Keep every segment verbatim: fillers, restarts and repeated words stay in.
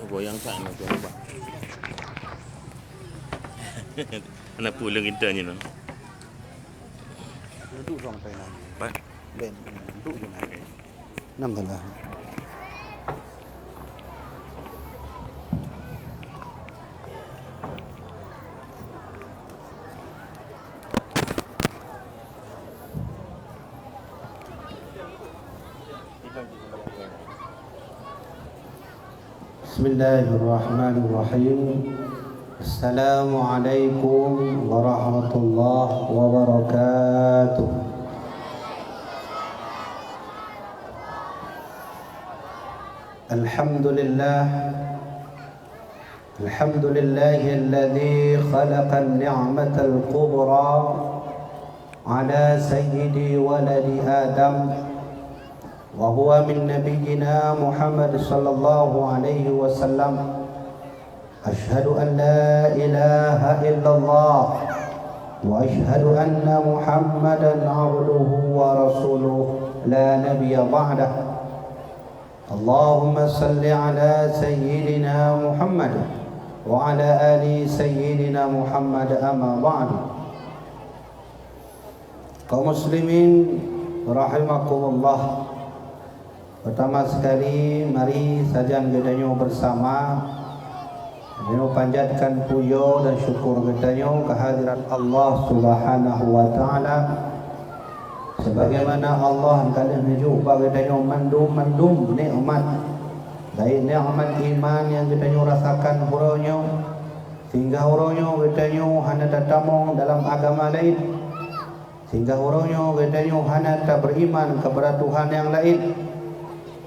Goyang sana tu, nampak. Anak pulang kita ni, no. Duduk sama saya. Ba? Ben, duduk je nak. Enam belas. Bismillahirrahmanirrahim. Assalamualaikum warahmatullahi wabarakatuh. Alhamdulillah. Alhamdulillahilladzi khalaqan ni'matal kubra ala sayyidi waladi Adam, wa huwa min nabiyyina Muhammad sallallahu alaihi wasallam. Asyhadu an la ilaha illallah wa asyhadu anna Muhammadan abduhu wa rasuluh, la nabiyya ba'dah. Allahumma salli ala sayyidina Muhammad wa ala ali sayyidina Muhammad, amma ba'du. Kaum muslimin rahimakumullah. Pertama sekali, mari sajan geutanyoe bersama geutanyoe panjatkan pujoe dan syukur geutanyoe kehadirat Allah Subhanahu wa Taala. Sebagaimana Allah ka lheueh neujok bak geutanyoe mandum-mandum nikmat, baik nikmat iman nyang geutanyoe rasakan uroe nyoe, sehingga uroe nyoe geutanyoe hana tatamong dalam agama laén, sehingga uroe nyoe geutanyoe hana taberiman kepada Tuhan nyang laén.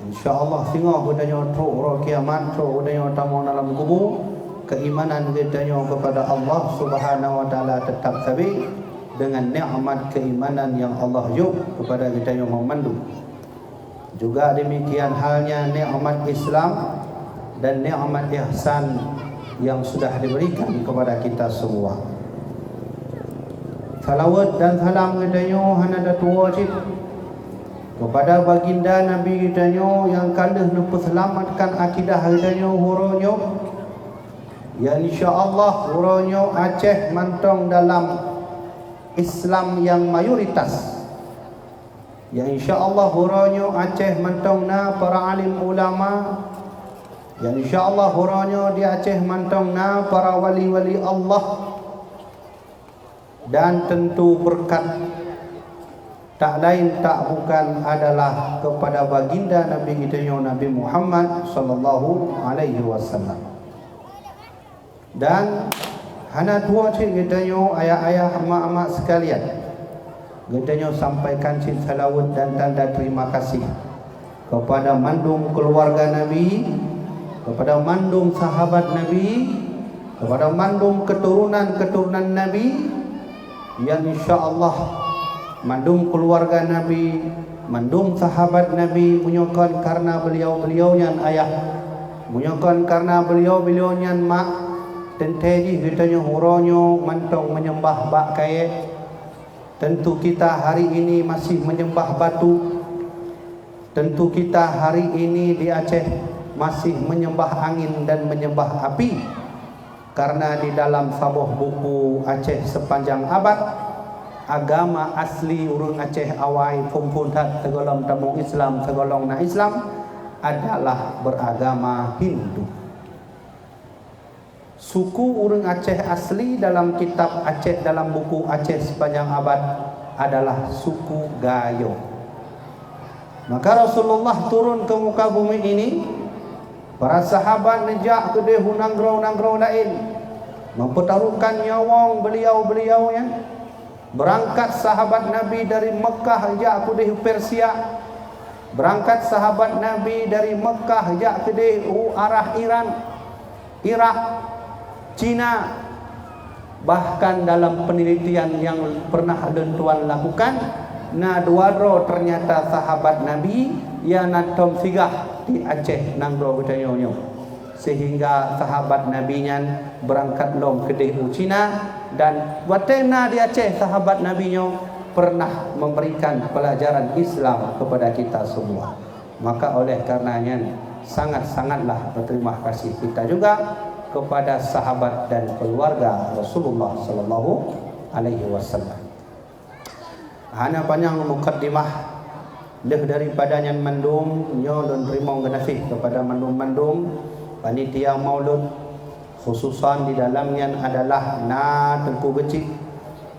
Insya Allah, singoh geutanyoe trok uroe kiamat, trok geutanyoe tamong dalam kubu, keimanan geutanyoe kepada Allah Subhanahu wa Taala tetap sabé dengan nikmat keimanan nyang Allah jok kepada geutanyoe meumandum. Juga demikian halnya nikmat Islam dan nikmat ihsan yang sudah diberikan kepada kita semua. Salawat dan salam geutanyoe hana tatuwoe cit kepada baginda Nabi geutanyoe nyang ka lheueh neupeuseulamatkan akidah geutanyoe uroe nyoe. Ya, insya Allah, uroe nyoe Aceh mantong dalam Islam nyang mayoritas. Ya, insya Allah, uroe nyoe Aceh mantong na para alim ulama. Ya, insya Allah, uroe nyoe di Aceh mantong na para wali-wali Allah. Dan tentu berkat tak lain tak bukan adalah kepada baginda Nabi geutanyoe, Nabi Muhammad sallallahu alaihi wasallam. Dan hana tuwoe cit geutanyoe, ayah-ayah, emak-emak sekalian, geutanyoe sampaikan cit salawat dan tanda terima kasih kepada mandum keluarga Nabi, kepada mandum sahabat Nabi, kepada mandum keturunan-keturunan Nabi, yang insya Allah mandum keluarga Nabi, mandum sahabat Nabi, meunyoe kon karena beliau-beliau nyan ayah, meunyoe kon karena beliau-beliau nyan mak, teuntée jih geutanyoe uroe nyoe mantong menyembah bak kayée. Tentu kita hari ini masih menyembah batu. Tentu kita hari ini di Aceh masih menyembah angin dan menyembah api. Karena di dalam saboh buku Aceh Sepanjang Abad, agama asli ureuëng Aceh awai phon-phon that sigohlom tamong Islam, sigohlom na Islam, adalah beragama Hindu. Suku ureuëng Aceh asli dalam kitab Aceh, dalam buku Aceh Sepanjang Abad adalah suku Gayo. Maka Rasulullah turun ke muka bumi ini, para sahabat neujak keudeh u nanggroe-nanggroe laén, mempertaruhkan nyawöng beliau-beliau nyan. Beurangkat sahabat Nabi dari Meukah jak keudeh u Persia. Beurangkat sahabat Nabi dari Meukah jak keudeh u arah Iran. Irak, Cina. Bahkan dalam penelitian yang pernah lôn tuan lakukan, na dua droe ternyata sahabat Nabi nyang na tom singgah di Aceh nanggroe geutanyoe nyoe. Sehingga sahabat Nabi nyan beurangkat lom keudeh u Cina, dan watée na di Aceh sahabat Nabi nyoe pernah memberikan pelajaran Islam kepada kita semua. Maka oleh karena nyan, sangat-sangatlah berterima kasih kita juga kepada sahabat dan keluarga Rasulullah sallallahu alaihi wasallam. Hana panyang mukadimah, lheueh daripada nyan mandum, nyoe lôn teurimong geunaséh kepada mandum-mandum panitia maulud, khususan di dalam nyan adalah na Teungku Geuchik,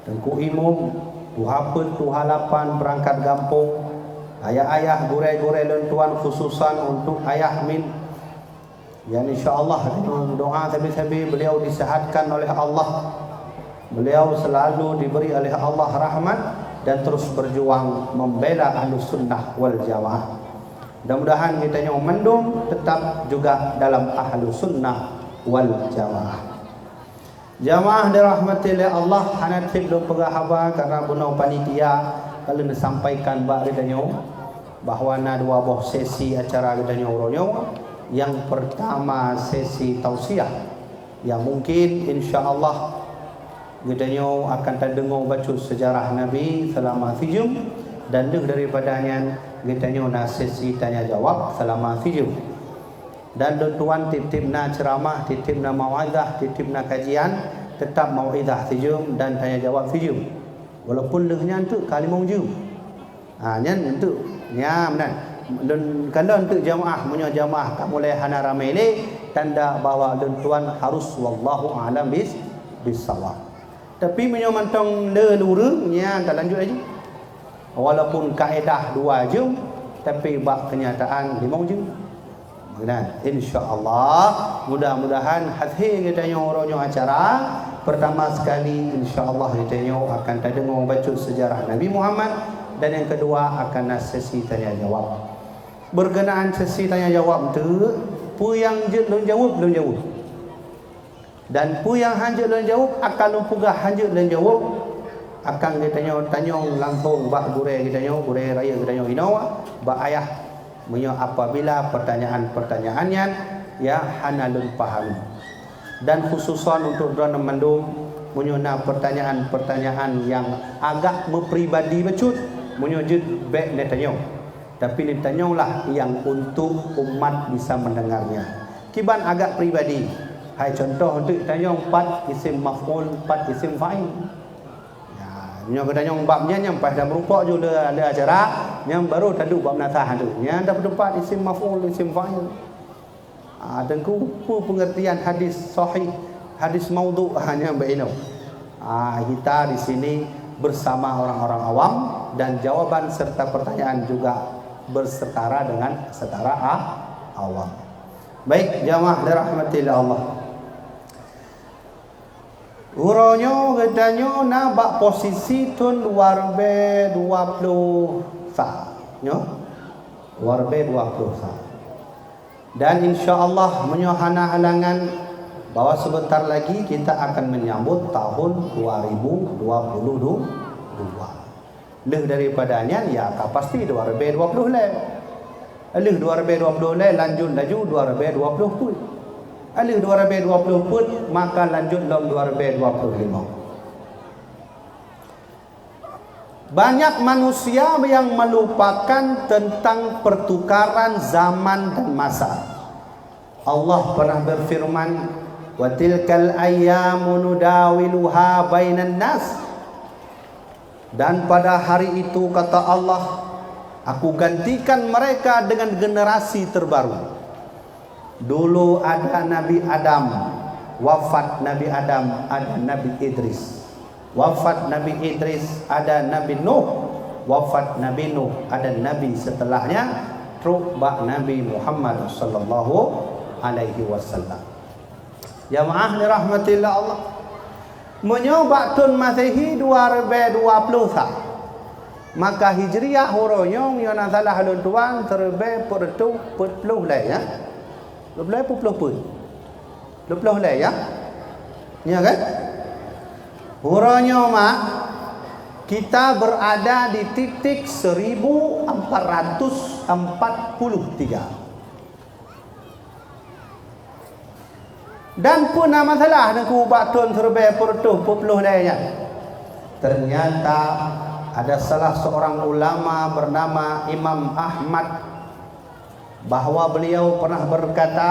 Teungku Imum, tuha peuet, tuha lapan, peurangkat gampông, ayah-ayah, gurée-gurée lôn tuan, khususan untuk Ayah Min, yang insya Allah, dengan doa sabe-sabe beliau disehatkan oleh Allah. Beliau selalu diberi oleh Allah rahmat dan terus berjuang membela Ahlus Sunnah wal Jamaah. Mudah-mudahan geutanyoe mandum tetap juga dalam Ahlus Sunnah wal Jamaah. Jamaah dirahmati lé Allah, hana treb lôn peugah haba karena bunoe panitia ka lheueh sampaikan bak geutanyoe bahwa na dua boh sesi acara geutanyoe uroe nyoe. Nyang pertama sesi tausiah, yang mungkin insya Allah geutanyoe akan tadeungoe bacut sejarah Nabi selama sijeuem, dan lheueh daripada nyan geutanyoe na sesi tanya jawab selama sijeuem. Dan lôn tuan tieb-tieb na ceuramah, tieb-tieb na mau'izah, tieb-tieb na kajian, teutap mau'izah sijeuem dan tanya jawab sijeuem. Walaupun lheueh nyan teuk ka limong jeuem. Ha, nyan teuk, nyan meunan. Lôn kalon teuk jamaah, meunyoe jamaah ka mulai hana ramé lé, tanda bahwa lôn tuan harus wallahu a'lam bis, bissawab. Tapi meunyoe mantong le ureuëng, nyan talanjut laju. Walaupun kaedah dua jeuem, tapi bak kenyataan limong jeuem. Meunan, insya Allah, mudah-mudahan haté geutanyoe uroe nyoe acara, pertama sekali, insya Allah, geutanyoe akan tadeungoe bacut sejarah Nabi Muhammad, dan yang kedua akan na sesi tanya jawab. Berkenaan sesi tanya jawab tu, peue nyang jeuet lôn jaweueb, lôn jaweueb. Dan peue nyang hanjeuet lôn jaweueb, akan lôn peugah hanjeuet lôn jaweueb, akan geutanyoe tanyong langsong bak gurée geutanyoe, gurée rayeuk geutanyoe inoe, bak ayah, meunyoe apabila pertanyaan-pertanyaan nyan, ya, hana lôn pahami. Dan khususan untuk droeneuh mandum, meunyoe na pertanyaan-pertanyaan nyang agak meupribadi bacut, meunyoe jeuet bék neutanyong. Tapi neutanyonglah nyang untuk umat bisa mendengarnya. Kiban agak pribadi. Hai contoh untuk tanyong pat isim maf'ul, pat isim fa'il. Ya, nyoe geutanyoe bab nyan nyang paih dan meurupok ju le, le acara, nyang baru taduek bab nasah tu. Nyang dapat tempat isim maf'ul, isim fa'il. Ah, teungku, peue pengertian hadis sahih, hadis maudhu, ha, nyan bak inoe. Ah, kita di sini bersama orang-orang awam dan jawaban serta pertanyaan juga bersetara dengan setara ah, awam. Baik, jamaah dirahmati lé Allah. Uroe nyoe geutanyoe na bak posisi thon dua ribèe dua ploh sa. Nyoe? Dua ribèe dua ploh sa. Dan insya Allah, meunyoe hana halangan, bahwa sebentar lagi kita akan menyambut tahun dua ribu dua puluh dua. Lheueh daripada nyan, ya ka pasti dua ribèe dua ploh lhèe. Lheueh dua ribèe dua ploh lhèe, lanjut laju dua ribèe dua ploh peuet. Lheueh dua ribèe dua ploh peuet, maka lanjut lom dua ribèe dua ploh limong. Banyak manusia yang melupakan tentang pertukaran zaman dan masa. Allah pernah berfirman, "Wa tilkal ayyamu nudawiluha bainan nas." Dan pada hari itu, kata Allah, Aku gantikan mereka dengan generasi terbaru. Dulu ada Nabi Adam, wafat Nabi Adam, ada Nabi Idris. Wafat Nabi Idris, ada Nabi Nuh. Wafat Nabi Nuh, ada Nabi setelahnya, trok bak Nabi Muhammad sallallahu alaihi wasallam. Jamaah dirahmati lé Allah. Meunyoe bak thon Masehi dua ribèe dua ploh sa, maka Hijriah uroe nyoe, nyoe na salah lôn tuan, siribèe peuet reutôh peuet ploh lhèe, ya. Peuet ploh lhèe, peuet ploh peuet. Dua puluh lé, ya? Ya kan? Uroe nyoe mak, kita berada di titik seribu empat ratus empat puluh tiga. Dan peue na masalah Teungku bak thon siribèe peuet reutôh peuet ploh lhèe nyan? Ternyata ada salah seorang ulama bernama Imam Ahmad, bahwa beliau pernah berkata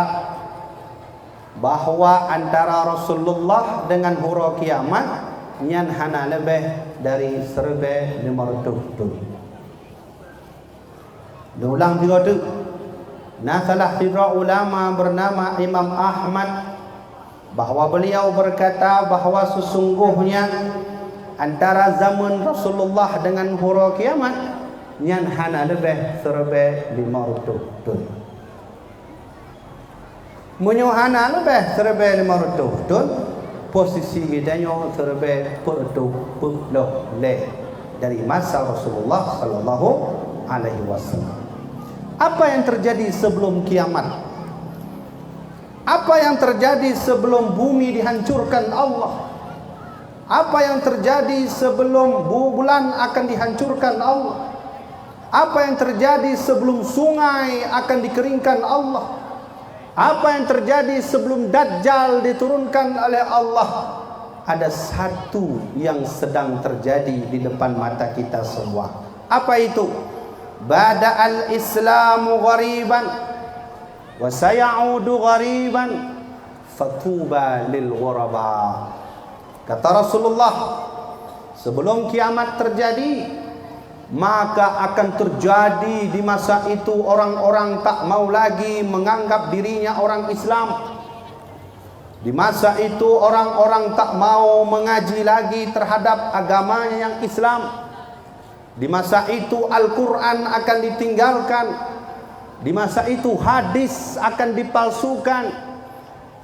bahwa antara Rasulullah dengan uroe kiamat nyan hana leubeh dari siribèe limong reutôh thon. Neulang sigoe teuk, na salah sidroe ulama bernama Imam Ahmad, bahwa beliau berkata bahwa sesungguhnya antara zaman Rasulullah dengan uroe kiamat nyan hana leubeh siribèe limong reutôh thon. Meunyoe hana leubeh siribèe limong reutôh thon, posisi geutanyoe siribèe peuet reutôh peuet ploh lhèe dari masa Rasulullah sallallahu alaihi wasallam. Apa yang terjadi sebelum kiamat? Apa yang terjadi sebelum bumi dihancurkan Allah? Apa yang terjadi sebelum bu-, bulan akan dihancurkan Allah? Apa yang terjadi sebelum sungai akan dikeringkan Allah? Apa yang terjadi sebelum Dajjal diturunkan oleh Allah? Ada satu yang sedang terjadi di depan mata kita semua. Apa itu? Bada'al Islamu ghariban wa sayaudu ghariban, fatuba lil ghuraba. Kata Rasulullah, sebelum kiamat terjadi, maka akan terjadi di masa itu orang-orang tak mau lagi menganggap dirinya orang Islam. Di masa itu orang-orang tak mau mengaji lagi terhadap agamanya yang Islam. Di masa itu Al-Quran akan ditinggalkan. Di masa itu hadis akan dipalsukan.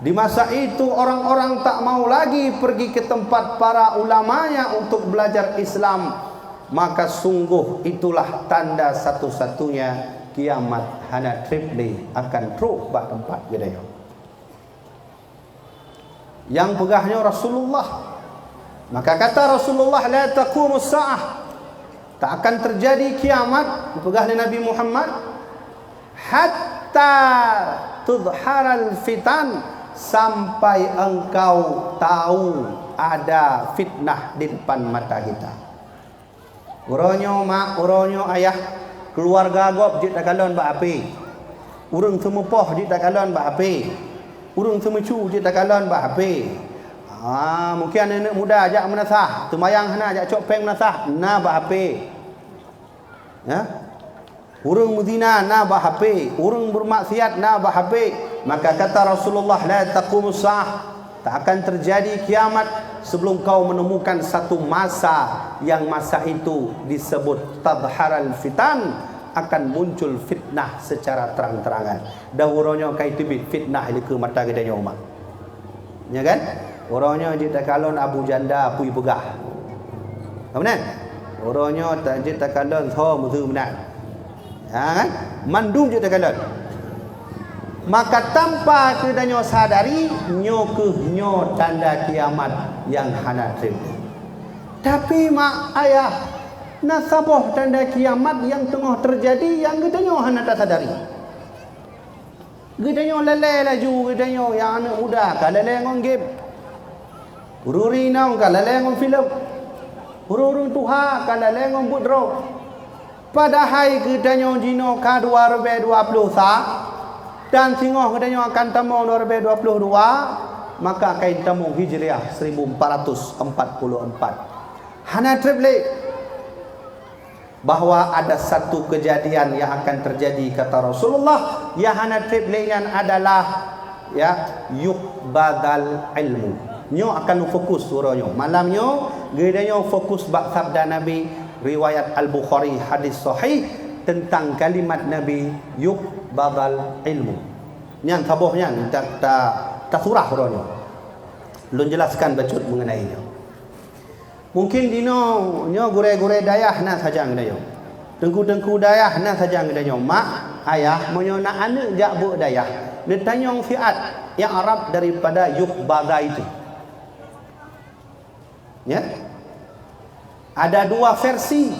Di masa itu orang-orang tak mau lagi pergi ke tempat para ulamanya untuk belajar Islam. Maka sungguh itulah tanda satu-satunya kiamat hana treb lé akan trok bak teumpat geutanyoe. Nyang peugah nyoe Rasulullah. Maka kata Rasulullah, "La taqumus sa'ah." Tak akan terjadi kiamat, dipeugah lé Nabi Muhammad, "hatta tudharal fitan," sampai engkau tahu ada fitnah di depan mata kita. Uroe nyoe mak, uroe nyoe ayah, keuluwarga gob jeuet takalon bak H P. Ureuëng seumeupoh jeuet takalon bak H P. Ureuëng seumeucu jeuet takalon bak H P. Ah, mungkin aneuk-aneuk muda jak meunasah, seumayang hana, jak cok péng meunasah, na bak H P. Ya? Ureuëng meuzina na bak H P, ureuëng bermaksiat na bak H P. Maka kata Rasulullah, "La taqumus sa'ah." Tak akan terjadi kiamat sebelum kau menemukan satu masa yang masa itu disebut tadharal fitan, akan muncul fitnah secara terang-terangan. Dan uroe nyoe ka teubiet fitnah di keue mata geutanyoe umat. Nya kan? Uroe nyoe jeuet takalon Abu Janda peue peugah. Ka meunan? Uroe nyoe ta-, jeuet takalon soe meusu meunan. Ha, kan? Mandum jeuet takalon. Maka tanpa geutanyoe sadari, nyoe kheueh nyoe tanda kiamat nyang hana treb. Tapi mak ayah, na saboh tanda kiamat nyang teungoh teujadi nyang geutanyoe hana tasadari. Geutanyoe lalée laju, geutanyoe nyang aneuk muda ka lalée ngon game. Ureuëng inong ka lalée ngon filem. Ureuëng tuha ka lalée ngon buet droe. Padahai geutanyoe jinoe ka dua ribèe dua ploh sa, dan singoh geutanyoe akan tamong dua ribèe dua ploh dua, maka akan tamong Hijriah seribu empat ratus empat puluh empat. Hana treb lé bahwa ada satu kejadian yang akan terjadi, kata Rasulullah, yang hana treb lé nyan adalah, ya, yuqbadal ilmu. Nyoe akan fokus uroe nyoe. Malam nyoe, geutanyoe fokus bak sabda Nabi, riwayat Al-Bukhari, hadis sahih tentang kalimat Nabi, yuqbadal ilmu. Nyan saboh nyan ta, ta, tasurah uroe nyoe. Lôn jelaskan bacut mengenai nyoe. Mungkin dinoe nyoe gurée-gurée dayah na sajan geutanyoe. Teungku-teungku dayah na sajan geutanyoe. Mak, ayah, meunyoe na aneuk jak beuet dayah, neutanyong siat. i'rab daripada yuqbadha itu. Ya. Ada dua versi.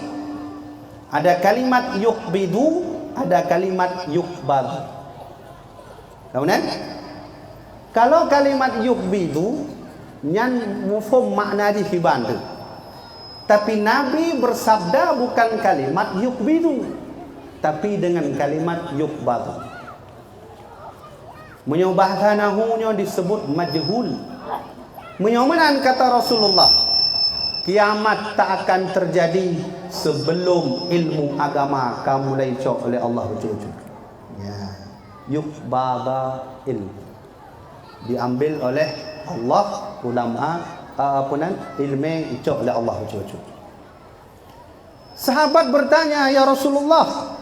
Ada kalimat yuqbidhu, ada kalimat yuqbadhu. Tahu kan? Kalau kalimat yuqbidhu, nyan muphom makna jih kiban tu. Tapi Nabi bersabda bukan kalimat yuqbidhu, tapi dengan kalimat yuqbadhu. Meunyoe bahasa nahwu nyoe disebut majhul. Meunyoe meunan kata Rasulullah, kiamat tak akan terjadi sebelum ilmu agama ka mulai cok oleh Allah bacut-bacut. Ya, yuqbadha ilmu. Diambil oleh Allah ulama, ah, apa nan, ilmu cok oleh Allah bacut-bacut. Sahabat bertanya, "Ya Rasulullah,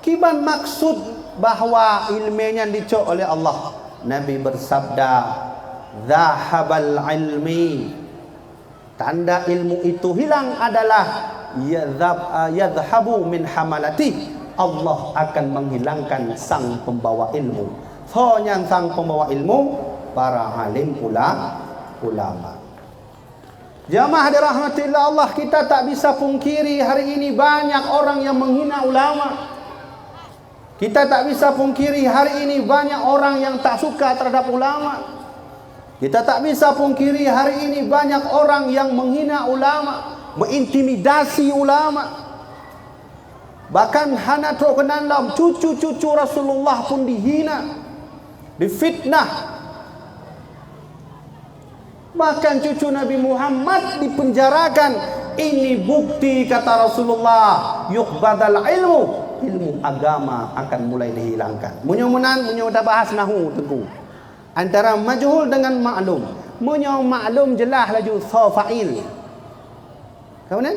kiban maksud bahwa ilmu nyan dicok oleh Allah?" Nabi bersabda, "Zahabal ilmi." Tanda ilmu itu hilang adalah yadhab-, yadhhabu min hamalati. Allah akan menghilangkan sang pembawa ilmu. Soe nyang sang pembawa ilmu? Para alim ula-, ulama. Jamaah dirahmati Allah, kita tak bisa pungkiri hari ini banyak orang yang menghina ulama. Kita tak bisa pungkiri hari ini banyak orang yang tak suka terhadap ulama. Kita tak bisa pungkiri hari ini banyak orang yang menghina ulama, mengintimidasi ulama. Bahkan hana trok keunan lom, cucu-cucu Rasulullah pun dihina, difitnah. Bahkan cucu Nabi Muhammad dipenjarakan. Ini bukti kata Rasulullah, yuqbadhal ilmu, ilmu agama akan mulai dihilangkan. Meunyoe meunan, meunyoe tabahas nahwu, Teungku. Antara majhul dengan maklum. Meunyoe maklum jeulaih laju soe fa'il. Ka meunan?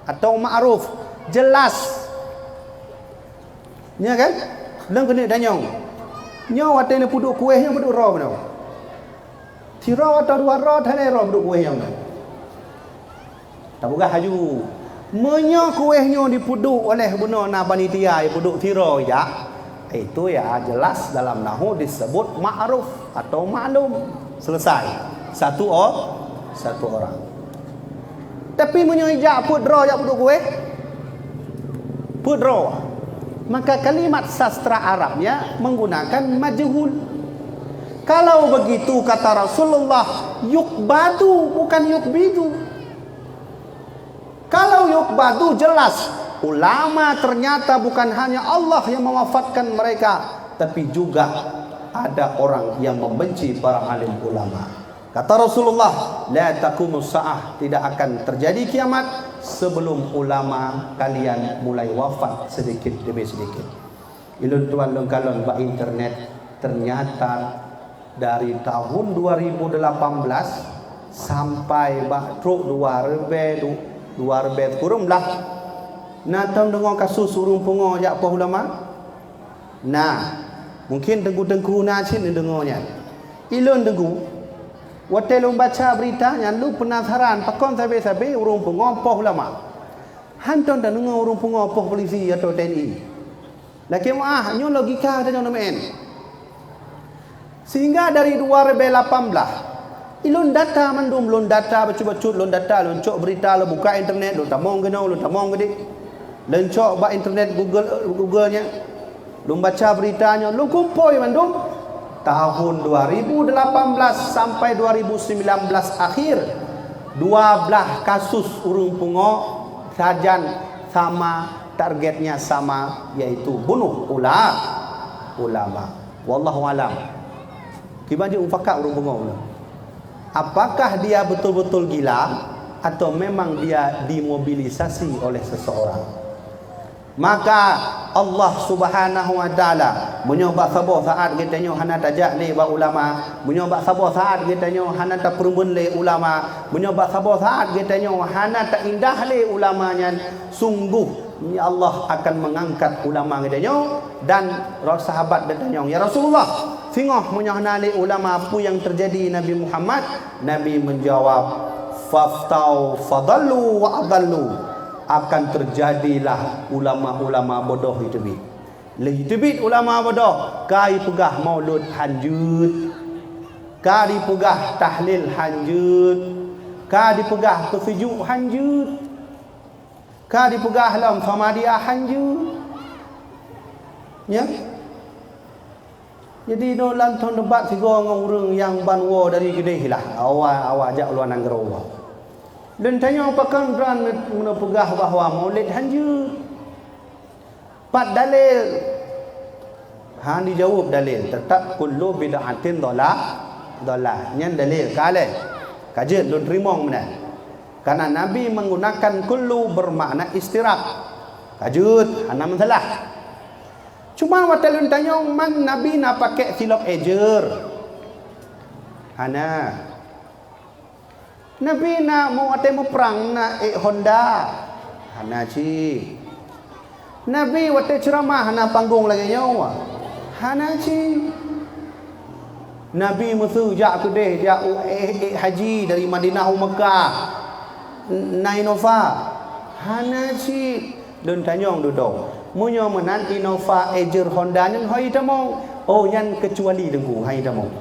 Atau ma'ruf, jeulaih. Nya kan? Lôn keuneuk tanyong. Nyoe watée neupeuduek kueh nyoe peuduek droe bunoe? Sidroe atau dua droe, hana droe peuduek kueh nyoe? Tapeugah laju. Meunyoe kueh nyoe dipeuduek oleh bunoe na panitia, jipeuduek sidroe jak, itu ya jeulaih dalam nahwu disebut ma'ruf atau maklum. Selesai. Satu o-, satu orang. Tapi meunyoe jak peuet droe jak peuduek kueh, peuet droe. Maka kalimat sastra Arabnya menggunakan majhul. Kalau begitu kata Rasulullah, yuqbadu bukan yuqbidu. Kalau yuqbadu jeulaih, ulama ternyata bukan hanya Allah yang mewafatkan mereka, tapi juga ada orang yang membenci para alim ulama. Kata Rasulullah, "La taqumus sa'ah," tidak akan terjadi kiamat sebelum ulama kalian mulai wafat sedikit demi sedikit. Ilôn tuan lôn kalon bak internet, ternyata dari tahun dua ribu delapan belas sampai bak trok dua ribèe du-, dua ribèe sikureueng blah, na tom deungoe kasus ureuëng pungo jak poh ulama? Na, mungkin teungku-teungku na cit neudeungoe nyan. Ilôn teungku, watée lôn baca beurita nyan, lôn peunasaran pakon sabe-sabe ureuëng pungo poh ulama. Hantom tadeungoe ureuëng pungo poh polisi atau T N I. Lakée meuáh, nyoe logika geutanyoe neumeu'en. Sehingga dari dua ribèe lapan blah, ilôn data mandum, lôn data bacut-bacut, lôn data, lôn cok beurita, lôn buka internet, lôn tamong keunoe, lôn tamong keudeh. Lôn cok bak internet Google, Google nyan. Lôn baca beurita nyoe, lôn kumpôi mandum. Tahun dua ribu delapan belas sampai dua ribu sembilan belas akhir, dua blah kasus ureuëng pungo sajan sama, targetnya sama, yaitu bunuh ula-, ulama. Wallahu alam. Kiban jih mufakat ureuëng pungo ulama. Apakah dia betul-betul gila atau memang dia dimobilisasi oleh seseorang? Maka Allah Subhanahu wa Taala, meunyoe bak saboh saat geutanyoe hana tajak lé bak ulama, meunyoe bak saboh saat geutanyoe hana tapeureumeun lé ulama, meunyoe bak saboh saat geutanyoe hana taindah lé ulama nyan, sungguh Allah akan mengangkat ulama geutanyoe dan roh sahabat geutanyoe, "Ya Rasulullah, singoh meunyoe hana lé ulama, peue nyang teujadi Nabi Muhammad?" Nabi menjawab, "Faftau fadallu wa adallu." Akan terjadilah ulama-ulama bodoh itu bi. Lheueh teubiet ulama bodoh, ka jipeugah maulud hanjeuet. Ka dipeugah tahlil hanjeuet, ka dipeugah peusijuek hanjeuet, ka dipeugah lom Samadiyah hanjeuet. Ya. Jadi, nyoe lam thon debat sigoe ngon ureuëng nyang ban woe dari keudeh lah. Awai, awai jak luwa nanggroe. Lôn tanyong pakon droen meuneuk peugah bahwa Maulid hanjeuet. Pat dalil? Han dijaweueb dalil, teutap kullu bid'atin dhalah, dhalah. Nyan dalil ka lheueh. Ka jeuet lôn teurimong meunan. Karena Nabi menggunakan kullu bermakna istirak. Ka jeuet, hana masalah. Cuma watée lôn tanyong, man Nabi na pakai silop ejer? Hana. Nabi na meu watée muprang na ék honda? Hana cit. Nabi watée ceuramah na panggong lagée nyoe? Hana cit. Nabi meuseu jak keudeh jak u ék, ék haji dari Madinah u Meukah, na Innova? Hana cit. Lôn tanyong dudoe, meunyoe meunan Innova, ejer, honda nyan hoi tamong? Oh, nyan keucuali Teungku, hai tamong.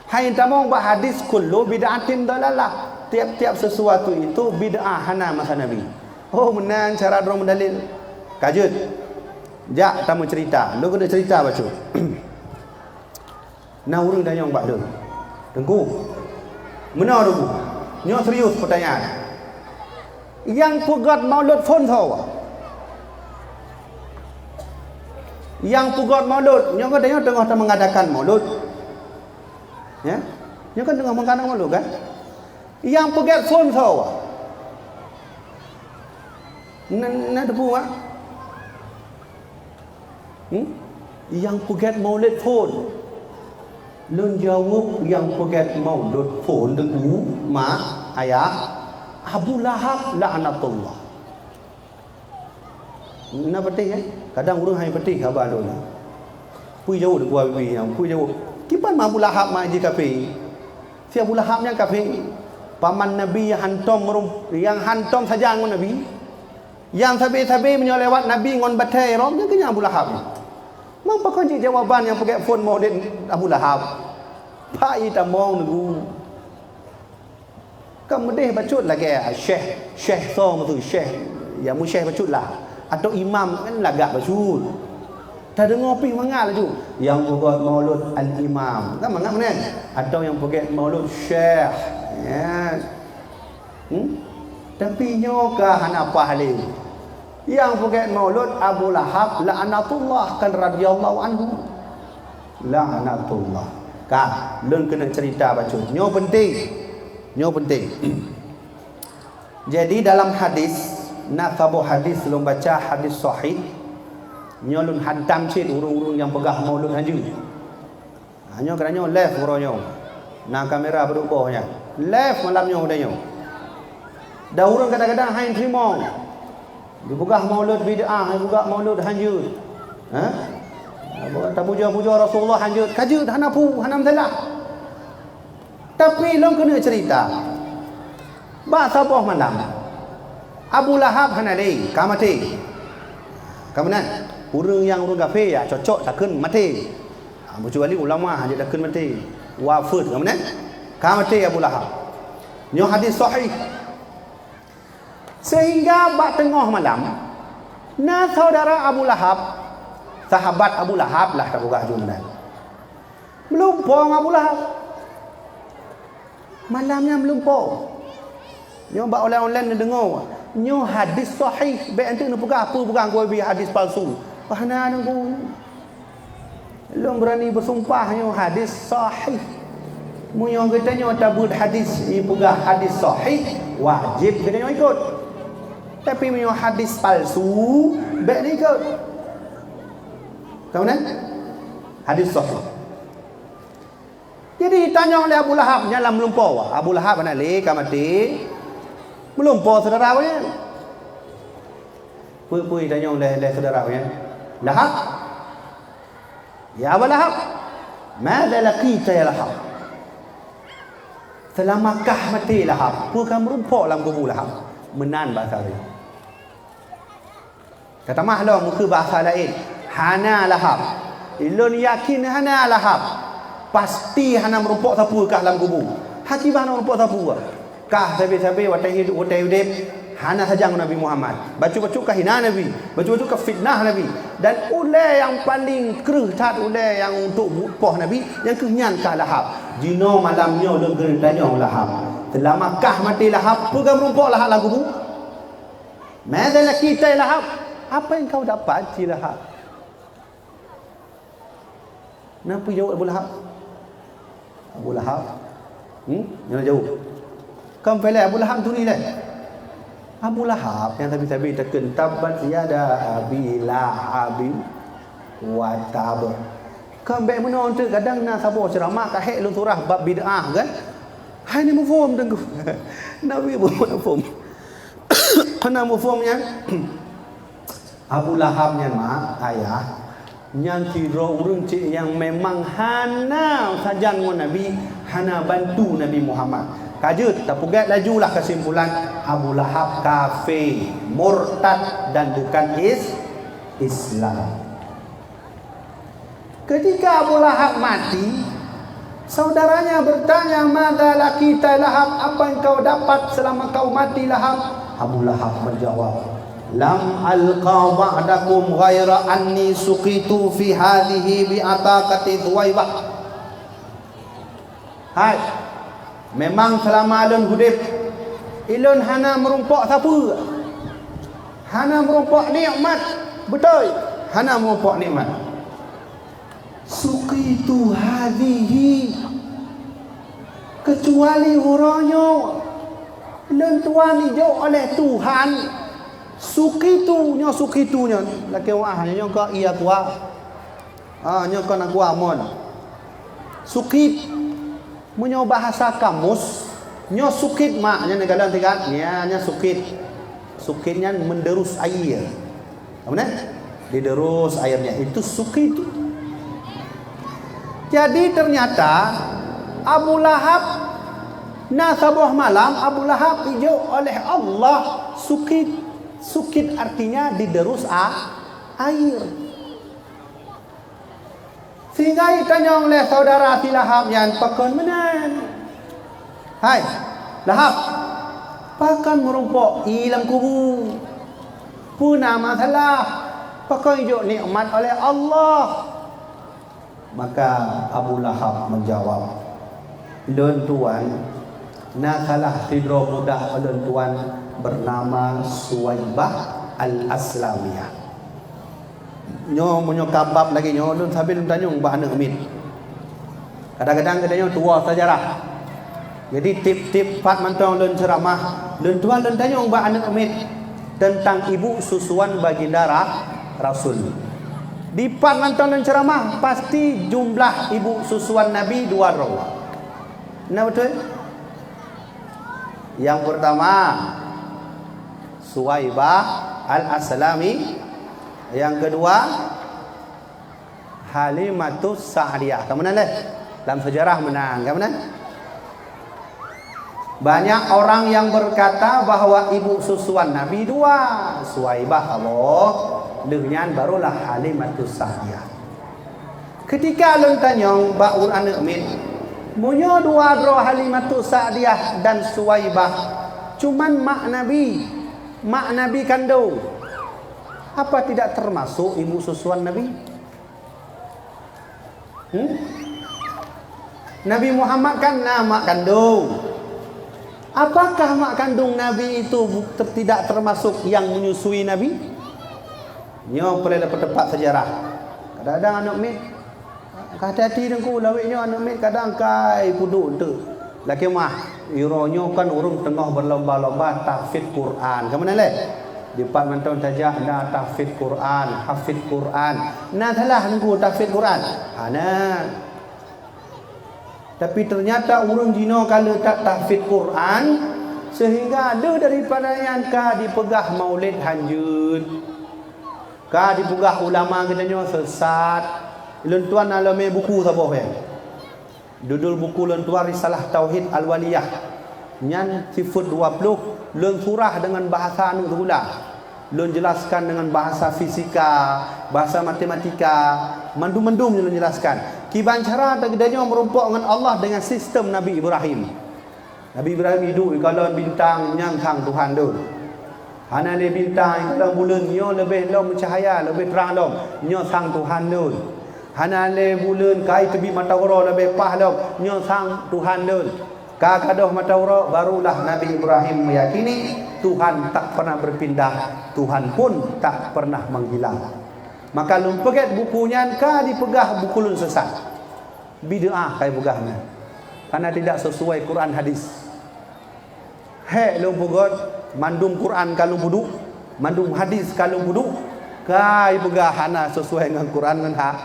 Hai tamong bak hadis kullu bid'atin dhalalah. Tiap-tiap sesuatu itu bid'ah hana masa Nabi. Oh, meunan cara droe meudalil. Ka jeuet. Jak tameucerita. Lôn keuneuk cerita bacut. Na ureuëng tanyong bak lôn, "Teungku, meunoe Teungku, nyoe serius peutanyaan. Nyang peugét maulud phon soe?" Nyang peugét maulud, nyoe kan tanyoe teungoh tameungadakan maulud. Ya? Nyoe kan teungoh meungadakan maulud kan? Nyang peugét phon soe? Na, na teupeue, Mak? Hmm? Nyang peugét maulud phon. Lôn jaweueb nyang peugét maulud phon Teungku, Mak, Ayah, Abu Lahab laknatullah. Na patéh, eh? Kadang ureuëng hai patéh haba lôn. Peue jaweueb Teungku Habibie nyan, peue jaweueb. Kiban ma Abu Lahab ma jih kafé. Si Abu Lahab nyan kafé. Paman Nabi nyang hantom meureumpok, nyang hantom sajan ngon Nabi. Nyang sabe-sabe meunyoe lewat Nabi ngon batée rhom, nyan keuh nyan Abu Lahab. Mang pakon cit jawaban nyang peugét phon maulud Abu Lahab? Pai tamong Teungku. Ka meudeh bacut lagée syekh, syekh soe meusu syekh, ya meusyekh bacut lah. Atau imam kan lagak bacut. Tadeungoe pih mangat laju. Nyang peugét maulud al-imam. Kan mangat meunan? Atau nyang peugét maulud syekh. Ya. Hmm? Tapi nyoe ka hana paih lé. Nyang peugét maulud Abu Lahab laknatullah kan radhiyallahu anhu. Laknatullah. Ka, lôn keuneuk cerita bacut. Nyoe penting. Nyoe penting. Jadi dalam hadis, na saboh hadis lôn baca hadis sahih. Nyoe lôn hantam cit ureuëng-ureuëng nyang peugah maulud hanjeuet. Ha, nyoe keunan nyoe live uroe nyoe. Na kamera padub boh nyan. Live malam nyoe udah nyoe. Dan ureuëng kadang-kadang hai teurimong. Dipeugah maulud bid'ah, dipeugah maulud hanjeuet. Ha? Tapujoe-pujoe Rasulullah hanjeuet. Ka jeuet, hana peue, hana masalah. Tapi lôn keuneuk cerita. Bak saboh malam, Abu Lahab hana lé, ka maté. Ka meunan, ureuëng nyang ureuëng kafé ya cocok takheun maté. Ha, meucuali ulama hana takheun maté. Wafeuet, ka meunan. Ka maté Abu Lahab. Nyoe hadis sahih. Sehingga bak teungoh malam, na saudara Abu Lahab, sahabat Abu Lahab lah tapeugah jumlah. Meulumpoe ngon Abu Lahab. Malam nyan meulumpoe. Nyoe bak online-online neudeungoe. Nyoe hadis sahih. Bék enteuk neupeugah peue peugah gobnyan hadis palsu. Wah, na nunggu. Lôn beurani beusumpah nyoe hadis sahih. Meunyoe geutanyoe tabeuet hadis, ipeugah hadis sahih, wajéb geutanyoe ikot. Tapi meunyoe hadis palsu, bék neuikot. Ka meunan? Hadis sahih. Jadi, tanyong lé Abu Lahab nyan lam meulumpoe. Abu Lahab hana lé ka maté. Meulumpoe syedara awaknyan. Peue-peue tanyong lé, lé syedara awaknyan? Lahab. "Ya Aba Lahab, madza laqita ya Lahab?" Seulama kah maté Lahab, peue ka meurumpok lam kubu Lahab? Meunan basa lé. Tatamah lom keu basa laén, hana Lahab. Ulôn yakin hana Lahab. Pasti hana meurumpok sapeue kah lam kubu. Haki bah hana meurumpok sapeue. Kah sabe-sabe watée hidup, watée udeb, hana sajan ngon Nabi Muhammad. Bacut-bacut kah hina Nabi, bacut-bacut kah fitnah Nabi. Dan ulée nyang paleng kreueh that, ulée nyang untuk buet poh Nabi, nyang kheueh nyan kah Lahab. Jinoe malam nyoe lôn keuneuk tanyong Lahab. Seulama kah maté Lahab, peue ka meurumpok Lahab lam kubu? Madza laki ya Lahab? Apa yang kau dapat, ci Lahab? Na peue jaweueb Abu Lahab? Abu Lahab. Hmm? Nyang jaweueb. Kan peureulée Abu Lahab turi lé. Abu Lahab nyang sabe-sabe takheun, "Tabbat yada Abi Lahabin wa tab." Kan bék meunoe teuk, kadang na saboh ceuramah ka hék lôn surah bab bid'ah kan. Hai ni muphom teungku. Nabi muphom. Hana muphom nyan. Abu Lahab nyan mak, ayah, nyan sidroe ureuëng cit nyang memang hana sajan ngon Nabi, hana bantu Nabi Muhammad. Ka jeuet, tapeugét laju lah kesimpulan, Abu Lahab kafé, murtad dan bukan is-, Islam. Ketika Abu Lahab mati, saudaranya bertanya, "Madza laki ya Lahab? Apa yang kau dapat selama kau mati, Lahab?" Abu Lahab menjawab, "Lam alqa ba'dakum ghaira anni suqitu fi hadhihi bi ataqati Thuwaibah." Hai, memang seulama lôn udeb, ilôn hana meurumpok sapeue, hana meurumpok nikmat. Beutôi, hana meurumpok nikmat. Suqitu hadhihi, keucuali uroe nyoe lôn tuan ijok oleh Tuhan. Suqitu nyoe, suqitu nyoe lakée wah nyoe ka iya kuah. Ha, nyoe kon aqua mon. Sukit. Meunyoe bahasa kamus, nyoe sukit mak, nyan neugalon tiga. Nya, nya sukit. Sukit nyan menderus air. Apa nyan? Diderus airnya. Itu sukit. Jadi ternyata Abu Lahab, na saboh malam Abu Lahab ijok oleh Allah sukit. Sukit artinya diderus a-, air. Sehingga itanyong lé saudara si Lahab nyan pakon meunan. Hai, Lahab, pakon meurumpok ié lam kubu? Peue na masalah? Pakon ijok nikmat oleh Allah? Maka Abu Lahab menjawab, "Lôn tuan, na salah sidroe mudah lôn tuan bernama Suwaibah Al-Aslamiyah." Nyoe, meunyoe ka bab lagée nyoe, lôn sabe lôn tanyong bak aneuëk miet. Kadang-kadang geutanyoe tuwoe seujarah. Jadi, tieb-tieb pat mantong lôn ceuramah, lôn tuan lôn tanyong bak aneuëk miet teuntang ibu susuan baginda ra-, Rasul. Di pat mantong lôn ceuramah, pasti jumlah ibu susuan Nabi dua droe. Na beutôi? Nyang peurtama, Suwaibah Al-Aslami. Nyang keudua, Halimatus Sa'diyah. Ka meunan lé? Lam seujarah meunan, ka meunan? Banyak orang yang berkata bahwa ibu susuan Nabi dua, Suwaibah saboh, lheueh nyan barulah Halimatus Sa'diyah. Ketika lôn tanyong bak ureuëng aneuëk miet, meunyoe dua droe Halimatus Sa'diyah dan Suwaibah, cuman mak Nabi, mak Nabi kandung, apa tidak termasuk ibu susuan Nabi? Hmm? Nabi Muhammad kan na mak kandung. Apakah mak kandung Nabi itu bu-, ter-, tidak termasuk yang menyusui Nabi? Nyoe peureulée teupeutepat seujarah. Kadang-kadang aneuëk miet, ka hati-hati teungku, lawét nyoe aneuëk miet kadang kai pudok teuk. Lakée mah, uroe nyoe kan ureuëng teungoh berlomba-lomba tahfidz Quran. Ka meunan lé? Di pat mantong tajak na tahfidz Quran, hafidz Quran. Na salah teungku tahfidz Quran? Hana. Tapi ternyata ureuëng jinoe ka le that tahfidz Quran, sehingga deuh daripada nyan ka dipeugah maulid hanjeuet. Ka dipeugah ulama geutanyoe sesat. Lôn tuan na lomé buku saboh ya. Judul buku lôn tuan Risalah Tauhid Al-Waliyah. Nyan sifeuet dua ploh, lôn surah deungon bahasa aneuëk sikula. Lôn jelaskan deungon bahasa fisika, bahasa matematika, mandum-mandum lôn jelaskan. Kiban cara teugeudanyong meurumpok ngon Allah deungon sistem Nabi Ibrahim. Nabi Ibrahim iduek ikalon bintang, nyan sang Tuhan lôn. Hana lé bintang ikalon buleuen, nyoe leubeh lom meucahya, leubeh trang lom, nyoe sang Tuhan lôn. Hana lé buleuen ka iteubiet mata uroe leubeh paih lom, nyoe sang Tuhan lôn. Ka gadôh mata uroe, barulah Nabi Ibrahim meuyakini Tuhan tak pernah berpindah, Tuhan pun tak pernah menghilang. Maka lôn peugét buku nyan ka jipeugah buku lôn sesat. Bid'ah ka jipeugah nyan. Karena tidak sesuai Quran hadis. Hék lôn peugét, mandum Quran ka lôn peuduek, mandum hadis ka lôn peuduek, ka jipeugah hana sesuai ngon Quran ngon ha-,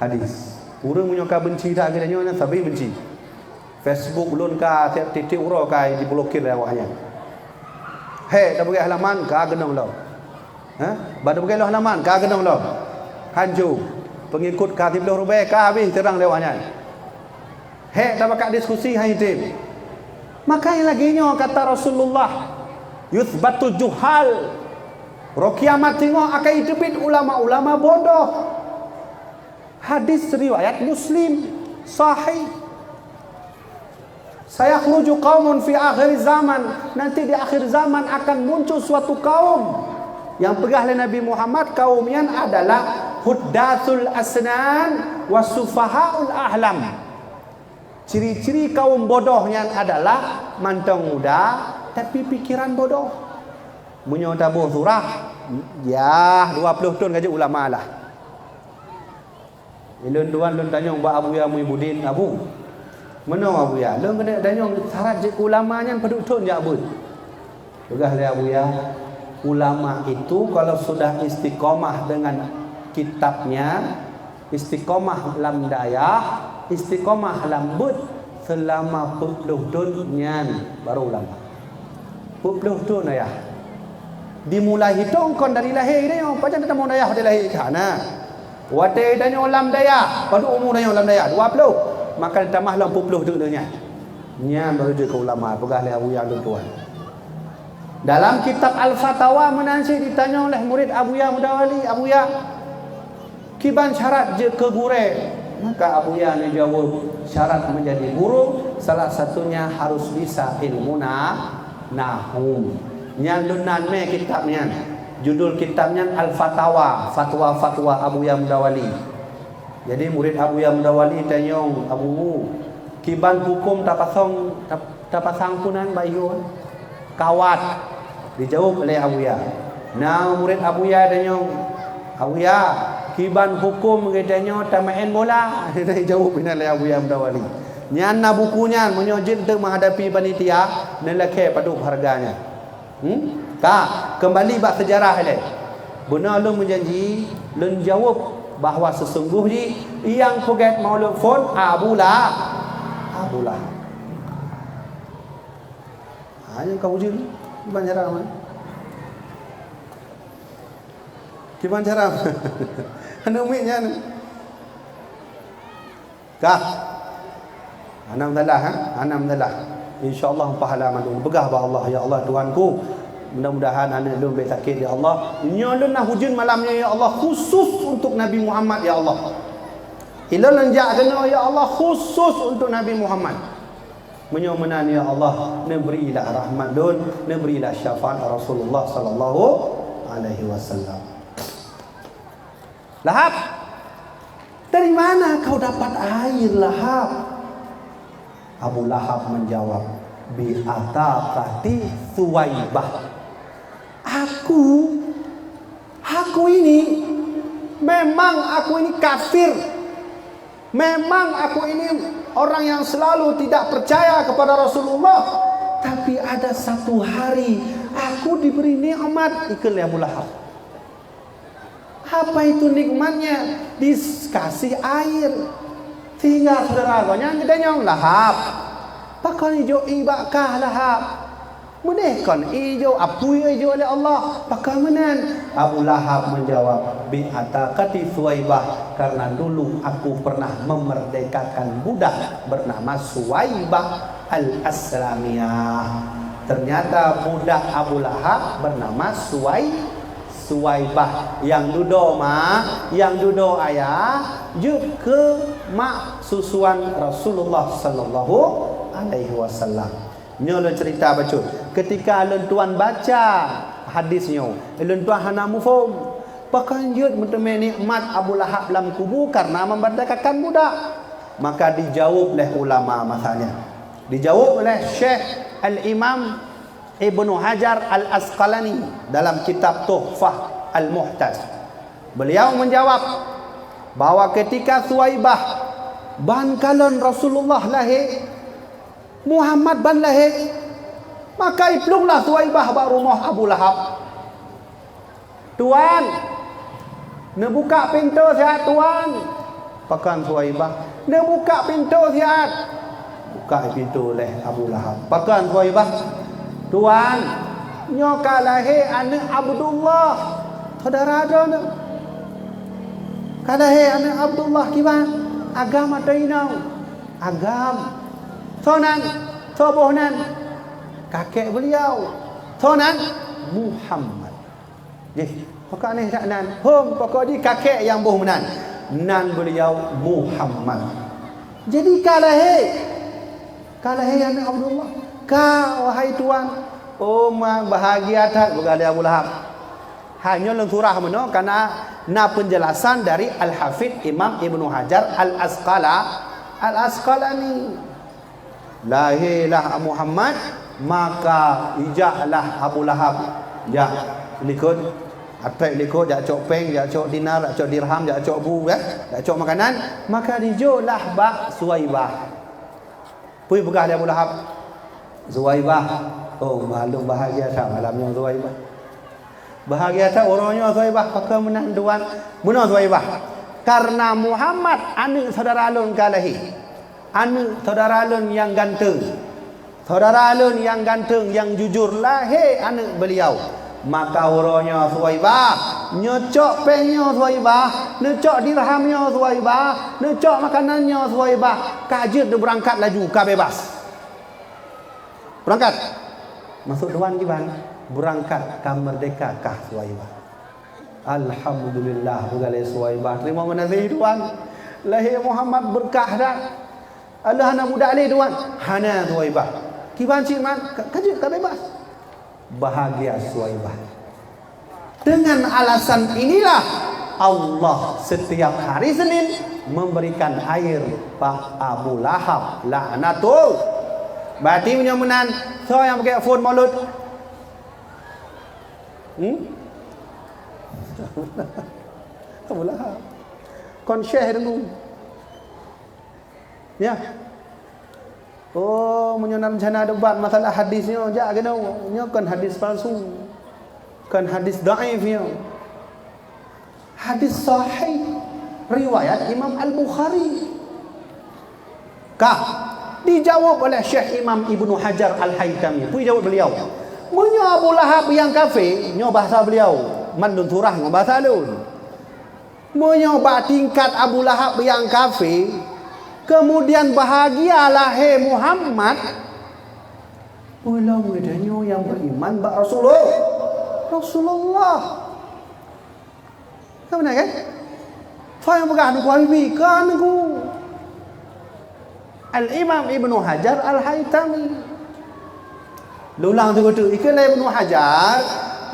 hadis. Ureuëng meunyoe ka benci that geutanyoe nyan sabe benci. Facebook lôn ka tieb-tieb uroe ka jiblokir lé awak nyan. Hék tapeugét halaman ka geunong lom. Ha? Bak tapeugét lom halaman ka geunong lom. Hanco. Peungikot ka siplôh ribèe ka habéh teurang lé awak nyan. Hék tabakat diskusi han jitem. Maka nyang lagèe nyoe kata Rasulullah, "Yutsbatul juhal." Uroe kiamat singoh akan jiteubiet ulama-ulama bodoh. Hadis riwayat Muslim, sahih. "Sayakhruju qaumun fi akhir zaman." Nanti di akhir zaman akan muncul suatu kaum. Nyang peugah lé Nabi Muhammad, kaum nyan adalah huddatsul asnan wa sufahaul ahlam. Ciri-ciri kaum bodoh nyan adalah mantong muda, tapi pikiran bodoh. Meunyoe taboh surah, yah, dua ploh thon ka jeuet ulama lah. Ulôn tuan lôn tanyong bak Abuya Muhibbuddin, "Abu, meunoe Abuya, lôn keuneuk tanyong syarat jeuet keu ulama nyan padub thon jak beuet?" Peugah lé Abuya, "Ulama itu kalau sudah istiqomah dengan kitabnya, istiqomah lam dayah, istiqomah lam beuet, selama peuet ploh thon nyan baru ulama." Peuet ploh thon ayah. Dimulai hitong kon dari lahé geutanyoe. Pajan tatamong dayah watèe lahé ka na. Watèe tanyoe lam dayah, padub umu tanyoe lam dayah, dua ploh. Maka tamah lom peuet ploh thon nyan. Nyan baru jeuet keu ulama, peugah lé Abuya lôn tuan. Dalam kitab Al-Fatawa meunan cit ditanyong lé murit Abuya Mudawali, "Abuya, kiban syarat jeuet keu gurèe?" Maka Abuya neujaweueb, "Syarat menjadi guru, salah satunya harus bisa ilmu na-, nahwu." Nyan lôn nan mé kitab nyan. Judul kitab nyan Al-Fatawa, Fatwa-Fatwa Abuya Mudawali. Jadi murit Abuya Mudawali tanyong, "Abu, kiban huköm tapasong, tap-, tapasang peue nan bak igoe?" "Kawat," dijaweueb lé Abuya. Na murit Abuya tanyong, "Abuya, kiban huköm geutanyoe tameu'en bola?" Dijaweueb inan lé Abuya Mudawali. Nyan na buku nyan, meunyoe jeuet teuk meuhadapi panitia, neulakèe padub hareuga nyan. Hmm? Ka, keumbali bak seujarah ilèe. Beuna lôn meujanji, lôn jaweueb bahwa seusunggoh jih nyang peugèt maulud phon Abu Lahab. Abu Lahab. Ha, nyang ka ujeuen, kiban cara meunan. Kiban cara. Aneuk miet nyan. Ka. Hana masalah, ha? Hana masalah. Insya Allah pahala mandum. Peugah bak Allah, "Ya Allah, Tuhanku, mudah-mudahan aneuk lôn bèk sakét, ya Allah. Nyoe lôn na ujeuen malam nyoe, ya Allah, khusus untuk Nabi Muhammad, ya Allah. Ilôn lôn jak keunoe, ya Allah, khusus untuk Nabi Muhammad." Meunyoe meunan, ya Allah, neuberilah rahmat lôn, neuberilah syafaat Rasulullah sallallahu alaihi wasallam. "Lahab, dari mana kau dapat air, Lahab?" Abu Lahab menjawab, "Bi ataqati Suwaibah." Aku, aku ini, memang aku ini kafir. Memang aku ini orang yang selalu tidak percaya kepada Rasulullah. Tapi ada satu hari aku diberi nikmat, ikheun lé Abu Lahab. Apa itu nikmatnya? Dikasih air. Sehingga saudara geuh nyan geutanyong, "Lahab, pakon ijok ié bak kah, Lahab? Meudeh kon ijok, apui ijok lé Allah, pakon meunan?" Abu Lahab menjawab, "Bi ataqati Suwaibah, karena dulu aku pernah memerdekakan budak bernama Suwaibah al-Aslamiyah." Ternyata budak Abu Lahab bernama Suwai-, Suwaibah nyang dudoe ma, nyang dudoe ayah, jeuet keu mak susuan Rasulullah sallallahu alaihi wasallam. Nyoe lôn cerita bacut. Ketika lôn tuan baca hadis nyoe, lôn tuan hana muphom. Pakon jeuet meuteumé nikmat Abu Lahab lam kubu karena memberdekakan budak? Maka dijawab lé ulama masa nyan. Dijawab lé Syekh Al-Imam Ibnu Hajar Al-Asqalani dalam kitab Tuhfah Al-Muhtaj. Beliau menjawab bahwa ketika Suwaibah ban kalon Rasulullah lahé, Muhammad ban lahé, maka iplueng lah Suwaibah bak rumoh Abu Lahab. "Tuan, neubuka pintoe siat, Tuan!" Pakon Suwaibah, "Neubuka pintoe siat!" Buka pintoe lé Abu Lahab. Pakon Suwaibah, "Tuan, nyoe ka lahé aneuëk Abdullah, syedara droeneuh. Ka lahé aneuëk Abdullah kiban, agam atau inong?" "Agam." "Soe nan?" "Soe boh nan?" "Kakek beliau." "Soe nan?" "Muhammad." Jih, pakon aneh that nan. "Hom, pokok jih kakek nyang boh meunan. Nan beliau Muhammad." "Jadi ka lahé? Ka lahé aneuëk Abdullah?" "Ka, wahai tuan." "Oh, ma bahagia that," peugah lé Abu Lahab. Hai nyoe lôn surah meunoe karena na penjelasan dari Al-Hafidh Imam Ibnu Hajar Al-Asqala-, Al-Asqalani. Lahé lah Muhammad, maka ijak lah Abu Lahab jak likot, atrek likot, jak cok péng, jak cok dinar, jak cok dirham, jak cok bu, ya, jak cok makanan, maka dijok lah bak Suwaibah. Peue peugah lé Abu Lahab? "Suwaibah, oh, maklum bahagia that malam nyoe Suwaibah." Bahagia that uroe nyoe Suwaibah, pakon meunan tuan? Meunoe Suwaibah, karena Muhammad aneuëk syedara lôn ka lahé. Aneuëk syedara lôn nyang ganteng. Syedara lôn nyang ganteng, nyang jujur lahé aneuëk beliau. Maka uroe nyoe Suwaibah, neucok péng nyoe Suwaibah, neucok dirham nyoe Suwaibah, neucok makanan nyoe Suwaibah. Ka jeuet neubeurangkat laju, ka bebas. Beurangkat. Maksud tuan kiban, beurangkat ka meurdeka kah Suwaibah. Alhamdulillah, peugah lé Suwaibah. Terima kasih tuan. Lahé Muhammad beurkah that. Alah hana budak lé tuan. Hana Suwaibah. Kiban cit man, ka, ka jeuet ka bebas. Bahagia Suwaibah. Dengan alasan inilah Allah setiap hari Senin memberikan air bak Abu Lahab laknatul. Berarti meunyoe meunan, soe nyang pakai phon Maulud? Hmm? Abu Lahab. Kon syekh deungoe. Ya. Oh, meunyoe na rencana debat masalah hadis nyoe, jak keunoe. Nyoe kon hadis palsu. Kon hadis dhaif nyoe. Hadis sahih riwayat Imam Al-Bukhari. Ka dijawab oleh Syekh Imam Ibnu Hajar Al-Haitami. Peue jawab beliau? Meunyoe Abu Lahab nyang kafé, nyoe bahasa beliau, mandum surah ngon bahasa lôn. Meunyoe bak tingkat Abu Lahab nyang kafé, kemudian bahagia lahé Muhammad, ulôn geutanyoe nyang beriman bak Rasulullah. Rasulullah. Ka beuna kan? Soe nyang peugah Teungku Habibie? Kon Teungku. Al-Imam Ibnu Hajar Al-Haitami. Lôn ulang sigoe teuk, ikheun lé Ibnu Hajar,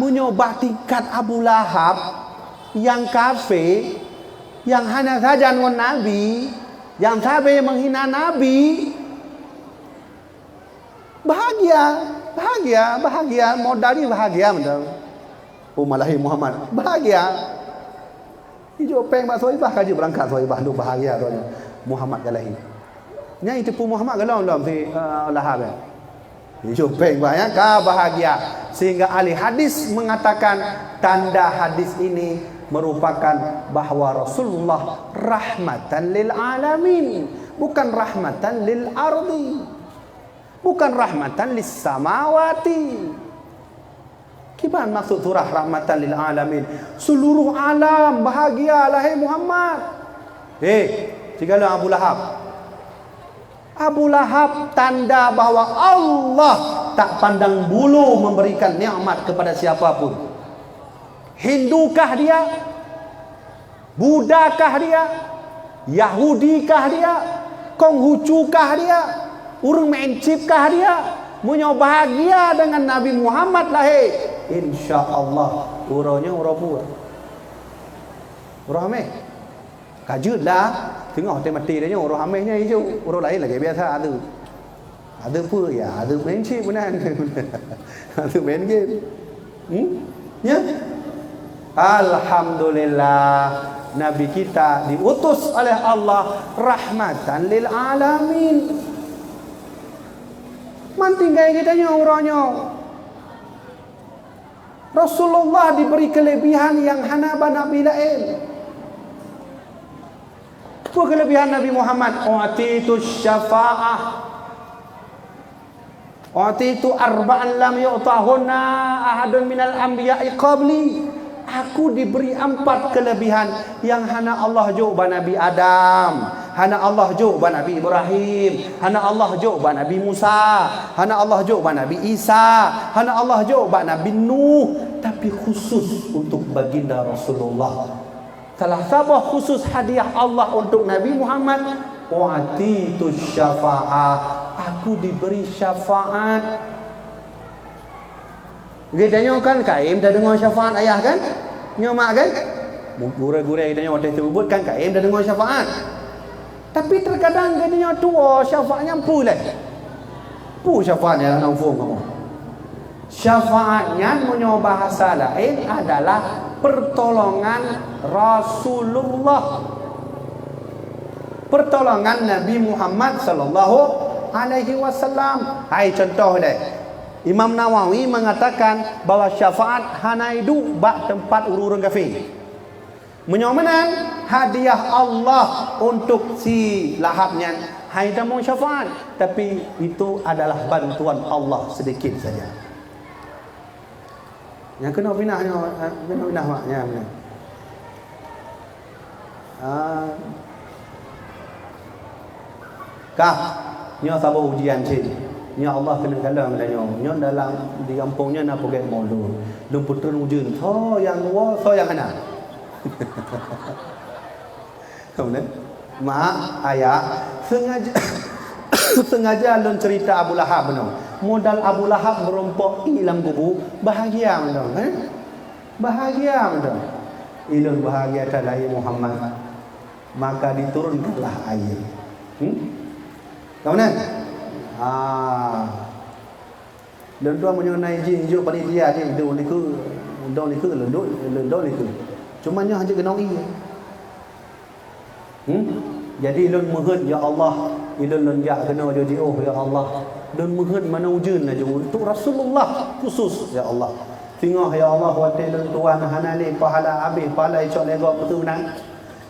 meunyoe bak tingkat Abu Lahab nyang kafé, nyang hana sajan ngon Nabi, nyang sabe meuhina Nabi, bahagia, bahagia, bahagia, modal jih bahagia mantong. Umat lahé Muhammad, bahagia. Ijok péng bak Suwaibah, ka jeuet beurangkat Suwaibah, lôn bahagia droeneuh. Muhammad ka lahé. Nyan jiteupeue Muhammad gohlom-gohlom si, eh, Lahab nyan. Ijok péng bak nyan ka bahagia. Sehingga ahli hadis mengatakan tanda hadis ini merupakan bahwa Rasulullah rahmatan lil alamin, bukan rahmatan lil ardi, bukan rahmatan lis samawati. Kiban maksud surah rahmatan lil alamin? Seluruh alam bahagia lahé Muhammad. Eh, sigohlom Abu Lahab. Abu Lahab tanda bahwa Allah tak pandang bulu memberikan nikmat kepada siapa pun. Hindu kah dia? Buddha kah dia? Yahudi kah dia? Konghucu kah dia? Ureuëng meu'en cit kah dia? Meunyoe bahagia deungon Nabi Muhammad lahé, insya Allah uroe nyoe uroe peue? Uroe hamé. Ka jeuet lah, teungoh watée maté tanyoe, uroe hamé nyan ijok, uroe laén lagée biasa azeub. Azeub peue? Ya, azeub main chip meunan. Azeub main game. Hmm? Ya? Alhamdulillah, Nabi kita diutus oleh Allah rahmatan lil alamin. Man tinggai geutanyoe uroe nyoe. Rasulullah diberi kelebihan nyang hana bak nabi laén. Peue kelebihan Nabi Muhammad? "U'titu syafa'ah. U'titu arba'an lam yu'tahunna ahadun minal anbiya'i qabli." Aku diberi empat kelebihan nyang hana Allah jok bak Nabi Adam, hana Allah jok bak Nabi Ibrahim, hana Allah jok bak Nabi Musa, hana Allah jok bak Nabi Isa, hana Allah jok bak Nabi Nuh, tapi khusus untuk baginda Rasulullah. Salah saboh khusus hadiah Allah untuk Nabi Muhammad, "U'titu syafa'ah." Aku diberi syafaat. Geutanyoe kan kayém tadeungoe syafaat ayah kan? Nyoe mak kan? Gurée-gurée geutanyoe watée teubeubeuet kan kayém tadeungoe syafaat. Tapi terkadang geutanyoe tuwoe syafaat nyan peue lé? Peue syafaat nyan lam phon kamoe? Syafaat nyan meunyoe bahasa laén adalah pertolongan Rasulullah. Pertolongan Nabi Muhammad sallallahu alaihi wasallam. Hai contoh deh. Imam Nawawi mengatakan bahwa syafaat hana iduek bak teumpat ureuëng kafé. Meunyoe meunan, hadiah Allah untuk si Lahab nyan hai tamong syafaat, tapi itu adalah bantuan Allah sedikit saja. Nyang keunoe pinah nyoe, ha, keunoe pinah mak, nyang keunoe. Ah. Kah, nyoe saboh ujian cit. Nyoe Allah keuneuk kalon geutanyoe. Nyoe dalam di gampông nyoe na peuget mo lôn. Lôn peutreun ujeuen. Soe nyang woe, soe nyang hana. Kamu ni? Mak, ayah, sengaja, sengaja lôn cerita Abu Lahab meunoe. Modal Abu Lahab meurumpok ié lam kubu, bahagia meunoe, eh? Bahagia meunoe. Ilôn bahagia that lahé Muhammad. Maka diturunkanlah air. Hmm? Kamu ni? Ah. Lôn tuan meunyoe na izin jok panitia jih, dong likot, dong likot, lôn dong, lôn dong likot. Cuma nyoe hana keunong ié. Hmm? Jadi lôn meuheuet, ya Allah, ilôn lôn jak keunoe jiôh, ya Allah. Lôn meuheuet meunan ujeuen laju untuk Rasulullah khusus, ya Allah. Singoh, ya Allah, watée lôn tuan hana lé pahala, habéh pahala icok lé gob, beutôi meunan.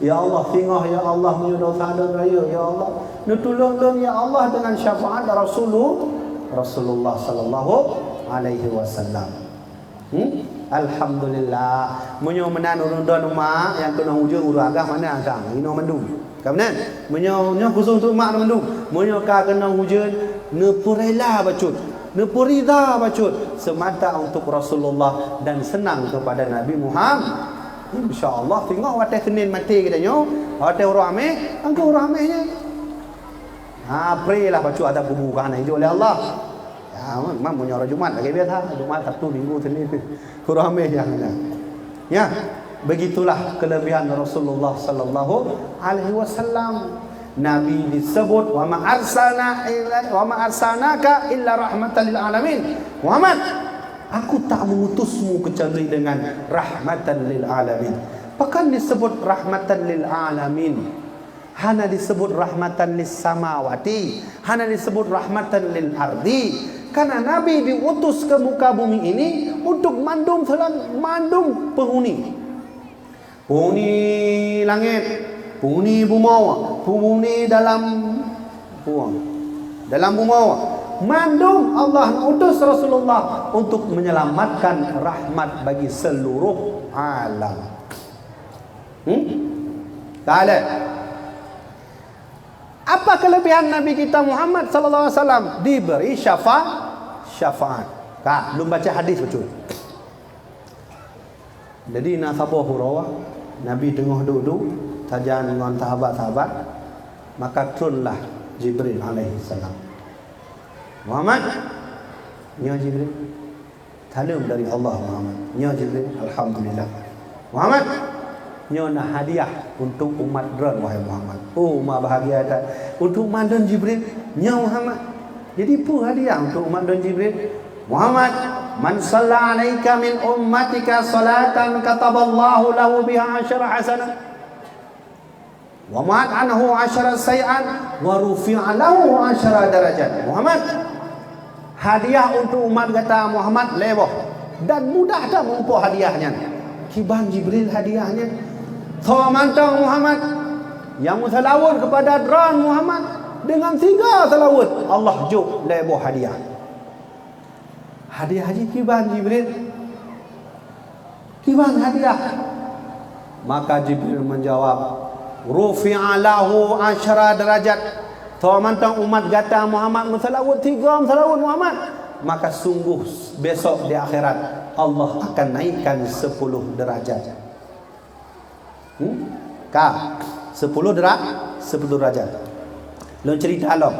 Ya Allah, singoh, ya Allah, meunyoe dosa lôn rayeuk, ya Allah. Neutulông lôn, ya Allah, dengan syafaat Rasulu-, Rasulullah sallallahu alaihi wasallam. Hmm? Alhamdulillah. Meunyoe meunan ureuëng droeneuh mak nyang keunong ujeuen, ureuëng agam hana sang, inoe mandum. Ka meunan? Meunyoe nyoe khusus untuk mak mandum. Meunyoe ka keunong ujeuen, neupeurela bacut, neupeurida bacut semata untuk Rasulullah dan senang kepada Nabi Muhammad. Insya Allah, singoh watée Senin maté geutanyoe, watée uroe Hameh, angka uroe Hameh nyan. Ha, pré lah bacut azab kubu ka hana ijok lé Allah. Ya, memang meunyoe uroe Jumat lagée biasa, Jumat, Sabtu, Minggu, Senin. Uroe Hameh nyang na. Ya, begitulah kelebihan Rasulullah sallallahu alaihi wasallam. Nabi disebut, "Wa ma arsalna illa, wa ma arsalnaka illa rahmatan lil alamin." Muhammad, aku tak mengutusmu kecuali dengan rahmatan lil alamin. Bahkan disebut rahmatan lil alamin. Hana disebut rahmatan lis samawati, hana disebut rahmatan lil ardi. Karena Nabi diutus ke muka bumi ini untuk mandum selang-, mandum penghuni. Penghuni langét, penghuni bumoe, penghuni dalam puang, dalam bumoe. Mandum Allah utus Rasulullah untuk menyelamatkan rahmat bagi seluruh alam. Hmm? Taala. Apa kelebihan Nabi kita Muhammad sallallahu alaihi wasallam? Diberi syafa-, syafaat. Ka, lôn baca hadis betul. Jadi na saboh uroe Nabi teungoh duek-duek sajan ngon sahabat-sahabat, maka tronlah Jibril alaihissalam. "Muhammad," nyoe Jibril. "Saleuem dari Allah, Muhammad." "Nyoe Jibril." "Alhamdulillah." "Muhammad, nyoe na hadiah untuk umat droe, wahai Muhammad." "Oh, ma bahagia that untuk umat lôn, Jibril." "Nyoe, Muhammad." "Jadi peue hadiah untuk umat lôn, Jibril?" "Muhammad, man shalla alaika min ummatika shalatan kataballahu lahu biha asyara hasanat, wa muhat anhu asyara sayyi'at, wa rufi'a lahu asyara darajat." "Muhammad, hadiah untuk umat gata, Muhammad, lhèe boh, dan mudah that meuumpok hadiah nyan." "Kiban, Jibril, hadiah nyan?" "Soe mantong, Muhammad, nyang meuseulaweuet keupada droe, Muhammad, deungon sigoe seulaweuet, Allah jok lhèe boh hadiah." "Hadiah jih kiban, Jibril? Kiban hadiah?" Maka Jibril menjawab, "Rufi'a lahu asyara darajat." "Soe mantong umat gata, Muhammad, meuseulaweuet sigoe meuseulaweuet, Muhammad, maka sungguh besok di akhirat Allah akan naikkan sepuluh derajat." Hmm? Ka, sepuluh dera-, sepuluh derajat. Lôn cerita lom.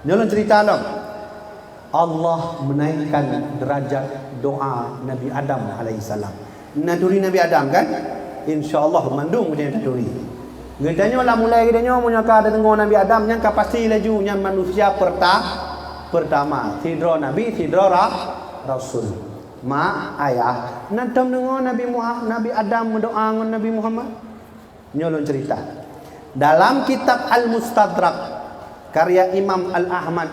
Nyoe lôn cerita lom. Allah menaikkan derajat doa Nabi Adam alaihissalam. Na turi Nabi Adam, kan? Insya Allah mandum geutanyoe taturi. Geutanyoe lam ulèe geutanyoe meunyoe ka tadeungoe Nabi Adam, nyan ka pasti laju nyan manusia perta-, pertama. Sidroe nabi, sidroe ra-, rasul. Mak, ayah, na tom deungoe Nabi Muha-, Nabi Adam meudoa ngon Nabi Muhammad? Nyoe lôn cerita. Dalam kitab Al-Mustadrak karya Imam Al-Ahmad,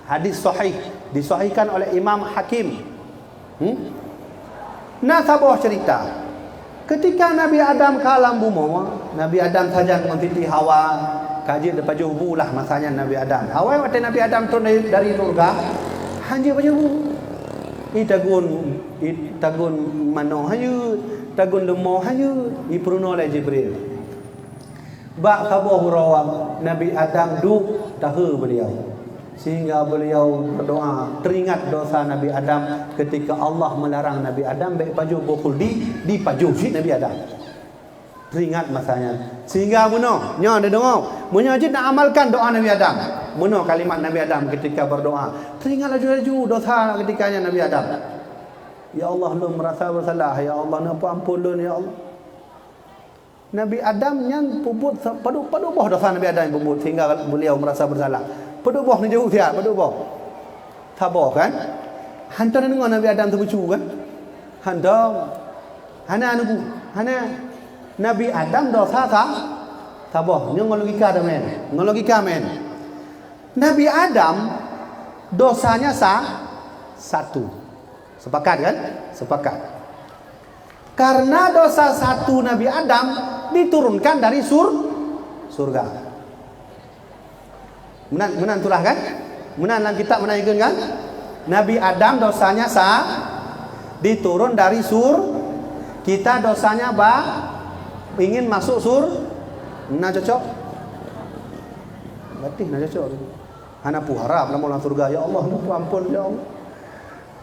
hadis sahih, disahihkan oleh Imam Hakim. Hmm? Na saboh cerita. Ketika Nabi Adam ka lam bumoe, Nabi Adam sajan ngon Siti Hawa, ka jeuet dipajoh bu lah masa nyan Nabi Adam. Awai watèe Nabi Adam tron dari, dari syurga, han jeuet pajoh bu. I tagun, i tagun manoe han jeuet, tagun leumo han jeuet, ipeurunoe lé Jibril. Bak saboh uroe Nabi Adam duek tahe beuliau, sehingga beuliau berdoa teuringat dosa Nabi Adam ketika Allah melarang Nabi Adam bèk pajoh boh khuldi, dipajoh cit Nabi Adam. Teuringat masa nyan. Sehingga bunoe, nyoe neudeungoe, meunyoe jeuet neuamalkan doa Nabi Adam. Bunoe kalimat Nabi Adam ketika berdoa. Teuringat laju-laju dosa ketika nyan Nabi Adam. "Ya Allah, lôn merasa bersalah. Ya Allah, neupeuampôn lôn, ya Allah." Nabi Adam nyan peubuet sa-, padub, padub boh dosa Nabi Adam peubuet sehingga beliau merasa bersalah. Padub boh neujaweueb siat, padub boh. Saboh kan? Hantom neudeungoe Nabi Adam teubeusu kan? Hantom. Hana neubu-, hana. Nabi Adam dosa sa-, saboh. Nyoe ngon logika dah main. Ngon logika main. Nabi Adam dosanya sa-, satu. Sepakat kan? Sepakat. Karena dosa satu Nabi Adam diturunkan dari sur-, surga. Meunan, meunan tulah kan? Meunan lam kitab meunan ikheun kan? Nabi Adam dosanya sa-, diturun dari sur-, kita dosanya ba-, ingin masuk sur-, na cocok? Berarti na cocok. Hana peue harab lam, lam surga. Ya Allah, neupeuampôn, ya Allah.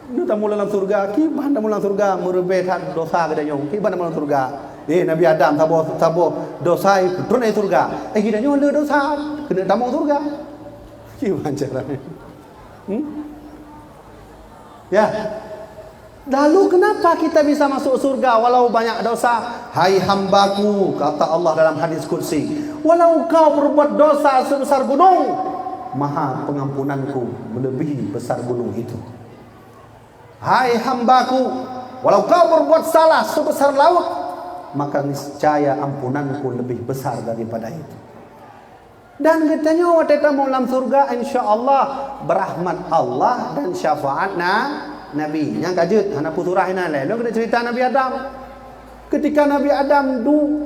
Nyoe tamong lam surga, kiban tamong lam surga, meureubeh that dosa geutanyoe. Kiban tamong lam surga. Eh, Nabi Adam saboh, saboh dosa, eh, tron dari surga. Eh, geutanyoe le dosa, keuneuk tamong surga. Kiban cara. Hmm? Ya. Lalu kenapa kita bisa masuk surga walau banyak dosa? "Hai hambaku," kata Allah dalam hadis qudsi, "walau kau berbuat dosa sebesar gunung, maha pengampunanku melebihi besar gunung itu." Hai hambaku, walau kau berbuat salah sebesar laut, maka niscaya ampunanku lebih besar daripada itu. Dan geutanyoe watée tamong lam syurga, insya Allah, beurahmat Allah dan syafaat na-, Nabi. Nyang ka jeuet, hana peue surah inan lé. Lôn keuneuk cerita Nabi Adam. Ketika Nabi Adam du-,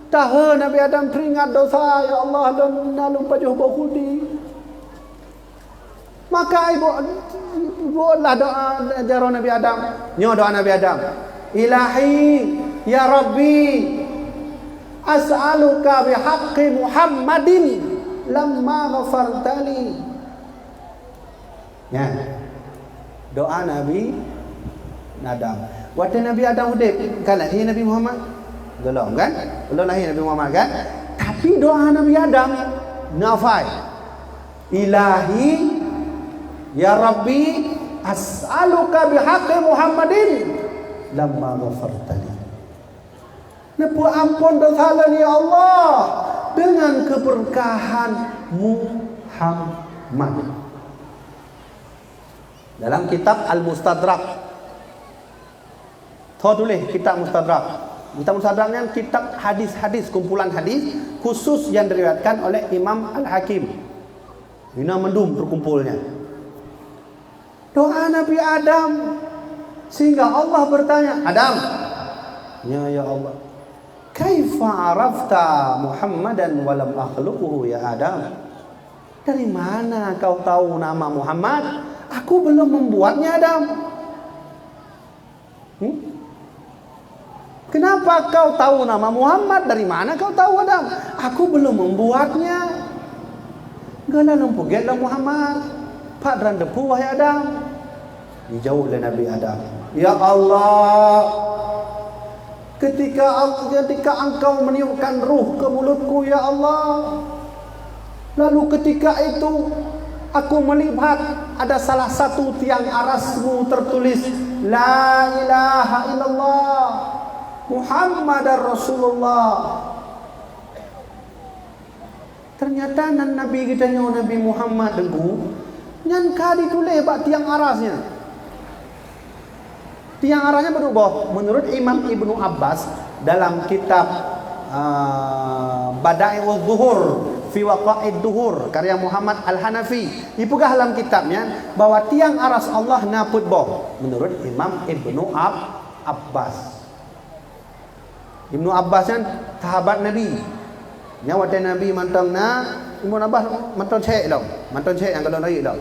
tahe Nabi Adam teuingat dosa, "Ya Allah, lôn na lôn pajoh boh khuldi." Maka ibu, ibu lah doa jaroe Nabi Adam. Nyoe doa Nabi Adam. "Ilahi, ya Rabbi, as'aluka bihaqqi Muhammadin lamma ghafartali." Ya. Doa Nabi Adam. Watèe Nabi Adam udép, ka lahé Nabi Muhammad? Belum, kan? Belum lahé Nabi Muhammad, kan? Tapi doa Nabi Adam, nafai. "Ilahi, ya Rabbi, as'aluka bihaqqi Muhammadin lamma ghafartali." Neupeuampon dosa lôn, ya Allah, dengan keberkahan Muhammad. Dalam kitab Al-Mustadrak. Tho tuléh kitab Mustadrak. Kitab Mustadrak nyan kitab hadis-hadis, kumpulan hadis khusus yang diriwayatkan oleh Imam Al-Hakim. Ina mandum teukumpul nyan. Doa Nabi Adam, sehingga Allah bertanya, "Adam." "Ya, ya Allah." "Kaifa arafta Muhammadan wa lam akhluquhu, ya Adam?" "Dari mana kau tahu nama Muhammad? Aku belum membuatnya, Adam." Hmm? "Kenapa kau tahu nama Muhammad? Dari mana kau tahu, Adam? Aku belum membuatnya." "Gana lôn peugét lom Muhammad. Pat droen teupeu, wahai Adam?" Dijaweueb lé Nabi Adam, "Ya Allah, ketika, ketika Engkau meniupkan ruh ke mulutku, ya Allah, lalu ketika itu aku melihat ada salah satu tiang arasmu tertulis, 'La ilaha illallah, Muhammadar Rasulullah.'" Ternyata nan Nabi geutanyoe, Nabi Muhammad, Teungku, nyan ka dituléh bak tiang aras nyan. Tiang aras nyan padub boh? Menurut Imam Ibnu Abbas, dalam kitab, ah, Bada'i'uz Zuhur fi Waqa'id Duhur, karya Muhammad Al-Hanafi, ipeugah lam kitab nyan bahwa tiang aras Allah na peuet boh, menurut Imam Ibnu Ab-, Abbas. Ibnu Abbas nyan sahabat Nabi. Nyan watèe Nabi mantong na, Ibnu Abbas mantong cék lom, mantong cék nyang golom rayeuk lom.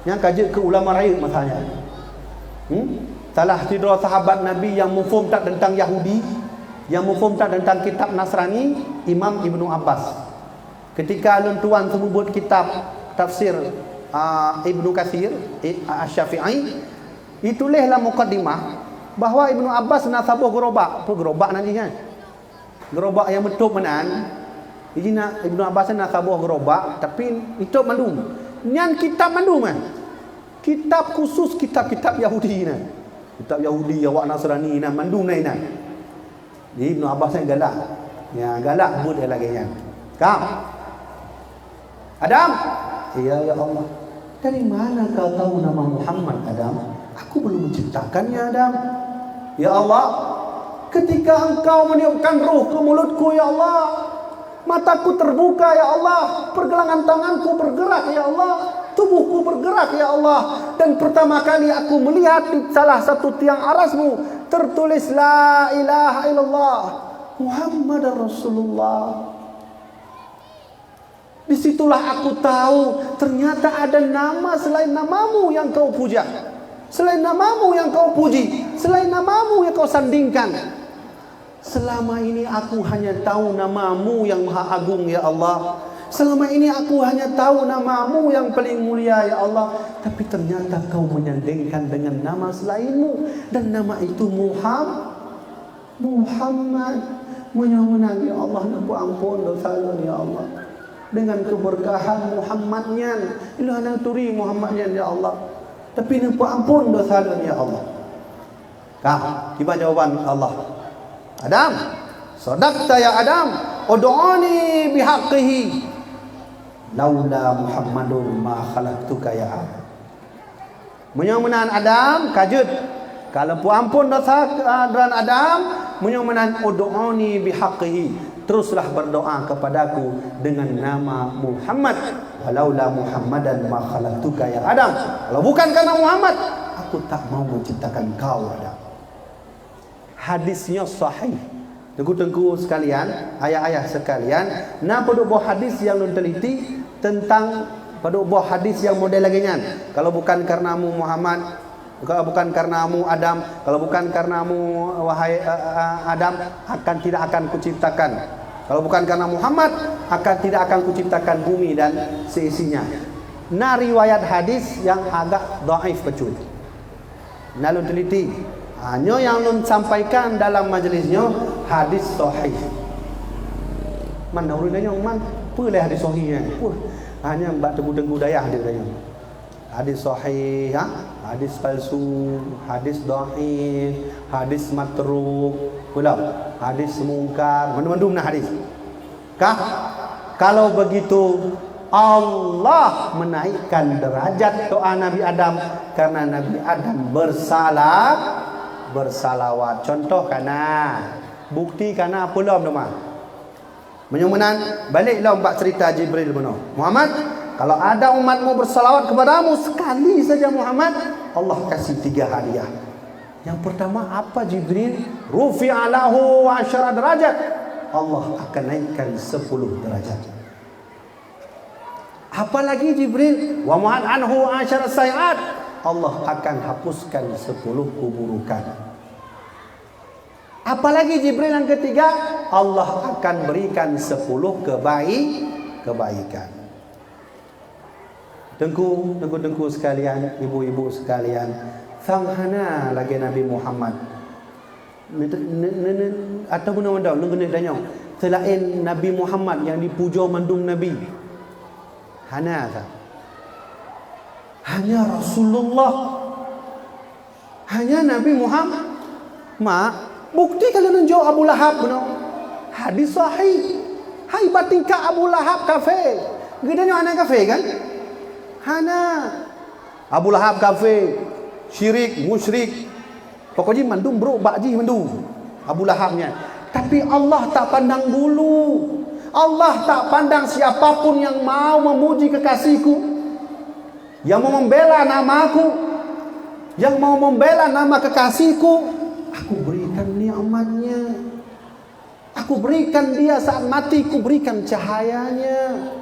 Nyan ka jeuet keu ulama rayeuk masa nyan. Hmm? Salah sidroe sahabat Nabi nyang muphom that teuntang Yahudi, nyang muphom that teuntang kitab Nasrani, Imam Ibnu Abbas. Ketika lôn tuan seumeubeuet kitab tafsir, a, Ibnu Katsir, i-, a, Asy-Syafi'i, ituléh lam mukadimah bahwa Ibnu Abbas na saboh geurobak. Peue geurobak nan jih nyan? Geurobak nyang meutôb meunan. Jih na, Ibnu Abbas na saboh geurobak, tapi itôb mandum. Nyan kitab mandum, eh. Kitab khusus, kitab-kitab Yahudi na. Kitab Yahudi, awak Nasrani na, mandum na inan. Jadi Ibnu Abbas nyan galak. Ya, galak buet nyang lagèe nyan. Ka. "Adam!" "Iya, ya Allah." "Dari mana kau tahu nama Muhammad, Adam?" "Aku belum menciptakannya, Adam." "Ya Allah, ketika Engkau meniupkan ruh ke mulutku, ya Allah, mataku terbuka, ya Allah, pergelangan tanganku bergerak, ya Allah, tubuhku bergerak, ya Allah, dan pertama kali aku melihat di salah satu tiang arasmu tertulis, 'La ilaha illallah, Muhammadar Rasulullah.'" Di situlah aku tahu, ternyata ada nama selain namamu yang kau puja. Selain namamu yang kau puji. Selain namamu yang kau sandingkan. Selama ini aku hanya tahu namamu yang maha agung, ya Allah. Selama ini aku hanya tahu namamu yang paling mulia, ya Allah. Tapi ternyata kau menyandingkan dengan nama selainmu. Dan nama itu Muhammad. Muhammad, meunyoe meunan, ya Allah, neupeuampon desya lôn, ya Allah. Dengan keubeurkahan Muhammad nyan, ilôn hana turi Muhammad nyan, ya Allah. Tapi neupeuampon desya lôn, ya Allah. Ka, kiban jawaban Allah. "Adam, sadaqta ya Adam, ud'uni bihaqqihi. Laula Muhammadun ma khalaqtuka ya Adam." Meunyoe meunan Adam, ka jeuet. Ka lôn peuampon desya, ah, droen Adam, meunyoe meunan ud'uni bihaqqihi. Teruslah berdoa kepadaku dengan nama Muhammad. Walaula Muhammadan ma khalaqtuka ya Adam. Kalau bukan karena Muhammad, aku tak mau menciptakan kau, Adam. Hadis nyoe sahih. Teungku-teungku sekalian, ayah-ayah sekalian, na padub boh hadis nyang lôn teliti teuntang padub boh hadis nyang model lagèe nyan. Kalau bukan karenamu Muhammad, kalau bukan karenamu Adam, kalau bukan karenamu wahai, eh, eh, Adam, akan tidak akan kuciptakan. Kalau bukan karena Muhammad, akan tidak akan kuciptakan bumi dan seisinya. Na riwayat hadis nyang agak dhaif bacut. Na lôn teliti. Ha, nyoe nyang lôn sampaikan dalam majlis nyoe hadis sahih. Man ureuëng tanyong, "Man, peue lé hadis sahih nyan?" Puh, hanya bak teungku-teungku dayah dia tanyong. Hadis sahih, ha? Hadis palsu, hadis dhaif, hadis matruk, pula hadis mungkar, mandum-mandum na hadis. Kah? Kalau begitu, Allah menaikkan derajat doa Nabi Adam karena Nabi Adam bersalah, bersalawat. Contoh kana, bukti kana, peue lom teuma. Meunyoe meunan, balik lom bak cerita Jibril bunoe. Muhammad, kalau ada umatmu bersalawat kepadamu sekali saja Muhammad, Allah kasih tiga hadiah. Yang pertama apa Jibril? Rufi'a lahu asyara derajat. Allah akan naikkan sepuluh derajat. Apalagi Jibril, wa muhat anhu asyara sayyi'at. Allah akan hapuskan sepuluh keburukan. Apalagi Jibril yang ketiga, Allah akan berikan sepuluh kebaik kebaikan. Teungku, teungku-teungku sekalian, ibu-ibu sekalian, sang hana lagée Nabi Muhammad. Ne-, ne-, ne-, ne-, atau guna wadau, ne-, ne-, tanyong. Selain Nabi Muhammad yang dipuja mandum nabi. Hana sa. Hanya Rasulullah. Hanya Nabi Muhammad. Mak, bukti ka lôn jok Abu Lahab bunoe. Hadis sahih. Hai, bak tingkat Abu Lahab kafé. Geutanyoe hana kafé kan? Hana. Abu Lahab kafé, syirik, musyrik. Pokok jih mandum brok bak jih mandum. Abu Lahab nyan. Tapi Allah tak pandang bulu. Allah tak pandang siapapun yang mau memuji kekasihku. Yang mau membela nama aku, yang mau membela nama kekasihku, aku berikan nikmatnya. Aku berikan dia saat mati, ku berikan cahayanya.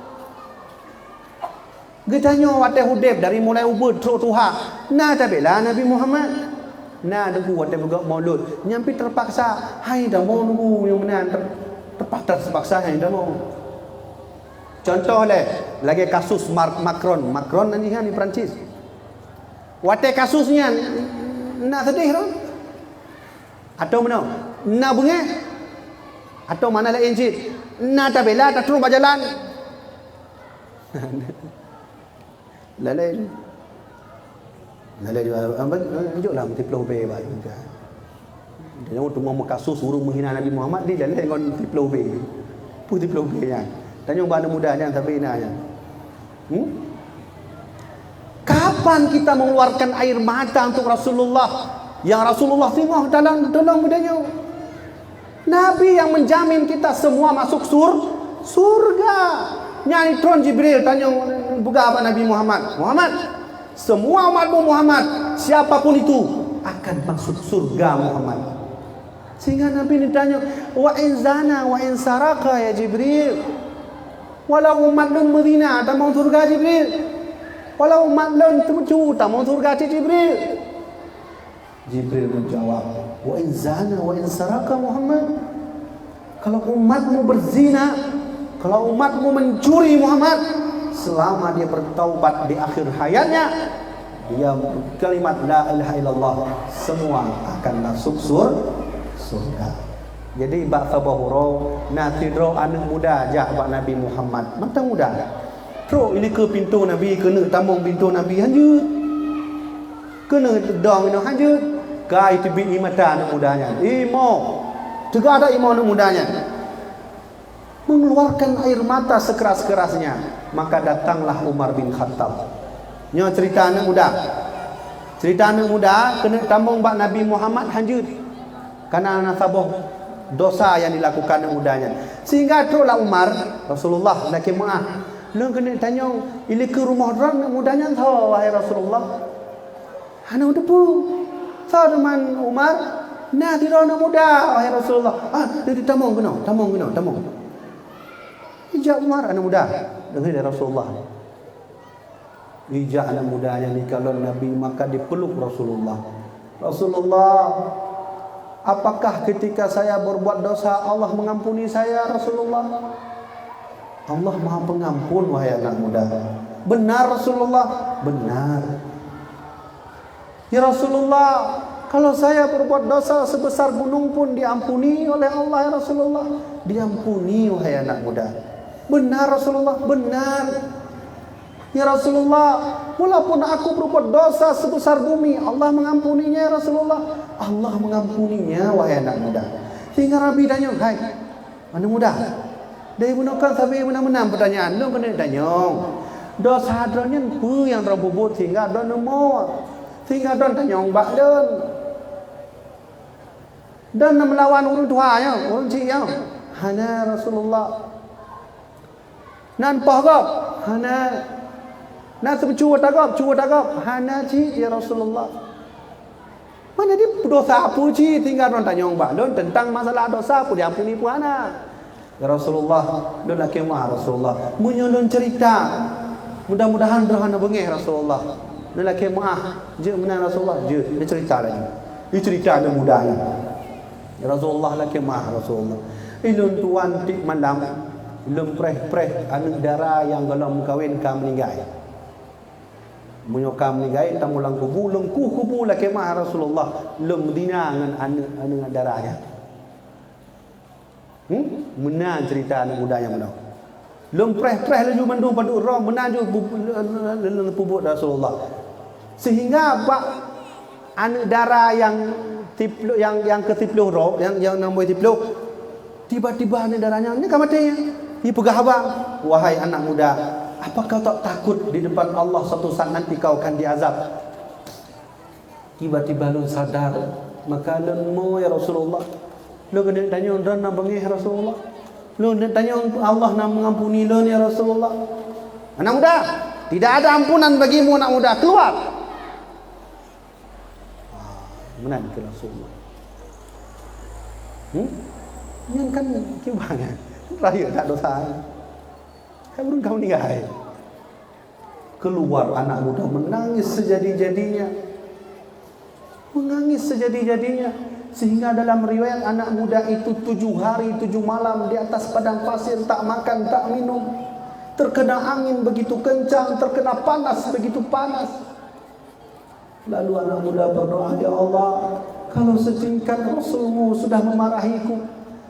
Geutanyoe watée udeb dari mulai ubeut trok tuha, na tabela Nabi Muhammad. Na deungoe watée beugok maulud, nyang pih terpaksa, hai tamong deungoe nyang meunan ter-, terpaksa, terpaksa hai tamong. Contoh lé, lagée kasus Mar-, Macron. Macron nyan di Perancis. Watée kasus nyan, na seudeh ron? Atau meunoe, na beungéh? Atau mana laén cit? Na tabela, tatrok bak jalan? Lalai. Lalai jua, apa, jok lah meutiploh bée bak. Dia teuma meukasus ureuëng meuhina Nabi Muhammad, di lalai ngon tiploh bée. Peue tiploh bée nyan? Tanyong bak aneuk muda nyan, sabe na nyan. Hmm? Kapan kita mengeluarkan air mata untuk Rasulullah? Yang Rasulullah singoh dalam tolong geutanyoe. Nabi yang menjamin kita semua masuk sur-, surga. Nyan tron Jibril tanyong peugah bak Nabi Muhammad, "Muhammad, semua umatmu Muhammad, siapapun itu, akan masuk surga Muhammad." Sehingga Nabi ditanya, "Wa in zana, wa in saraka ya Jibril?" Walau umat lôn meuzina, tamong surga Jibril. Walau umat lôn teumecu, tamong surga cit Jibril. Jibril menjawab, "Wa in zana wa in saraka Muhammad." Kalau umatmu berzina, kalau umatmu mencuri Muhammad, selama dia bertaubat di akhir hayatnya, dia kalimat la ilaha illallah, semua akan masuk sur-, surga. Jadi bak saboh uroe na sidroe aneuk muda jak bak Nabi Muhammad, mantong muda. Trok ilikeue pintoe Nabi, keuneuk tamong pintoe Nabi hanjeuet. Keuneuk dong inoe hanjeuet, ka iteubiet ie mata aneuk muda nyan. Imo! Teuga that imo aneuk muda nyan. Mengeluarkan air mata sekeras-kerasnya, maka datanglah Umar bin Khattab. Nyoe cerita aneuk muda. Cerita aneuk muda keuneuk tamong bak Nabi Muhammad hanjeuet. Karena na saboh dosa yang dilakukan aneuk muda nyan. Sehingga troklah Umar, "Rasulullah, lakée meu'ah. Lôn keuneuk tanyong, ilikeue rumoh droe aneuk muda nyan soe, wahai Rasulullah?" Hana teupeu. Soe teuma Umar? Na sidroe aneuk muda, wahai Rasulullah. Ah, jadi tamong keunoe, tamong keunoe, tamong. Ijak Umar aneuk muda, deungon lé Rasulullah. Ijak aneuk muda nyan dikalon Nabi, maka dipeluk Rasulullah. "Rasulullah, apakah ketika saya berbuat dosa, Allah mengampuni saya, Rasulullah?" "Allah Maha Pengampun, wahai anak muda." "Benar, Rasulullah?" "Benar." "Ya Rasulullah, Kalau saya berbuat dosa sebesar gunung pun diampuni oleh Allah, ya Rasulullah. Diampuni, wahai anak muda. Benar, Rasulullah, benar. Ya Rasulullah, walaupun aku berbuat dosa sebesar bumi, Allah mengampuninya, ya Rasulullah. Allah mengampuninya, wahai anak muda. Sehingga Nabi tanya, "Hai, anak muda, dari bunoe kan sabe meunan-meunan pertanyaan, lôn keuneuk tanyong. Dosa droeneuh peue nyang droen peubuet sehingga droen neumoe, sehingga droen tanyong bak lôn?" Dan na meulawan ureuëng tuha nyoe, ureuëng chik nyoe? Hana, Rasulullah. Nan poh gob? Hana. Na seumeue cuwoe tagob, cuwoe tagob? Hana cit, ya Rasulullah. Mana di dosa peue cit tinggai droen tanyong bak lôn teuntang masalah dosa peue diampuni peue hana. Ya Rasulullah, lôn lakée meuah Rasulullah. Meunyoe lôn cerita, mudah-mudahan droe hana beungéh Rasulullah. Lôn lakée meuah, jeuet meunan Rasulullah, jeuet, lôn cerita laju. Lôn cerita lôn muda nyan. Ya Rasulullah, lakée meuah Rasulullah. Ilôn tuan tiep malam, lôn preh-preh aneuëk dara nyang gohlom meukawen ka meuninggai. Meunyoe ka meuninggai, tamulang kubu, lôn kueh kubu lakée meuah Rasulullah, lôn meudina ngon aneuëk, aneuëk dara nyan. Hmm? Meunan cerita aneuk muda nyang meunoe. Lôn preh-preh laju mandum padub droe, meunan ju bu-, lôn peubuet Rasulullah. Sehingga bak aneuk dara nyang siploh, nyang, nyang keusiploh droe, nyang, nyang nombor siploh, tiba-tiba aneuk dara nyan, nyan ka maté. Jipeugah haba, "Wahai anak muda, apakah tak takut di depan Allah suatu saat nanti kau akan diazab?" Tiba-tiba lôn sadar, maka lôn mo, ya Rasulullah. Lôn keuneuk tanyong, droeneuh na beungéh, Rasulullah. Lôn keuneuk tanyong, Allah na mengampuni lôn, ya Rasulullah. Anak muda, tidak ada ampunan bagimu, anak muda. Keluar. Ah, meunan keu Rasulullah. Hmm? Nyan kan kiban nyan. Rayeuk that dosa. Hai ureuëng ka meuninggai. Keluar anak muda menangis sejadi-jadinya. Menangis sejadi-jadinya. Sehingga dalam riwayat anak muda itu tujuh hari, tujuh malam di atas padang pasir, tak makan, tak minum. Terkena angin begitu kencang, terkena panas begitu panas. Lalu anak muda berdoa, "Ya Allah, kalau setingkat Rasulmu sudah memarahiku,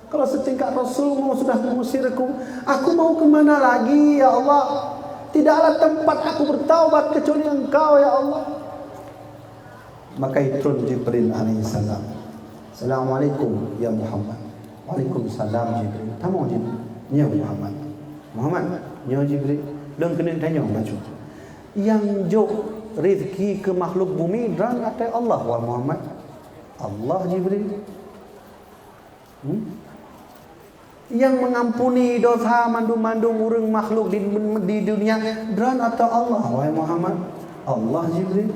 kalau setingkat Rasulmu sudah mengusirku, aku mau ke mana lagi, ya Allah? Tidak ada tempat aku bertaubat kecuali Engkau, ya Allah." Maka turun Jibril alaihissalam. "Assalamualaikum, ya Muhammad." "Waalaikumsalam, Jibril." "Tamong, Jibril." "Nyoe Muhammad." "Muhammad, nyoe Jibril. Lôn keuneuk tanyong bacut. Nyang jok rezeki keu makhluk bumi droen ateueh Allah, wahai Muhammad?" "Allah, Jibril." Hmm? "Nyang mengampuni dosa mandum-mandum ureuëng makhluk di, di dunia droen ateueh Allah, wahai Muhammad?" "Allah, Jibril."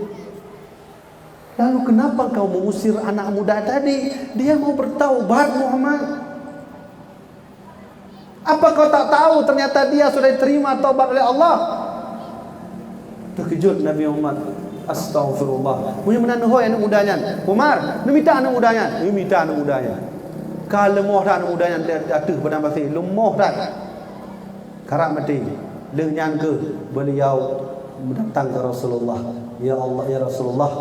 "Lalu kenapa kau mengusir anak muda tadi? Dia mau bertaubat, Muhammad. Apa kau tak tahu ternyata dia sudah diterima taubat oleh Allah?" Terkejut Nabi Muhammad. "Astaghfirullah. Meunyoe meunan hôi aneuk muda nyan, Umar, neumita aneuk muda nyan." Neumita aneuk muda nyan. Ka leumoh that aneuk muda nyan di ateueh padang pasir. Leumoh that. Karab maté. Lheueh nyan keuh beliau mendatang ke Rasulullah. "Ya Allah, ya Rasulullah,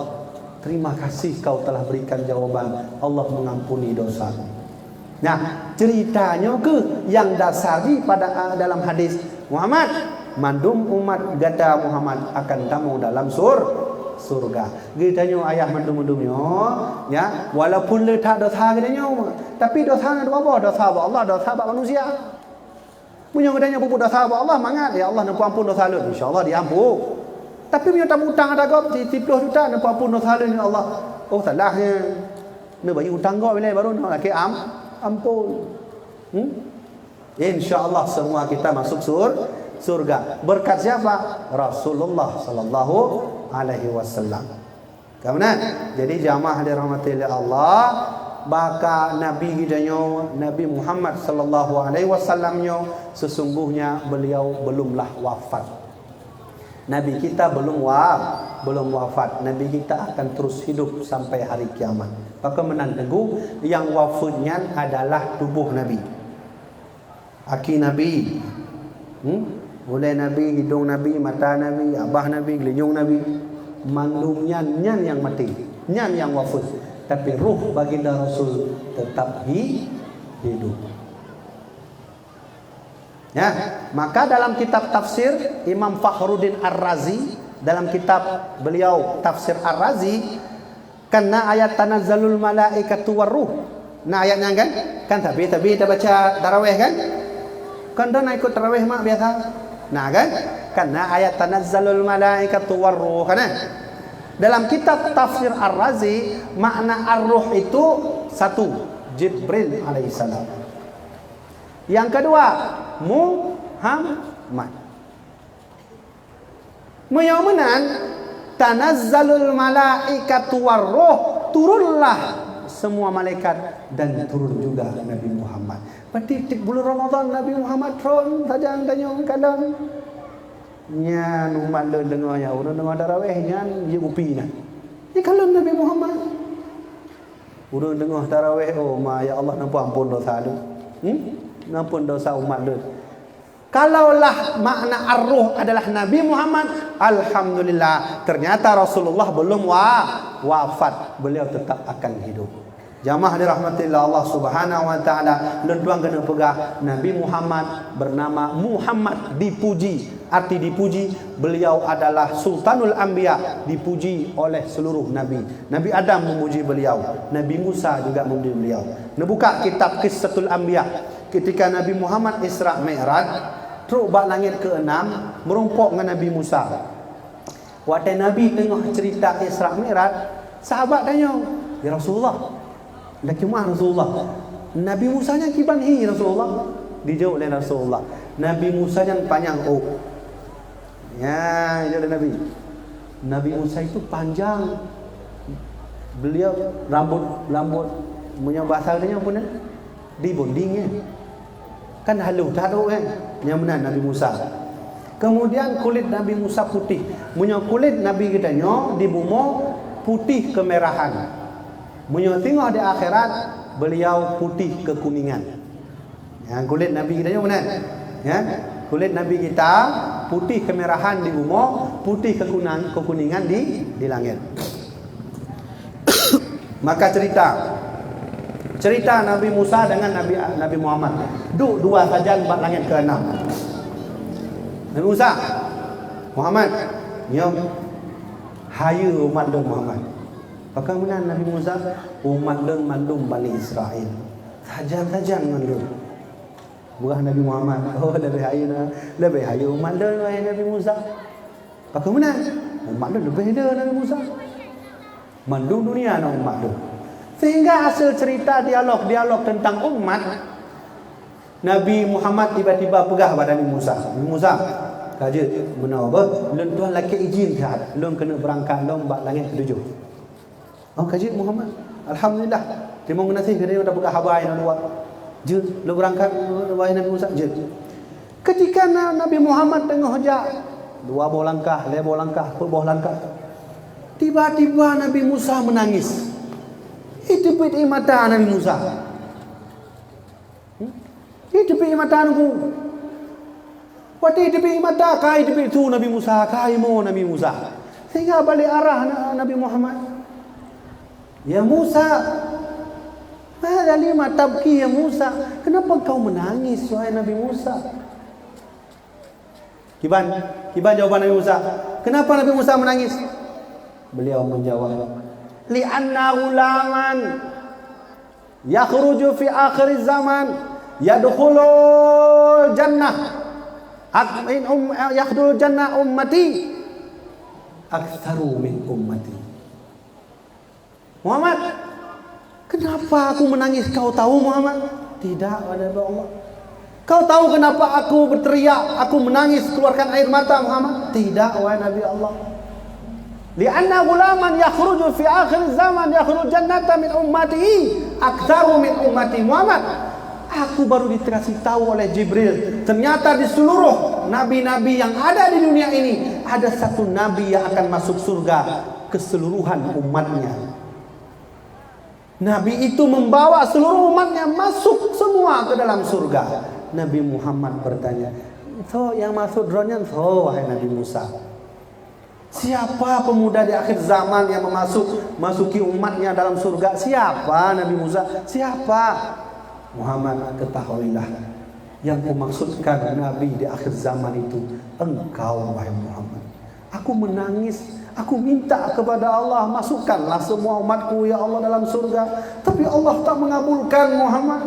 terima kasih kau telah berikan jawaban. Allah mengampuni dosa." Nah, cerita nyoe keuh nyang dasar di pada, ah, dalam hadis, "Muhammad, mandum umat gata Muhammad akan tamong dalam sur-, surga." Geutanyoe ayah mandum-mandum nyoe, ya, walaupun le that dosa geutanyoe, tapi dosa na dua boh, dosa bak Allah, dosa bak manusia. Meunyoe geutanyoe peubuet dosa bak Allah, mangat, "Ya Allah, neupeuampon dosa lôn." Insya Allah diampon. Tapi meunyoe tamutang ata gob, si-, siploh juta, "Neupeuampon dosa lôn, ya Allah." Oh, salah nyan. Neubayeue utang gob ilée baru neulakée am-, ampon. Hmm? Insya Allah semua kita masuk sur-, surga. Berkat siapa? Rasulullah sallallahu alaihi wasallam. Ka meunan? Jadi jamaah dirahmati lé Allah, baka Nabi geutanyoe, Nabi Muhammad sallallahu alaihi wasallam nyoe, sesungguhnya beliau belumlah wafat. Nabi kita belum wa-, belum wafat. Nabi kita akan terus hidup sampai hari kiamat. Baka meunan teungku, nyang wafeuet nyan adalah tuboh Nabi. Aki Nabi, hmm? Ulée Nabi, hidong Nabi, mata Nabi, abah Nabi, geulinyueng Nabi, mandum nyan, nyan nyang maté, nyan nyang wafeuet. Tapi ruh baginda Rasul tetap hi-, hidup. Ya, maka dalam kitab tafsir Imam Fakhruddin Ar-Razi, dalam kitab beliau Tafsir Ar-Razi, kan na ayat "Tanazzalul malaikatu war ruh". Na ayat nyan kan? Kan tabi-tabi tabaca tarawih kan? Kan dah na ikut tarawih mak biasa. Nah kan? Kan na ayat "Tanazzalul malaikatu war ruh" kan? Eh? Dalam kitab Tafsir Ar-Razi, makna ar-ruh itu satu, Jibril alaihissalam. Yang kedua, Muhammad. Meunyoe meunan, "Tanazzalul malaikatu war ruh", turunlah semua malaikat dan turun juga Nabi Muhammad. Berarti tiep bulan Ramadan Nabi Muhammad tron sajan tanyoe kalon. Nyan umat lôn deungoe nyan, ureueng deungoe tarawih nyan jeuet upi nyan. Nyan kalon Nabi Muhammad. Ureueng deungoe tarawih, oh ma, ya Allah, ampôn, ampôn dosa lôn. Hmm? Ampôn dosa umat lôn. Kalaulah makna ar-ruh adalah Nabi Muhammad, alhamdulillah, ternyata Rasulullah belum wa-, wafat. Beliau tetap akan hidup. Jamaah dirahmati Allah Subhanahu wa Taala, lôn tuan keuneuk peugah, Nabi Muhammad bernama Muhammad, dipuji. Arti dipuji, beliau adalah Sultanul Anbiya, dipuji oleh seluruh nabi. Nabi Adam memuji beliau, Nabi Musa juga memuji beliau. Neubuka kitab Qissatul Anbiya, ketika Nabi Muhammad Isra Mi'raj, trok bak langit keenam, meurumpok ngon Nabi Musa. Watée Nabi teungoh ceurita Isra Mi'raj, sahabat tanyong, "Ya Rasulullah, lakée meu'ah Rasulullah, Nabi Musa nyan kiban hi Rasulullah?" Dijaweueb lé Rasulullah, "Nabi Musa nyan panyang ôk." Ya, dijaweueb lé Nabi. Nabi Musa itu panjang. Beliau rambut, rambut, meunyoe bahasa geutanyoe peue nan? Dibonding, ya. Kan halus that, oh, kan? Nyang meunan Nabi Musa. Kemudian kulit Nabi Musa putih. Meunyoe kulit Nabi geutanyoe di bumoe putih kemerahan. Meunyoe singoh di akhirat, beliau putih kekuningan. Ya, kulit Nabi geutanyoe meunan. Ya, kulit Nabi kita putih kemerahan di bumoe, putih kekunan-, kekuningan di, di langit. Maka cerita, cerita Nabi Musa dengan Nabi, Nabi Muhammad. Duek dua sajan bak langét keenam. Nabi Musa, Muhammad, nyoe hayeue umat lôn Muhammad. Pakon meunan Nabi Musa, umat lôn mandum Bani Israel. Sajan-sajan ngon lôn. Peugah Nabi Muhammad, "Oh, leubeh hayeue na, leubeh hayeue umat lôn, wahai Nabi Musa." Pakon meunan? Umat lôn leubeh le Nabi Musa. Mandum dunia na umat lôn. Sehingga hasil cerita dialog-dialog tentang umat, Nabi Muhammad tiba-tiba peugah bak Nabi Musa, "Nabi Musa, ka jeuet meunoe beuh, lôn tuan lakée izin siat, lôn keuneuk beurangkat lom bak langét keutujôh." Oh, ka jeuet Muhammad. Alhamdulillah. Teurimong geunaséh keu tanyoe tapeugah haba nyang luwa. Jeuet, lôn beurangkat, wahai Nabi Musa, jeuet. Ketika na-, Nabi Muhammad teungoh jak, dua boh langkah, lhée boh langkah, peuet boh langkah, tiba-tiba Nabi Musa meunangis. Iteubiet ie mata Nabi Musa. Hmm? Iteubiet ie mata Nabi. Watée iteubiet ie mata, ka iteubiet su Nabi Musa, ka imoe Nabi Musa. Sehingga balik arah na-, Nabi Muhammad. "Ya Musa, madza lima tabki ya Musa? Kenapa engkau menangis, wahai Nabi Musa?" Kiban, kiban jawaban Nabi Musa. Kenapa Nabi Musa menangis? Beliau menjawab, "Li'anna ghulaman yakhruju fi akhir zaman yadkhulul jannah. Ak-, in um-, yadkhulul jannah ummati aktsaru min ummati." "Muhammad, kenapa aku menangis, kau tahu, Muhammad?" "Tidak, wahai Nabi Allah." "Kau tahu kenapa aku berteriak, aku menangis, keluarkan air mata, Muhammad?" "Tidak, wahai Nabi Allah." "Li'anna ghulaman yakhruju fi akhir zaman yadkhulul jannata min ummatihi aktsaru min ummati Muhammad." Aku baru dikasih tahu oleh Jibril, ternyata di seluruh nabi-nabi yang ada di dunia ini, ada satu nabi yang akan masuk surga keseluruhan umatnya. Nabi itu membawa seluruh umatnya masuk semua ke dalam surga. Nabi Muhammad bertanya, "Soe nyang masuk droeneuh nyan soe, wahai Nabi Musa?" Siapa pemuda di akhir zaman yang memasuk masuki umatnya dalam surga? Siapa Nabi Musa? Siapa? Muhammad, ketahuilah, yang kumaksudkan Nabi di akhir zaman itu engkau, wahai Muhammad. Aku menangis, aku minta kepada Allah, masukkanlah semua umatku, ya Allah, dalam surga. Tapi Allah tak mengabulkan, Muhammad.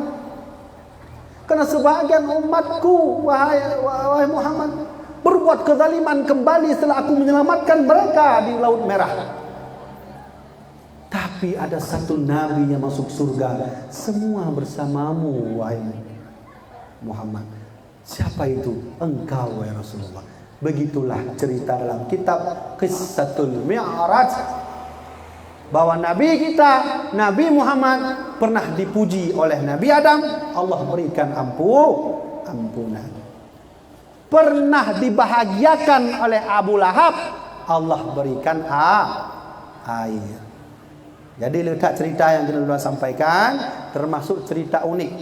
Karena sebahagian umatku, wahai, wahai Muhammad, berbuat kezaliman kembali setelah aku menyelamatkan mereka di Laut Merah. Tapi ada satu nabi yang masuk surga, semua bersamamu, wahai Muhammad. Siapa itu? Engkau, wahai Rasulullah. Begitulah cerita dalam kitab Qissatul Mi'raj, bahwa Nabi kita, Nabi Muhammad, pernah dipuji oleh Nabi Adam, Allah berikan ampu-, ampunan. Pernah dibahagiakan oleh Abu Lahab, Allah berikan a-, air. Jadi, letak cerita yang kena ulama sampaikan, termasuk cerita unik.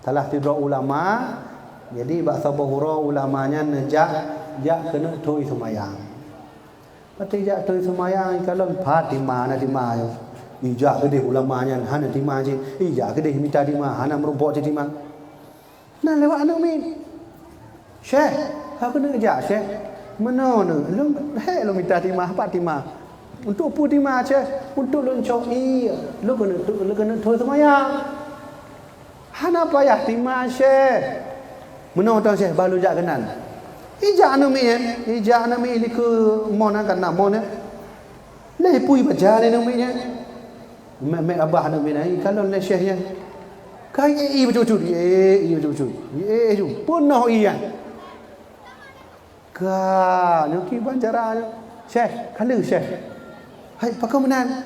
Salah sidroe ulama, jadi bak saboh uroe ulama nyan neujak, jak keuneuk thoi seumayang. Watèe jak thoi seumayang, ikalon pat tima, hana tima nyoe. Ijak keudeh ulama nyan, hana tima cit. Ijak keudeh mita tima, hana meurumpok cit tima. Na lewat aneuk miet. "Syekh, ka keuneuk jak, Syekh?" "Meunoe, neuk. Lôn hèk lôn mita tima, pat tima." "Untuk peue tima, Syekh?" "Untuk lôn cok ie, lôn keuneuk, lôn keuneuk thoi seumayang." "Hana payah tima, Syekh." "Meunoe teuh, Syekh, bah lôn jak keunan." Ijak aneuk miet nyan, ijak aneuk miet likot mon nyan, ka na mon nyan. Lheuh peue ibaca lé aneuk miet nyan. Mèt-mèt babah aneuk miet nyan, ikalon lé syekh nyan. Ka ie-ie bacut-bacut, ie-ie bacut-bacut. Ie-ie ju, peunoh ie nyan. Ka, nyoe kiban cara nyoe. "Syekh, ka lheuh, Syekh." "Hai, pakon meunan?"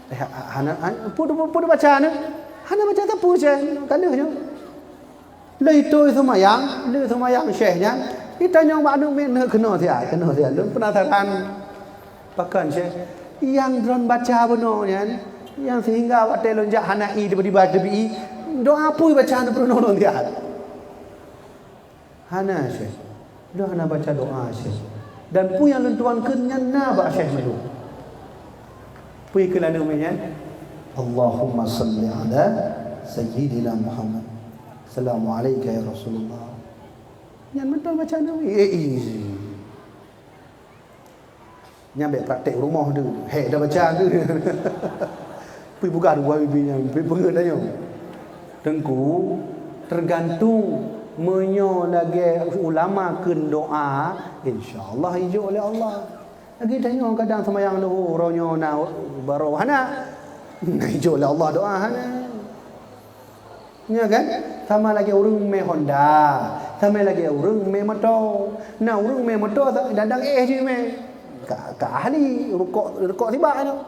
"Eh, ha-, ha-, hana, ha-, peue, peue, peue baca nyoe?" "Hana baca sapeue, Syekh. Ka lheuh nyoe." Lheuh thoi seumayang, lheuh seumayang syekh nyan, jitanyong bak aneuk miet nyan, "Keunoe siat, keunoe siat. Lôn penasaran." "Pakon, Syekh?" "Nyang droen baca bunoe nyan, nyang sehingga watèe lôn jak hana ie tiba-tiba teubiet ie, doa peue baca nyan peurunoe lôn siat?" "Hana, Syekh. Lôn hana baca doa, Syekh. Dan peue nyang lôn tuan kheun nyan na bak syekh lôn." Peue kheun aneuk miet nyan? "Allahumma shalli ala Sayyidina Muhammad. Assalamu'alaika ya Rasulullah." Nyan mantong baca aneuk miet. Eh, eh. Nyan bèk praktek rumoh tu. Hèk dah baca tu. Peue peugah dua bibi nyan, peue peungeut tanyoe. Teungku, tergantung, meunyoe lagèe ulama kheun doa, insya Allah ijok lé Allah. Lagèe tanyoe kadang seumayang luhur, uroe nyoe na baroe hana. Na ijok lé Allah doa hana. Nya kan? Sama lagèe ureueng mè Honda, sama lagèe ureueng mè moto. Na ureueng mè moto, dadang éh jimè. Ka, ka ahli, rukok, rukok sibak nyoe.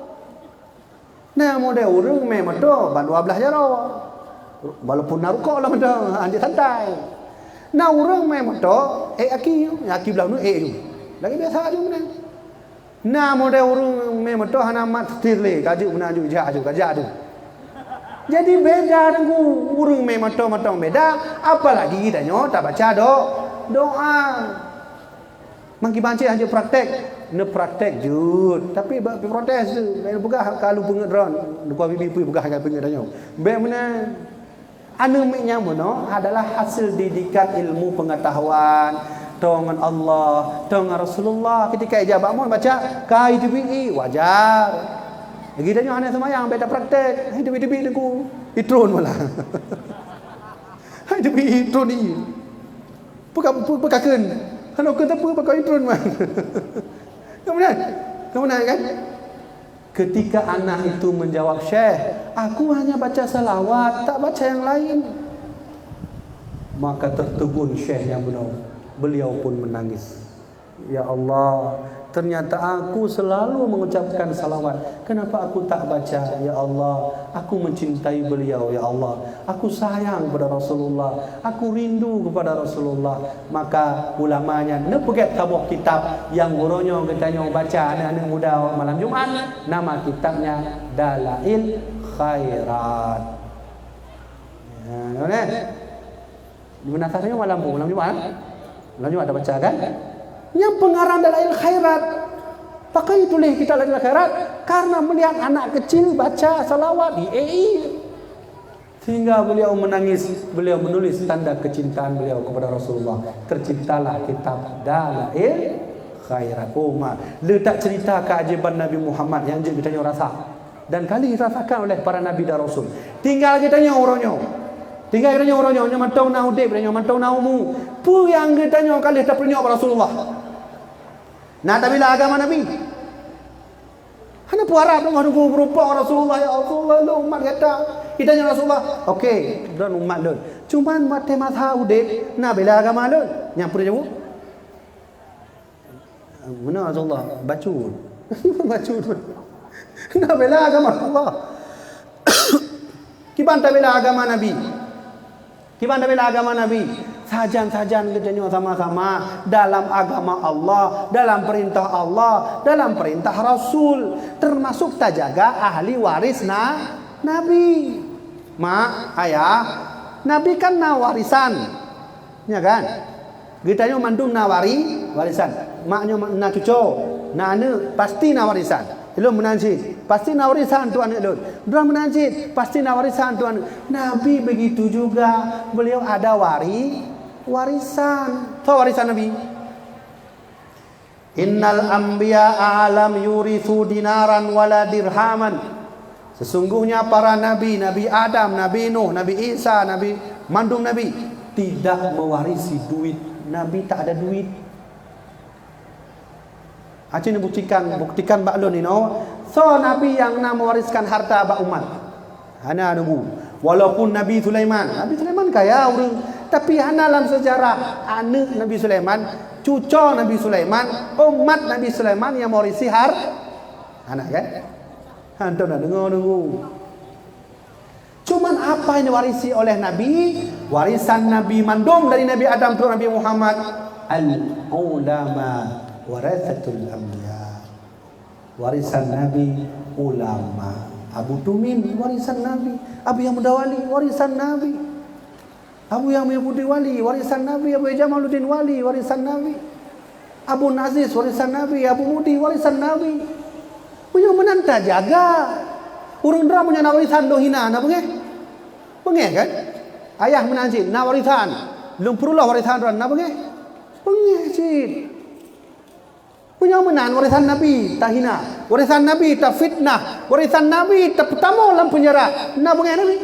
Na model ureueng mè moto ban dua blaih jaroe. Walaupun na rukok lam moto, anjak santai. Na ureueng mè moto, ék aki, aki blah nyoe ék ju. Lagèe biasa ju meunan. Na model ureueng mè moto hana mat setir lé, ka jeuet meunan ju, jak ju, ka jak ju. Jadi beda Teungku, ureueng mè moto mantong beda, apalagi tanyoe tabaca do-, doa. Mangki bancé hana praktek, neupraktek jeuet, tapi bak protes tu, laén peugah kalu peungeut droen, dua bibi pih peugah ka peungeut tanyoe. Bèk meunan. Aneuk miet nyang bunoe adalah hasil didikan ilmu pengetahuan, tô ngon Allah, tô ngon Rasulullah. Ketika ija bak mon baca, ka iteubiet ie, wajar. Lagèe tanyoe hana seumayang, bèk tapraktek. Hai teubiet-teubiet Teungku, itron malah. Hai teubiet itron ie. Peuka-, peu-, peukakheun. Hana kheun sapeue, pakon itron mah. Ka meunan? Ka meunan kan? Ketika anak itu menjawab, "Syekh, aku hanya baca salawat, tak baca yang lain." Maka tertegun syekh nyang bunoe. Beliau pun menangis. "Ya Allah, ternyata aku selalu mengucapkan salawat. Kenapa aku tak baca? Ya Allah, aku mencintai beliau, ya Allah. Aku sayang kepada Rasulullah. Aku rindu kepada Rasulullah." Maka ulama nyan neupeugèt saboh kitab nyang uroe nyoe geutanyoe baca aneuk-aneuk muda malam Jumat, nama kitabnya Dalail Khairat. Ya, nyoe neh. Di mana asalnya malam, malam Jumat? Malam Jumat ada baca kan? Nyang pengarang Dalail Khairat. Pakon tuléh kitab Dalail Khairat? Karena melihat anak kecil baca salawat, i, e, i. Sehingga beliau menangis, beliau menulis tanda kecintaan beliau kepada Rasulullah. Terciptalah kitab Dalail Khairat. Oh, ma, le tacerita keajaiban Nabi Muhammad nyang jeuet geutanyoe rasa dan kali dirasakan oleh para nabi dan rasul. Tinggal geutanyoe uroe nyoe. Tinggal geutanyoe uroe nyoe, nyoe mantong na udeb, nyoe mantong na umu. Peue nyang geutanyoe kali tapeurunoe bak Rasulullah? Na tabila agama Nabi? Hana peuharab teungoh nunggu beureumpok Rasulullah, "Ya Rasulullah, lôn umat gata." Geutanyoe Rasulullah, "Oke, lôn umat lôn. Cuman watèe masa udeb, na bela agama lôn." Nyang peue jaweueb? Meunan Rasulullah, bacut. Bacut. Na bela agama Allah. Kiban tabela agama Nabi. Kiban tabela agama Nabi. Sajan-sajan geutanyoe sama-sama dalam agama Allah, dalam perintah Allah, dalam perintah Rasul, termasuk tajaga ahli waris na, Nabi. Mak, ayah, Nabi kan na warisan. Nya kan? Geutanyoe mandum na wari-, warisan. Mak nyoe na cuco, na aneuk, pasti na warisan. Lôn meunan cit, pasti na warisan tu aneuk lôn. Droe meunan cit, pasti na warisan tu aneuk. Nabi begitu juga, beliau ada wari-, warisan. Soe warisan Nabi? "Innal anbiya'a lam yuritsu dinaran wala dirhaman." Sesungguhnya para nabi, Nabi Adam, Nabi Nuh, Nabi Isa, Nabi, mandum nabi, tidak mewarisi duit. Nabi tak ada duit. Aci neubuktikan, buktikan bak lôn inoe, soe nabi nyang na mewariskan harta bak umat? Hana neubuktikan. Walaupun Nabi Sulaiman, Nabi Sulaiman kaya ureueng, tapi hana lam sejarah aneuk Nabi Sulaiman, cuco Nabi Sulaiman, umat Nabi Sulaiman nyang mewarisi har-, hana kan? Hantom na deungoe-deungoe. Cuman apa yang diwarisi oleh Nabi? Warisan Nabi mandum dari Nabi Adam turun Nabi Muhammad. Al-ulama warasatul anbiya. Warisan Nabi ulama. Abu Tumin warisan Nabi. Abu Yahya Mudawali warisan Nabi. Abu Yahya Muyahudi Wali warisan Nabi. Abu Yahya Jamaluddin Wali warisan Nabi. Abu Aziz warisan Nabi. Abu Mudi warisan Nabi. Meunyoe meunan tajaga. Ureueng droe meunyoe na warisan lôn hina, na beungéh? Beungéh kan? Ayah meunan cit na warisan, lôn peuruloh warisan droe, na beungéh? Beungéh cit. Meunyoe meunan warisan Nabi tahina, warisan Nabi tafitnah, warisan Nabi tapeutamong lam peunjara, na beungéh Nabi?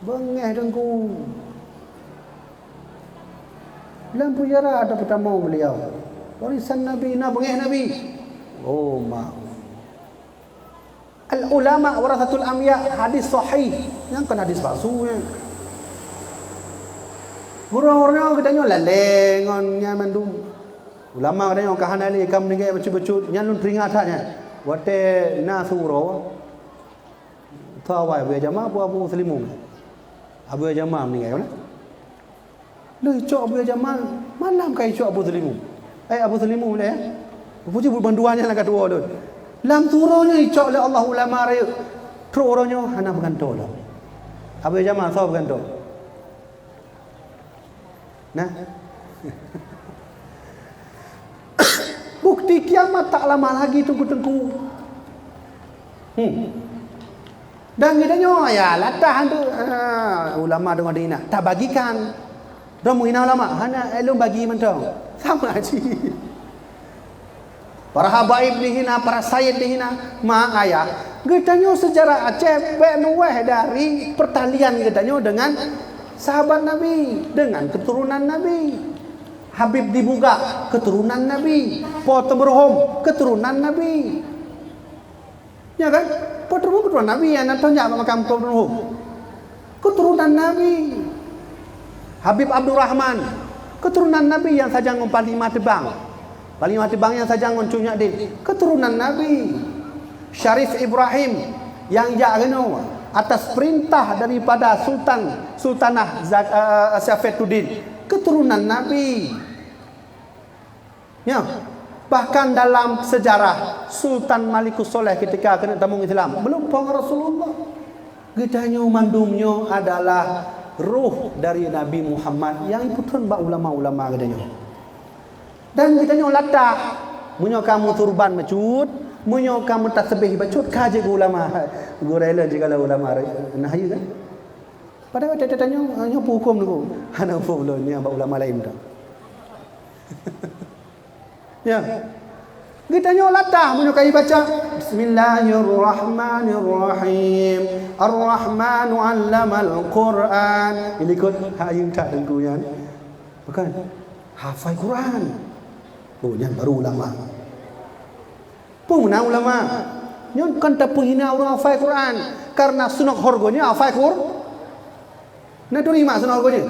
Beungéh Teungku. Lam peunjara tapeutamong beliau. Warisan Nabi, na beungéh Nabi? Oh, ma. Al-ulama warasatul anbiya, hadis sahih. Nyan kon hadis palsu nyan. Gurée-gurée geutanyoe lalée ngon nyan mandum. Ulama geutanyoe ka hana lé, ka meuninggai bacut-bacut. Nyan lôn teuingat that nyan. Watée na siuroe, tho awai Abu Yahya Jamaluddin, Abu Muslimun. Abu Yahya Jamaluddin meuninggai, kan? Lheueh icok Abu Yahya Jamaluddin, malam ka icok Abu Muslimun. Eh, Abu Muslimun, eh? Puji buet bandua nyan lagak tuwoe lôn. Lam siuroe nyoe icok lé Allah ulama rayeuk. Trok uroe nyoe hana peugantoe lom. Abu Yahya Jamaluddin soe peugantoe? Nah. Bukti kiamat tak lama lagi, Teungku-teungku. Hmm. Dan geutanyoe, ya, latah tu, ah, ulama deungon dihina, tabagikan. Droe meuhina ulama, hana, eh, lôn bagi mantong. Sama cit. Para habaib dihina, para sayyid dihina, ma ayah. Geutanyoe sejarah Aceh bèk meuwéh dari pertalian geutanyoe dengan sahabat Nabi, dengan keturunan Nabi. Habib di Bugak, keturunan Nabi. Po Teumeureuhom, keturunan Nabi. Ya kan? Po Teumeureuhom keturunan Nabi, nyang na teuh nyak bak makam Po Teumeureuhom. Keturunan Nabi. Habib Abdurrahman, keturunan Nabi nyang sajan ngon Panglima Teubang. Panglima Teubang nyang sajan ngon Cut Nyak Dhien, keturunan Nabi. Syarif Ibrahim nyang jak keunoe atas perintah daripada Sultan, Sultanah Za-, eh, Safetuddin, keturunan Nabi. Ya, bahkan dalam sejarah Sultan Malikus Soleh ketika keuneuk tamong Islam, meulumpoe ngon Rasulullah. Geutanyoe mandum nyoe adalah roh dari Nabi Muhammad nyang ipeutrön bak ulama-ulama geutanyoe. Dan geutanyoe latah Meunyoe ka meusurban bacut, meunyoe ka meutasbih bacut, ka jeuet keu ulama. Gurée lôn jikalon ulama, nah, iya kan? Padahai watée tanyoe, nyoe peuhuköm nyoe. Hana peue lôn nyan bak ulama laén tu. Ya. Geutanyoe latah meunyoe ka ibaca, "Bismillahirrahmanirrahim. Ar-Rahmanu 'allamal Qur'an." Ilikot hayeu that teungku nyan. Bukan. Hafai Quran. Oh, nyan baru ulama. Peue meunan ulama? Nyoe kon tapeuhina ureuëng hafai Quran. Karena sunok horgo nyoe hafai Qur-, Na turi mak sunok horgo nyoe?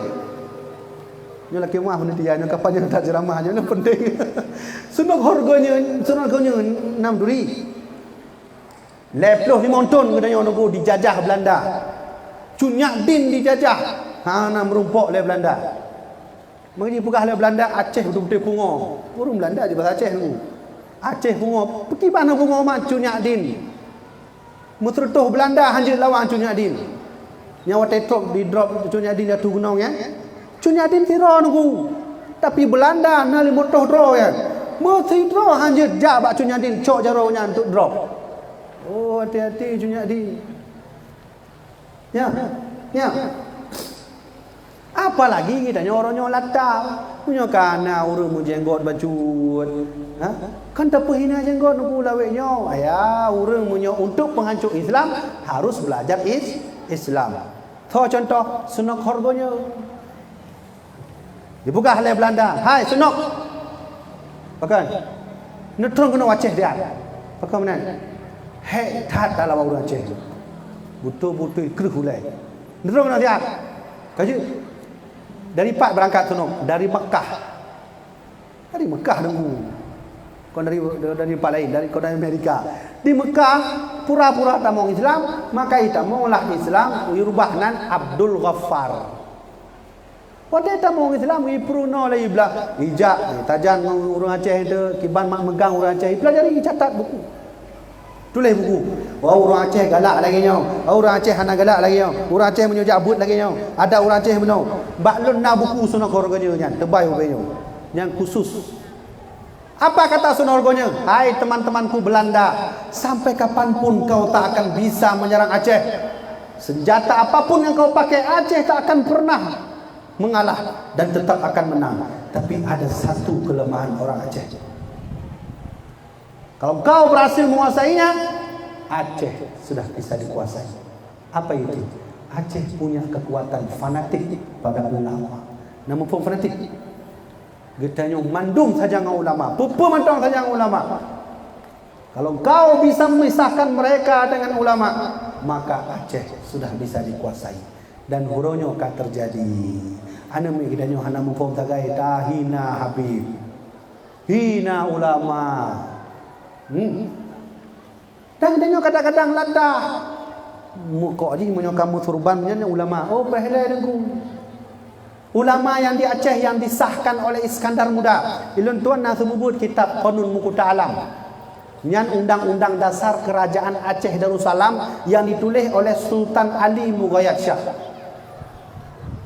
Nyoe lakée meuah meuneutia nyoe kapan nyang that ceramah nyoe, nyoe penting. Sunok horgo nyoe, sunok horgo nyoe nam turi. Lhée ploh limong thon geutanyoe nunggu dijajah Belanda. Cut Nyak Dhien dijajah. Hana meurumpok lé Belanda. Meuji peugah lé Belanda Aceh beutôi-beutôi pungo. Ureuëng Belanda jih bahasa Aceh nunggu. Aceh pungo, peukiban pungo mak Cut Nyak Dhien. Meuseureutoh Belanda hanjeuet lawan Cut Nyak Dhien. Nyang watée trok didrop Cut Nyak Dhien di ateueh gunong nyan. Cut Nyak Dhien sidroe nunggu. Tapi Belanda na limong reutôh droe nyan. Meusidroe hanjeuet jak bak Cut Nyak Dhien cok jaroe nyan untuk drop. Oh, hati-hati Cut Nyak Dhien. Ya, ya. Apalagi geutanyoe uroe nyoe latah. Meunyoe ka na ureuëng meujenggot bacut, ha? Kan tapeuhina jenggot nunggu lawét nyoe. Ya, ureuëng meunyoe untuk penghancur Islam harus belajar is-, Islam. Tho contoh, sunok horgo nyoe. Dipeugah lé Belanda, "Hai, sunok!" Pakon? Neutrön keunoe Aceh dia. Pakon meunan? Hék that that lawan ureuëng Aceh. Beutôi-beutôi kreueh ulée. Neutrön keunoe siat. Ka jeuet. Dari pat beurangkat sunok? Dari Mekah. Dari Mekah nunggu. Kon dari, dari pat laén, dari, kon dari Amerika. Di Mekah, pura-pura tamong Islam, maka itamong lah Islam, irubah nan Abdul Ghaffar. Watée tamong Islam, ipeurunoe lé iblah, ijak, tajan ngon ureuëng Aceh tu, kiban mak meugang ureuëng Aceh, ipelajari, icatat buku. Tuléh buku. Oh, ureuëng Aceh galak lagée nyoe. Oh, ureuëng Aceh hana galak lagée nyoe. Ureuëng Aceh meunyoe jak beuet lagée nyoe. Adat ureuëng Aceh meunoe. Bak lôn na buku sunok horgo nyoe nyan, teubai ubé nyoe. Nyan khusus. Apa kata sunok horgo nyoe? Hai teman-temanku Belanda, sampai kapanpun kau tak akan bisa menyerang Aceh. Senjata apapun yang kau pakai, Aceh tak akan pernah mengalah dan tetap akan menang. Tapi ada satu kelemahan orang Aceh. Kalau kau berhasil menguasainya, Aceh sudah bisa dikuasai. Apa itu? Aceh punya kekuatan fanatik pada ulama. Nama pun fanatik? Geutanyoe mandum saja ngon ulama. Peue-peue mantong saja ngon ulama. Kalau kau bisa memisahkan mereka dengan ulama, maka Aceh sudah bisa dikuasai. Dan uroe nyoe ka terjadi. Aneuk miet geutanyoe hana muphom sagai, tahina Habib. Hina ulama. Hmm. Dan geutanyoe kadang-kadang latah. Mukok jih meunyoe kamoe surban nyan ulama. Oh, peureulée deungoe. Ulama yang di Aceh yang disahkan oleh Iskandar Muda. Ilôn tuan na seumeubeuet kitab Qanun Muqta Alam. Nyan undang-undang dasar kerajaan Aceh Darussalam yang dituléh oleh Sultan Ali Mughayat Shah.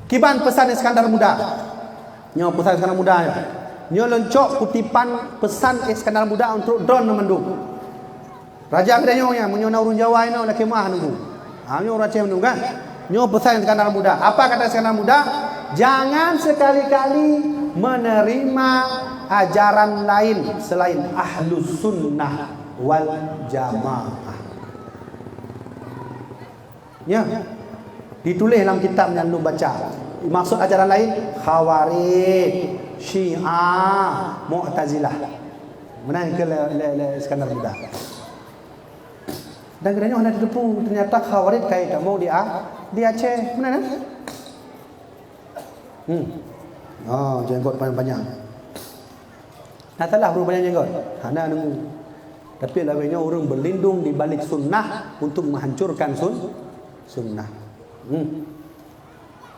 Kiban peusan Iskandar Muda. Nyoe peusan Iskandar Muda nyoe. Nyoe lôn cok kutipan peusan Iskandar Muda untuk droeneuh mandum. Raja geutanyoe nyan, meunyoe na ureuëng Jawa inoe lakée meuah nunggu. Ha, nyoe ureuëng Aceh mandum kan? Nyoe peusan Iskandar Muda. Apa kata Iskandar Muda? Jangan sekali-kali menerima ajaran lain selain Ahlus Sunnah wal Jamaah. Ya. Dituléh lam kitab nyang lôn baca. Maksud ajaran laén, Khawarij, Syiah, Mu'tazilah. Meunan keu lé, lé, lé Iskandar Muda. Dan geutanyoe hana teupeue, ternyata Khawarij ka itamong di A-, di Aceh. Meunan, eh? Hmm. Oh, jenggot panjang-panjang. Na salah ureuëng banyak jenggot? Hana deungoe. Tapi lawét nyoe ureuëng berlindung di balik sunnah untuk menghancurkan sun-, sunnah. Hmm.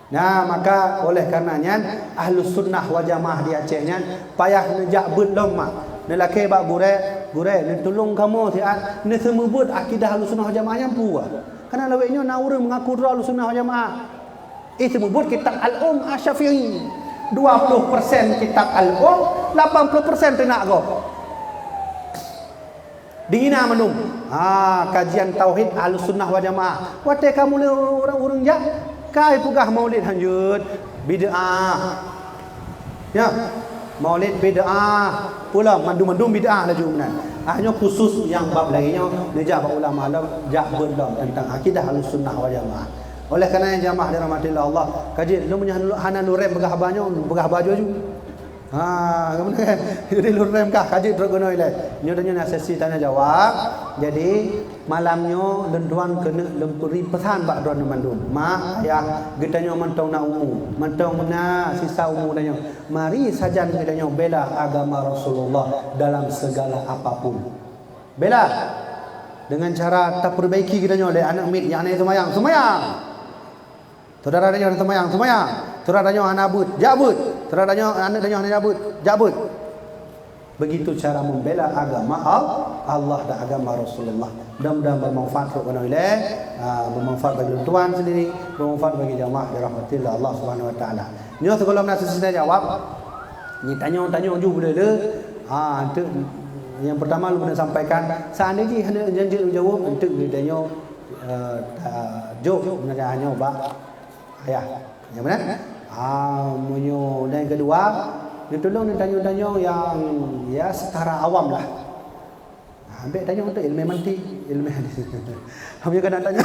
Nah, maka oleh karena nyan, Ahlus Sunnah wal Jamaah di Aceh nyan payah neujak beuet lom mak. Neulakée bak gurée, "Gurée, neutulông kamoe siat neuseumeubeuet akidah Ahlus Sunnah wal Jamaah nyan peue?" Karena lawét nyoe na ureuëng mengaku droe Ahlus Sunnah wal Jamaah. Eh, seumeubeuet kitab Al-Um Asy-Syafi'i. Dua puluh persen kitab Al-Um, lapan puluh persen teunak gob. Di na mandum. Ha, kajian tauhid Ahlussunnah wal Jamaah. Watée kamoe lé ureuëng, ureuëng jak, kai peugah maulid hanjeuet, bid'ah. Ya, maulid bid'ah. Pula mandum-mandum bid'ah laju meunan. Ah, nyoe khusus nyang bab lagée nyoe, neujak bak ulama lom, jak beuet lom tentang akidah Ahlussunnah wal Jamaah. Oleh karena jamaah dirahmati Allah, kaji lôn meunyoe hana lôn rem peugah haba nyoe, peugah haba aju-aju. Ha, kemudian, jadi lôn rem kah, kaji trok keunoe ilée. Nyoe tanyoe na sesi tanya jawab. Jadi, malam nyoe lôn tuan keuneuk lôn bri peusan bak droeneuh mandum. Mak, ayah, geutanyoe mantong na umu, mantong na sisa umu tanyoe. Mari sajan geutanyoe bela agama Rasulullah dalam segala apapun. Bela dengan cara tapeurbaiki geutanyoe lé aneuk miet nyang hana seumayang. Seumayang! Syedara tanyoe hana seumayang, seumayang. Syedara tanyoe hana beuet, jak beuet. Syedara tanyoe, aneuk tanyoe hana jak beuet, jak beuet. Begitu cara membela agama Al-, Allah dan agama Rasulullah. Mudah-mudahan bermanfaat untuk orang lain, ah, bermanfaat bagi tuan sendiri, bermanfaat bagi jamaah dirahmati Allah Subhanahu Wa Taala. Nyoe sigohlom na sesi tanya jawab. Ni tanya-tanya ju boleh le. Ha, untuk yang pertama lu kena sampaikan. Seandainya hana janji jawab, untuk dia tanya, eh, ta-, jawab nanya hanya bak ayah. Ya benar? Ah, meunyoe dan yang kedua, ditolong ditanya-tanya yang, ya, setara awam lah. Ah, ambil tanya untuk ilmu mantik, ilmu hadis. Kamu kadang tanya,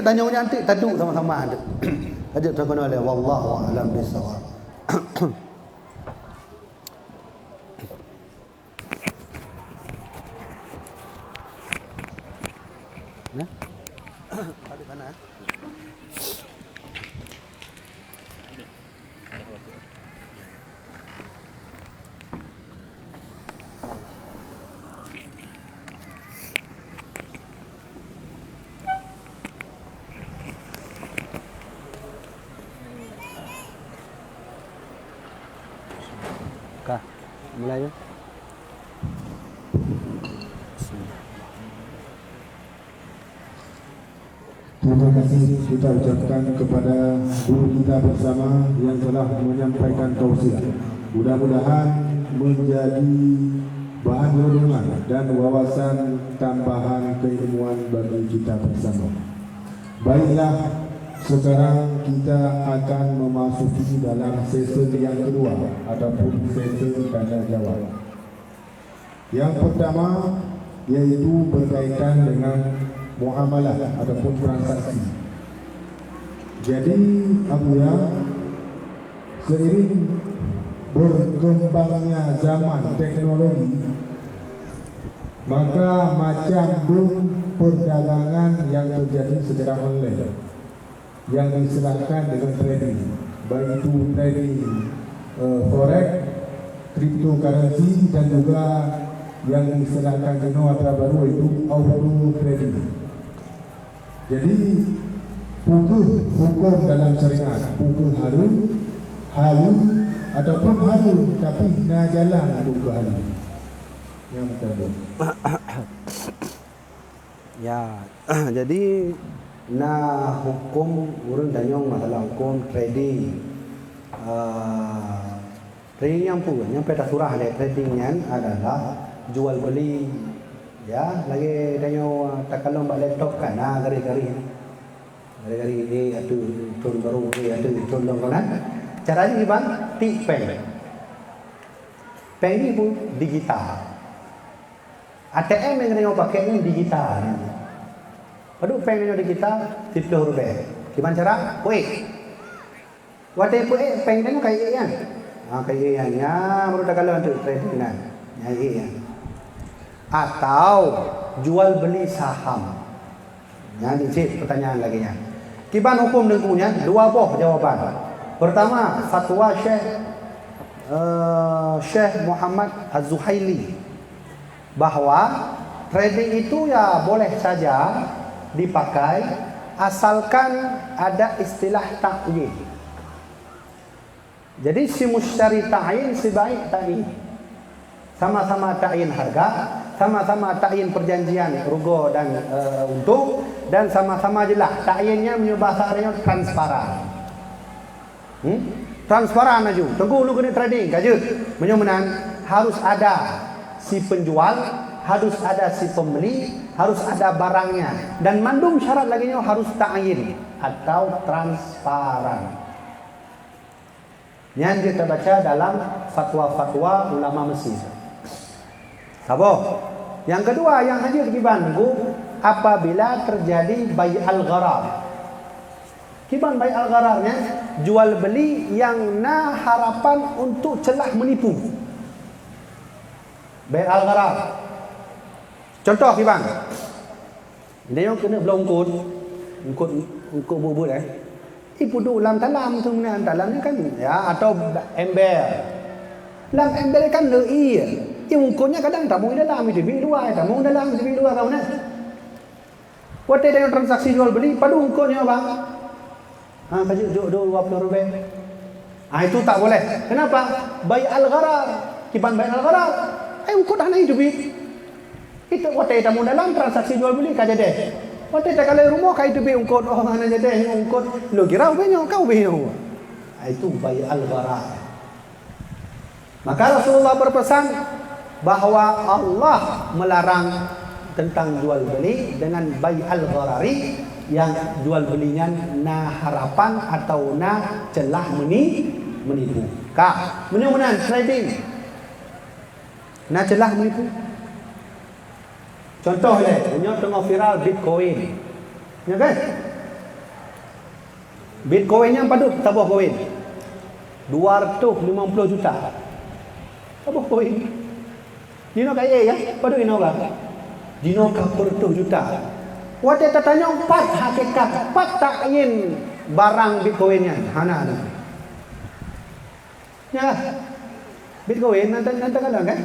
tanya orang cantik, tadu sama-sama ada. Aja terkena oleh wallahu a'lam bishawab. Nah. Balik sana, eh. Ka, mulai, ya. Terima kasih kita ucapkan kepada guru kita bersama yang telah menyampaikan tausiah. Mudah-mudahan menjadi bahan renungan dan wawasan tambahan keilmuan bagi kita bersama. Baiklah, sekarang kita akan memasuki dalam sesi yang kedua ataupun sesi tanya jawab. Yang pertama yaitu berkaitan dengan muamalah ataupun transaksi. Jadi, Abuya, seiring berkembangnya zaman teknologi, maka macam dum perdagangan yang terjadi secara online yang diistilahkan dengan trading, baik itu trading, eh, forex, cryptocurrency, dan juga yang diistilahkan keunoe atra baru yaitu auto trading. Jadi, peu kheueh huköm dalam syariat, peu kheueh hareuem, halal, ataupun haram, tapi na jalan untuk keu halal. Nyang tadi. Ya, jadi na huköm ureuëng tanyong masalah huköm trading. Ah, trading nyang peue? Nyang pih tasurah lé trading nyan adalah jual beli. Ya, lagée tanyoe takalon bak laptop kan, na garéh-garéh. Garéh-garéh, eh, ateueh thon barô, eh, ateueh thon lom kan. Cara jih kiban, tiek péng. Péng jih pun digital. A T M nyang geutanyoe pakai nyan digital. Padub péng tanyoe digital, siplôh ribèe. Kiban cara? Peuék. Watée peuék péng tanyoe ka ék nyan. Ha, ka ék nyan. Nyan baru takalon tu trading nyan. Nyan ék nyan. Atau jual beli saham. Nyan cit pertanyaan lagée nyan. Kiban huköm Teungku nyan, dua boh jawaban. Pertama, fatwa Syekh, eh, Syekh Muhammad Az-Zuhaili bahwa trading itu ya boleh saja dipakai asalkan ada istilah ta'yin. Jadi, si mushtari ta'yin, si baik ta'yin. Sama-sama ta'yin harga, sama-sama ta'yin perjanjian rugoe dan, eh, untung, dan sama-sama jeulaih ta'yin nyan meunyoe bahasa Arab nyan transparan. Hmm? Transparan laju. Teungku, ulôn keuneuk trading, ka jeuet. Meunyoe meunan, harus ada si penjual, Harus ada si pembeli, harus ada barangnya, dan mandum syarat lagée nyoe harus ta'yin atau transparan. Nyan jeuet tabaca dalam fatwa-fatwa ulama Mesir. Saboh. Nyang keudua, nyang hanjeuet kiban, Bu, apabila terjadi bai' al-gharar. Kiban bai' al-gharar nyan, jual beli nyang na harapan untuk ceulah meunipu. Bai' al-gharar. Contoh kiban. Nyoe keuneuk bloe eungkot, eungkot, eungkot buet-buet, eh. Ipeuduek lam talam tu meunan, talam nyan kan, ya, atau ember. Lam ember kan le ié. Ié eungkot nyan kadang tamong dalam, iteubiet luwa, tamong dalam, iteubiet luwa, ka meunan. Watée tanyoe transaksi jual beli, padub eungkot nyoe, Bang? Ha, ka jeuet jok dua puluh ribèe. Ha, itu tak boleh. Kenapa? Bai' al-gharar. Kiban bai' al-gharar. Eh, eungkot hana jiteubiet. Itu watée tamong dalam transaksi jual beli ka jadi. Watée takalon rumoh ka jiteubiet eungkot, oh, hana jadi eungkot. Lôn kira ubé nyoe, ka ubé nyoe. Ha, itu bai' al-gharar. Maka Rasulullah berpesan bahwa Allah melarang tentang jual beli dengan bai' al-gharari, yang jual beli nyan na harapan atau na ceulah meuni-, meunipu. Ka, meunyoe meunan trading, na ceulah meunipu. Contoh lé, meunyoe teungoh viral Bitcoin. Ya kan? Bitcoin nyan padub saboh koin? Dua ratus lima puluh juta. Saboh koin. Jinoe ka ék, ya? Padub jinoe ka? Jinoe ka peureutôh juta. Watée tatanyong pat hakikat, pat ta'yin barang Bitcoin nyan? Hana na. Ya. Bitcoin nan, nan teukalon kan?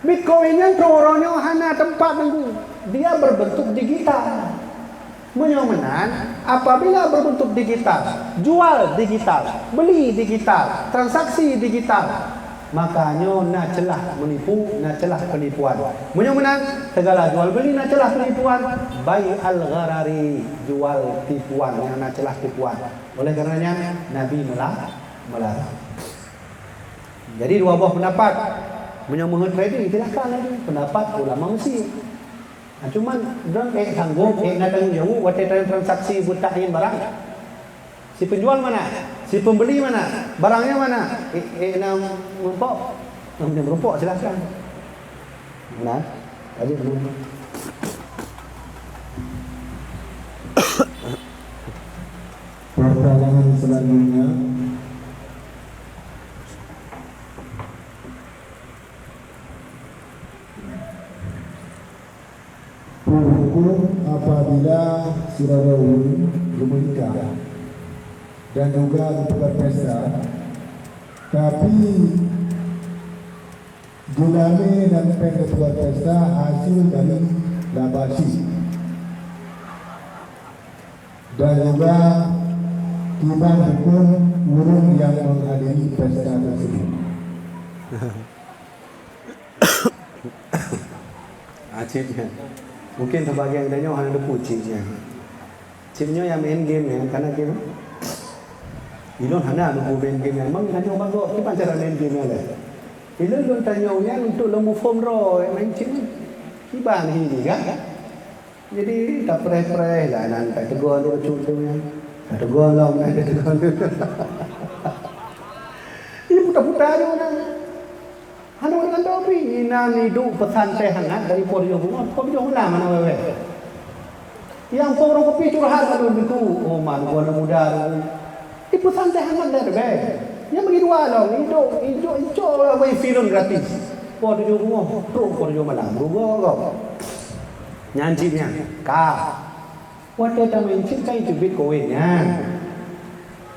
Bitcoin nyan troh uroe nyoe hana teumpat Teungku. Dia berbentuk digital. Meunyoe meunan, apabila berbentuk digital, jual digital, beli digital, transaksi digital, maka nyoe na ceulah meunipu, na ceulah peunipuan. Meunyoe meunan, segala jual beli na ceulah peunipuan, bai' al-gharari, jual tipuan, nyang na ceulah tipuan. Oleh karenanya, Nabi mela-, melarang. Jadi, dua boh pendapat. Meunyoe meuheuet trading, silakan laju. Pendapat ulama Mesir. Nah, cuman, droen ék sanggob, ék na tanggong jaweueb watée tran-, transaksi beuta'yin barang. Si penjual mana? Si pembeli mana? Barangnya mana? Ék, ék na meurumpok? Na meurumpok, silakan. Nah, tadi belum. Pertanyaan selanjutnya, peue huköm apabila sidroe ureuëng geumeunikah dan juga geupeugah pesta, tapi Geulamé dan péng geupeugah pesta hase dari laba chip. Dan juga kiban huköm ureuëng nyang menghadiri pesta tersebut. Ah, chip nyan. Mungkin sebagian geutanyoe hana teupeu chip nyan. Cit nyoe nyang main game nyan, kana game. Ilôn hana lôn main game nyan, mang tanyoe bagoe, kiban cara main game nyan lé. Ilôn lôn tanyoe nyan untuk lôn muphom droe main cit nyan. Kiban hi kan? Jadi, tapreh-preh lah, nan tateugol lôn cut tu nyan. Tateugol lom, nan tateugol. Ini puta-puta je mana. Hana ureuëng ngon topi, inan iduek peusan teh hangat dari po tujoh beungoh, po tujoh malam hana wewe. Nyang po ureuëng kupi curhat pada ureuëng tu, oh man, gua aneuk muda tu. Ipeusan teh hangat dari be. Nyang bagi dua lom, iduek, iduek icok lah wei filem gratis. Po tujoh beungoh, trok po tujoh malam, rugoe kau. Nyan cit nyan, ka. Watée tameucit ka jiteubiet koin nyan.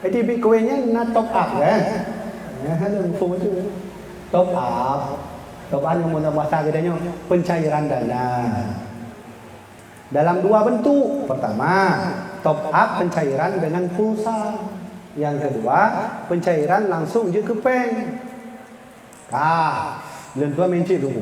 Jadi bitcoin nyan na top up kan? Nyan hana muphom tu. Top up. Top up nyang meunan bahasa geutanyoe pencairan dana. Dalam dua bentuk. Pertama, top up pencairan dengan pulsa. Yang kedua, pencairan langsung jeuet keu péng. Ka, lôn tuan meucit Teungku.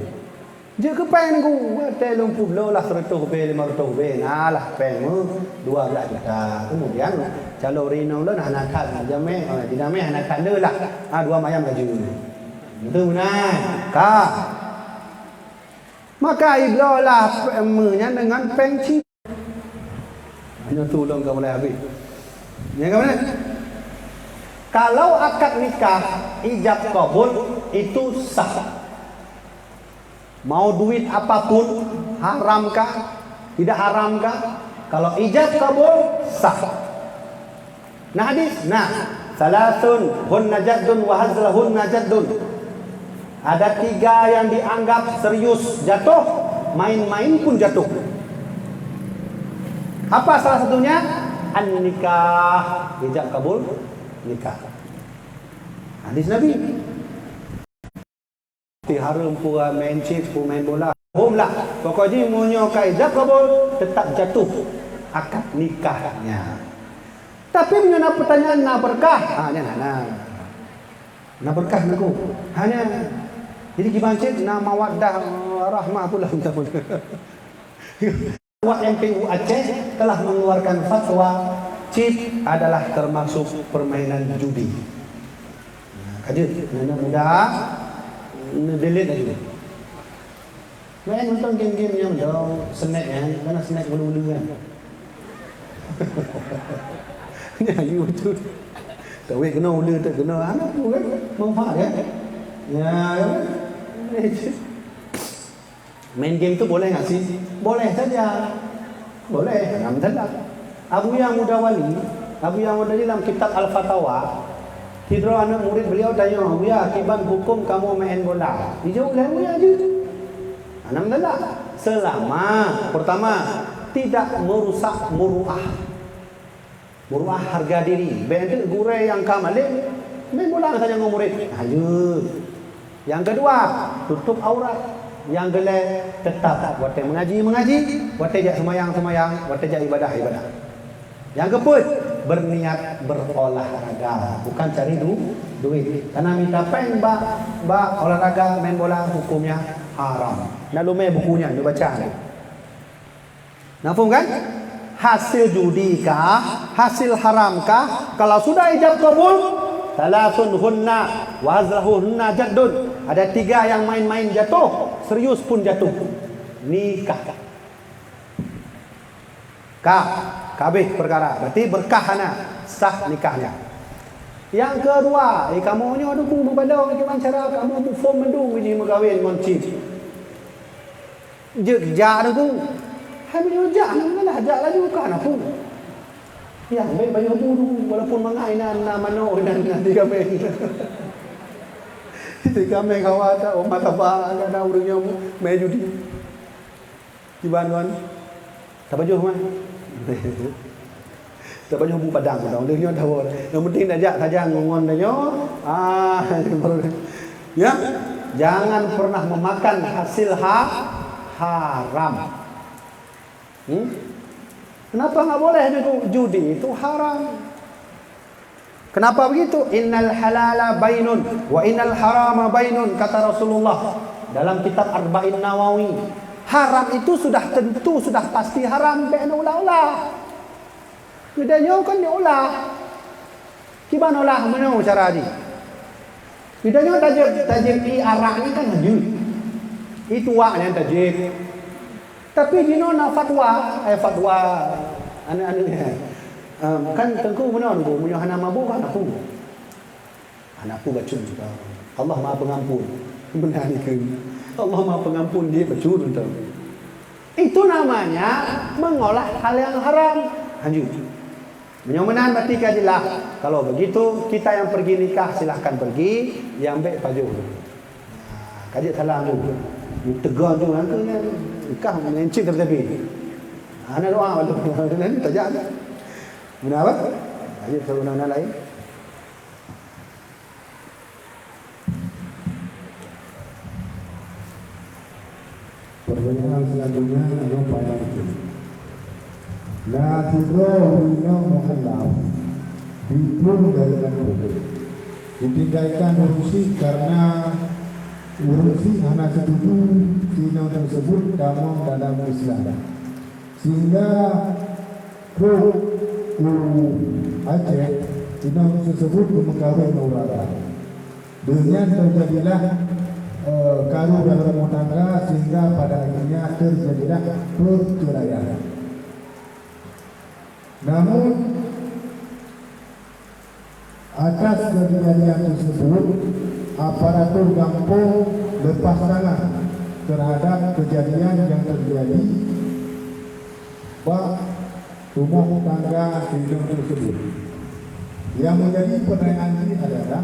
Jeuet keu péng Teungku, watée lôn peubloe lah seureutôh ribée, limong reutôh ribée, na lah péng meu dua blaih juta. Kemudian, calon ureuëng inong lôn hana that, jamé, eh, jinamé hana that le lah. Ha, dua mayam laju. Beutôi meunan. Ka. Maka ibloe lah péng nyan deungon péng cit. Nyoe tu ulôn ka mulai habéh. Nyan ka mana? Kalau akad nikah ijab kabul itu sah. Mau duit apapun, haramkah, tidak haramkah, kalau ijab kabul, sah. Nah hadis, nah, salasun hunna jaddun wa hazluhunna jaddun. Ada tiga yang dianggap serius jatuh, main-main pun jatuh. Apa salah satunya? An-nikah, ijab kabul nikah. Hadis Nabi. Ti hareuem pura main chip, pu main bola. Hom lah. Pokok jih meunyoe ka ijab kabul, tetap jatuh akad nikahnya. Tapi meunyoe na pertanyaan na berkah, ha nyan hana. Na berkah nangku. Hanya jadi kiban cit na mawaddah, rahmah pula. Fatwa M P U Aceh telah mengeluarkan fatwa chip adalah termasuk permainan judi. Nah, ka jeuet, aneuk muda, neudelete laju. Main nonton game-game nyang dong, snack kan, mana snack ulu-ulu kan. Nya, you tu. Tawet kena ulu tak kena, anak tu kan, manfaat kan. Ya, ya kan. Main game tu boleh nggak sih? Boleh saja. Boleh, alhamdulillah. Abuya Muda Wali, Abuya Muda Wali dalam kitab Al-Fatawa, sidroe aneuk murid beliau tanya, "Abuya, kiban hukum kamoe main bola?" Dijawab lé Abuya jih. Alhamdulillah. Selama, pertama, tidak merusak muruah. Muruah harga diri. Bék teuk gurée nyang ka malém, main bola saja ngon murid. Hayeue. Nyang keudua, tutup aurat. Nyang keulhée, tetap watée mengaji, mengaji, watée jak seumayang, seumayang, watée jak ibadah, ibadah. Nyang keupeuet, berniat berolahraga, bukan cari du-, duit. Karena mita péng bak, bak olahraga, main bola, hukumnya haram. Na lumée buku nyan, neubaca. Na phom kan? Hasil judi kah, hasil haram kah, kalau sudah ijab kabul, salasun hunna wa hazluhunna jaddun. Ada tiga yang main-main jatuh, serius pun jatuh. Nikah. Kah, kabeh perkara. Berarti berkah hana, sah nikahnya. Yang kedua, eh, kamoe nyoe dukung beubaloe, kiban cara kamoe muphom mandum biji meukawen ngon cit. Jeuet jak Teungku. Hai meunyoe jak, nyan lah jak laju ka Teungku. Ya, baik bayoh bu Teungku, walaupun mangai na, na manok, na, na tiga meng. Tiga meng hawa tak, oh, mata ba, ada ureueng nyang main judi. Kiban kon. Tapajoh mah. Tapajoh bu padang tau. Lheueh nyoe tawoe. Yang penting dak jak saja ngon tanyoe. Ah, baru. Ya. Jangan pernah memakan hasil ha-, haram. Hmm? Kenapa nggak boleh itu? Judi itu haram. Kenapa begitu? "Innal halala bainun wa innal harama bainun," kata Rasulullah dalam kitab Arba'in Nawawi. Haram itu sudah tentu, sudah pasti haram, bék neulah-ulah. Geutanyoe kan neulah. Kiban ulah meunyoe cara jih. Geutanyoe tajép, tajép ié arak nyan kan hanjeuet. Ié tuak nyan tajép. Tapi jinoe na fatwa, eh, fatwa aneuk-aneuk nyan. Em, kan Teungku meunan, Bu, meunyoe hana mabök kan aku. Hana aku bacut juga. Allah Maha Pengampun. Beuna dikeue. Allah Maha Pengampun, dia bacut tu. Itu namanya mengolah hal yang haram. Hanjeuet. Meunyoe meunan berarti ka jeulaih. Kalau begitu, kita yang pergi nikah silahkan pergi, yang bék pajoh. Ka jeuet salam tu. Teugong tu, ha, tu nyan. Kah mencit tapi. Hana doa tu. Tajak. Meunan apa? Ka jeuet saboh nan laén. Pertanyaan selanjutnya, nyoe payah betul. Na sidroe ureueng nyang mukhallaf, diplueng dari kampung, ditinggalkan ureueng syiek karena ureueng syiek hana setuju si inong tersebut tamong dalam Islam, sehingga trok u Aceh, inong tersebut geumeukawen ngon ureueng agam. Deuh nyan teujadilah eh, karu dalam rumah tangga sehingga pada akhirnya terjadilah perceraian. Namun, atas kejadian tersebut, aparatur gampông lepas tangan terhadap kejadian yang terjadi bak rumah tangga sidang tersebut. Yang menjadi pertanyaan ini adalah,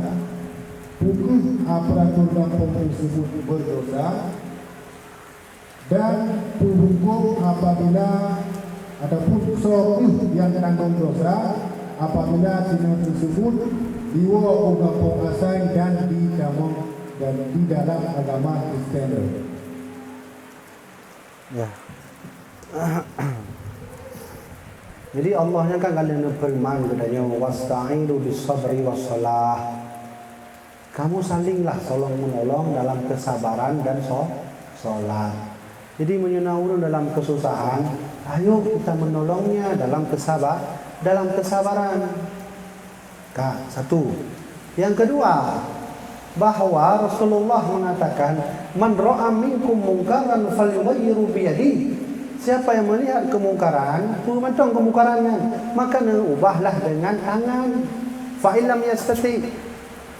apakah aparatur gampông tersebut berdosa? Dan peuhuköm apabila ataupun soe kheueh nyang tanggong dosa apabila sidang tersebut diwoe u gampông asai dan ditamong dan di dalam agama Kristen. Ya. Jadi Allah nyan kan ka lheueh neufeureuman geutanyoe, "Wasta'inu bis sabri was salah." Kamu salinglah tolong menolong dalam kesabaran dan so-, sholat. Jadi meunyoe na ureuëng dalam kesusahan, ayo kita menolongnya dalam kesaba-, dalam kesabaran. Ka, satu. Yang kedua, bahwa Rasulullah mengatakan, "Man ra'a minkum munkaran falyughayyirhu biyadihi." Siapa yang melihat kemungkaran, peue mantong kemungkaran nyan, maka neuubahlah dengan tangan. Fa illam yastati,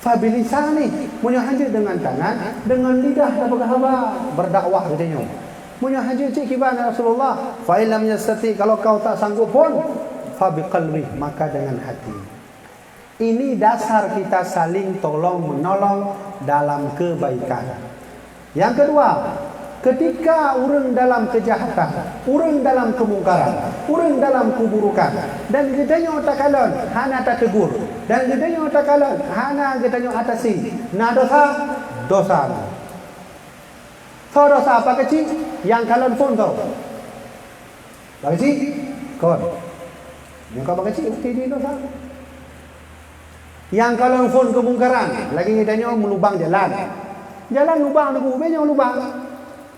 fa bilisanih. Meunyoe hana deungon tangan, deungon lidah tapeugah haba, berdakwah geutanyoe. Meunyoe hana cit kiban, ya Rasulullah, fa illam yastati, kalau kau tak sanggup pun, fa biqalbih, maka dengan hati. Ini dasar kita saling tolong menolong dalam kebaikan. Yang kedua, ketika ureuëng dalam kejahatan, ureuëng dalam kemungkaran, ureuëng dalam keburukan, dan geutanyoe takalon hana tategur, dan geutanyoe takalon hana geutanyoe atasi, na dosa, dosa. Soe dosa pakeucik, nyang kalon phon soe? Pakeucik? Kon. Nyang ka pakeucik, pasti di dosa. Nyang kalon phon keumungkaran, lagée geutanyoe meulubang jalan. Jalan lubang teungku, ubé nyoe lubang.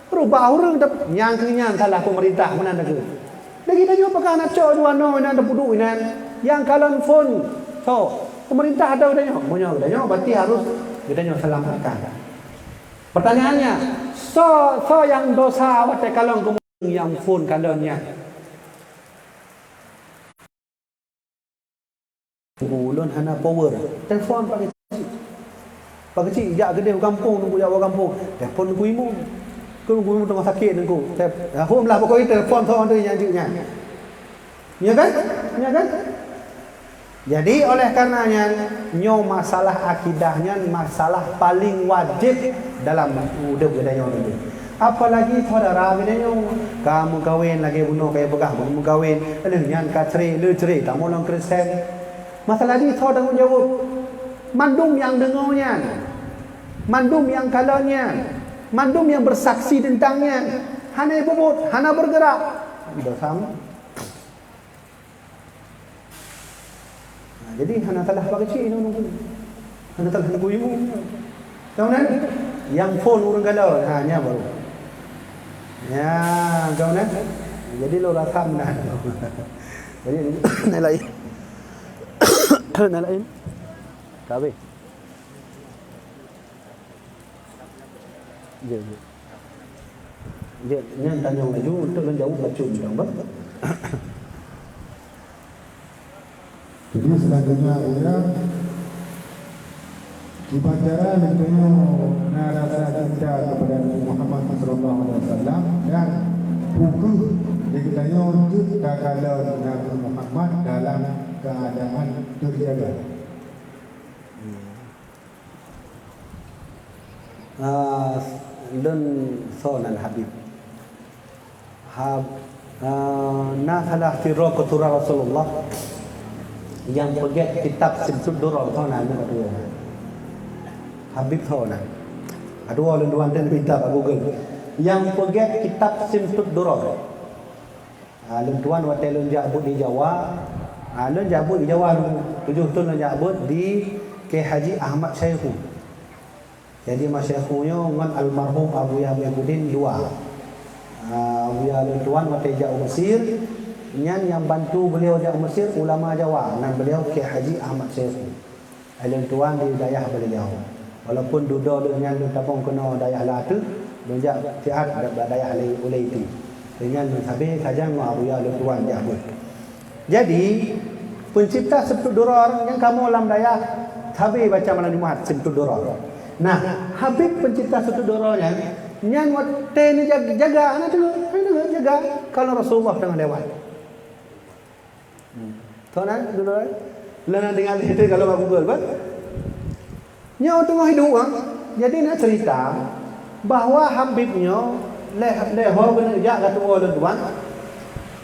Rubah ureuëng teup-, nyang keu nyan salah peumeurintah meunan teungku. Lagée geutanyoe peugah na cok dua noe inan teupeuduek inan, nyang kalon phon soe? Peumeurintah atau geutanyoe? Meunyoe geutanyoe, berarti harus geutanyoe selamatkan. Pertanyaannya, soe, soe nyang dosa watée kalon keu ureuëng nyang phon kalon nyan? Ulôn hana power. Telepon Pak Keuchik. Pak Keuchik jak keudeh u gampông, teungku jak u gampông. Telepon Teungku Imum. Keu Teungku Imum teungoh sakét teungku. Tep-, hom lah pokoknya telepon soe tu nyang jeuet nyan. Ya kan? Ya kan? Jadi oleh karena nyan, nyoe masalah akidah nyan masalah paling wajéb dalam udeb geutanyoe nyoe. Apalagi saudara geutanyoe ka meukawen lagée bunoe kayée peugah meukawen, lheueh nyan ka cre, le cre tamong lam Kristen. Masalah jih soe tanggong jaweueb? Mandum nyang deungoe nyan, mandum nyang kalon nyan, mandum nyang bersaksi teuntang nyan, hana ipubuet, hana bergerak. Dosa. Nah, jadi hana salah Pak Keuchik nyoe nunggu. Hana salah nunggu ibu. Tahu kan? Yang phon ureuëng galau. Ha, nya baru. Ya, tahu kan? Jadi lo rasa menang. Jadi, nak lain. Nak lain. Tabe. Jeuet, jeuet. Jeuet, nyan tanyong laju untuk lôn jaweueb bacut mantong, bah. Jadi, selanjutnya ialah, kiban cara lôn tanyong na rasa cinta kepada Nabi Muhammad sallallahu alaihi wasallam dan pukeuh di geutanyoe jeuet takalon Nabi Muhammad dalam keadaan terjaga. Ah, lôn soe nan Habib? Hab-, ah, na salah sidroe keuturonan Rasulullah nyang peugét kitab Simtud Duror, soe nan nyoe ka tuwoe. Habib soe nan. Aduh, lôn tuan dan minta bak Google. Nyang peugét kitab Simtud Duror. Ah, lôn tuan watée lôn jak beuet di Jawa, ah, lôn jak beuet di Jawa dulu. Tujoh thon lôn jak beuet di Kiai Haji Ahmad Syaihu. Jadi Ahmad Syaihu nyoe ngon almarhum Abuya Muhyiddin dua. Ah, Abuya lôn tuan watée jak u Mesir, nyan nyang bantu beliau jak u Mesir ulama Jawa, nan beliau Kiai Haji Ahmad Syaihu. Lôn tuan di dayah beliau. Walaupun dudoe lôn nyan lôn tamong keunoe dayah Lateuk, lôn jak siat bak dayah Ulée, Ulée Itu. Lôn nyan lôn sabe sajan ngon Abuya lôn tuan jak beuet. Jadi, pencipta Shamsud Duror nyang kamoe lam dayah sabe baca malam Jumat Shamsud Duror. Nah, Habib pencipta Shamsud Duror nyan, nyan watée neujaga, jaga, hana teungoh, hana teungoh jaga kalau Rasulullah teungoh lewat. Hmm. Tahu na, dulu, eh? Lah na dengar itu kalau bak Google, bah? Nyoe teungoh hidup, ah. Jadi, nak cerita bahwa Habib nyoe leh, leh ho keuneuk jak ka tuwoe lôn tuan,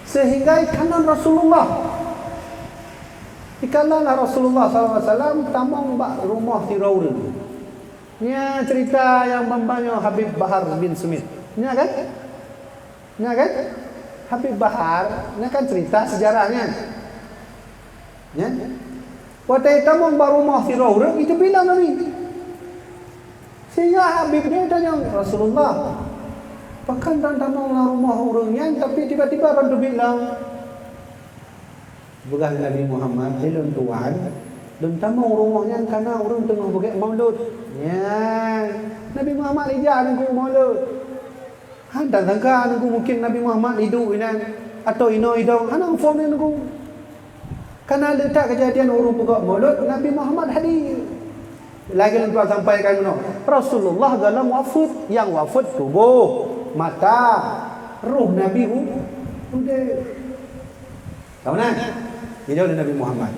sehingga ikalon Rasulullah. Ikalon lah Rasulullah sallallahu alaihi wasallam tamong bak rumoh sidroe ureuëng. Nya cerita nyang ban-ban nyoe Habib Bahar bin Smith. Nya kan? Nya kan? Habib Bahar, nya kan cerita sejarah nyan. Nya? Watée tamong bak rumoh sidroe ureuëng, itu bilang Nabi. Sehingga Habib dia tanya, "Rasulullah, pakon tan tamong lam rumoh ureuëng nyan, tapi tiba-tiba ban teubiet lom?" Peugah Nabi Muhammad, "Hai lôn tuan, lôn tamong rumoh nyan kana ureuëng teungoh beugét maulud." Nyan, Nabi Muhammad ija teungku maulud. Hana sangka teungku mungkin Nabi Muhammad iduek inan atau inoe idong, hana muphom teungku. Kana le that kejadian ureuëng peugét maulud, Nabi Muhammad hadir. Lagée lôn tuan sampaikan keunoe, Rasulullah dalam wafat, nyang wafat tuboh, mata, roh Nabi u-, udeb. Tahu na? Geujaweueb lé Nabi Muhammad.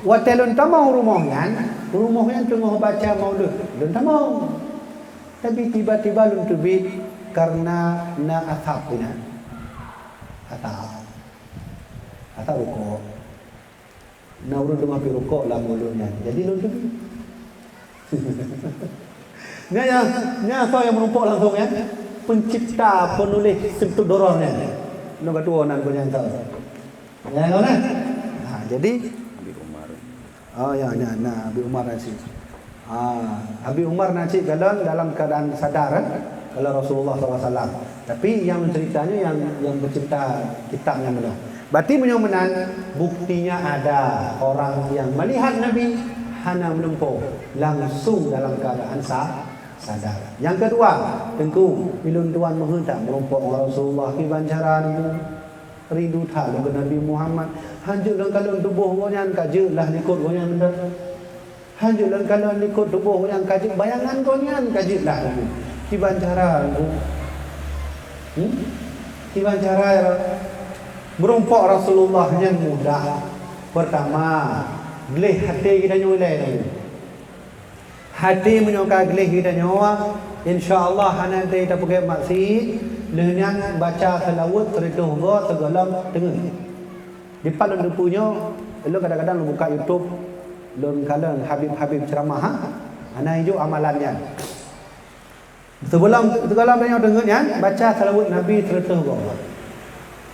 Watée lôn tamong rumoh nyan, rumoh nyan teungoh baca maulud. Lôn tamong. Tapi tiba-tiba lôn teubiet kareuna na asap inan. Asap. Asap rukok. Na ureuëng teungoh piep rukok lam maulud nyan. Jadi lôn teubiet. Nyan, nyan, nyan soe nyang meurumpok langsung nyan? Pencipta, penulis Shamsud Duror nyan. Nyoe ka tuwoe nan peue nyang soe. Nyan, nyan, nyan. Ha, jadi Habib Umar. Oh ya, nyan, nah, Habib Umar nyan cit. Ha, Habib Umar nyan cit galon dalam keadaan sadar, eh, kalau Rasulullah sallallahu alaihi wasallam. Tapi nyang menceritanya nyang, nyang pencipta kitab nyang meunan. Berarti meunyoe meunan, buktinya ada orang yang melihat Nabi hana meulumpoe, langsung dalam keadaan sa-, sadar. Nyang keudua, teungku, ulôn tuan meuheuet that meurumpok ngon Rasulullah kiban cara rindu. Rindu that lôn keu Nabi Muhammad. Hanjeuet lôn kalon tuboh gobnyan ka jeuet lah likot gobnyan meunan. Hanjeuet lôn kalon likot tuboh gobnyan ka jeuet, bayangan gobnyan ka jeuet lah. Kiban cara lôn, hmm? Kiban cara meurumpok Rasulullah nyan mudah. Pertama, gleh até geutanyoe ilée laju. Até meunyoe ka gleh geutanyoe, insya Allah hana lé tapeugét maksiet, lheueh nyan baca seulaweuet sireutôh goe sigohlom teungeut. Dipat lôn teupeu nyoe, lôn kadang-kadang lôn buka YouTube, lôn kalon habib-habib ceuramah, ha? Hana ijok amalan nyan. Sigohlom, sigohlom tanyoe teungeut nyan, baca seulaweuet Nabi sireutôh goe.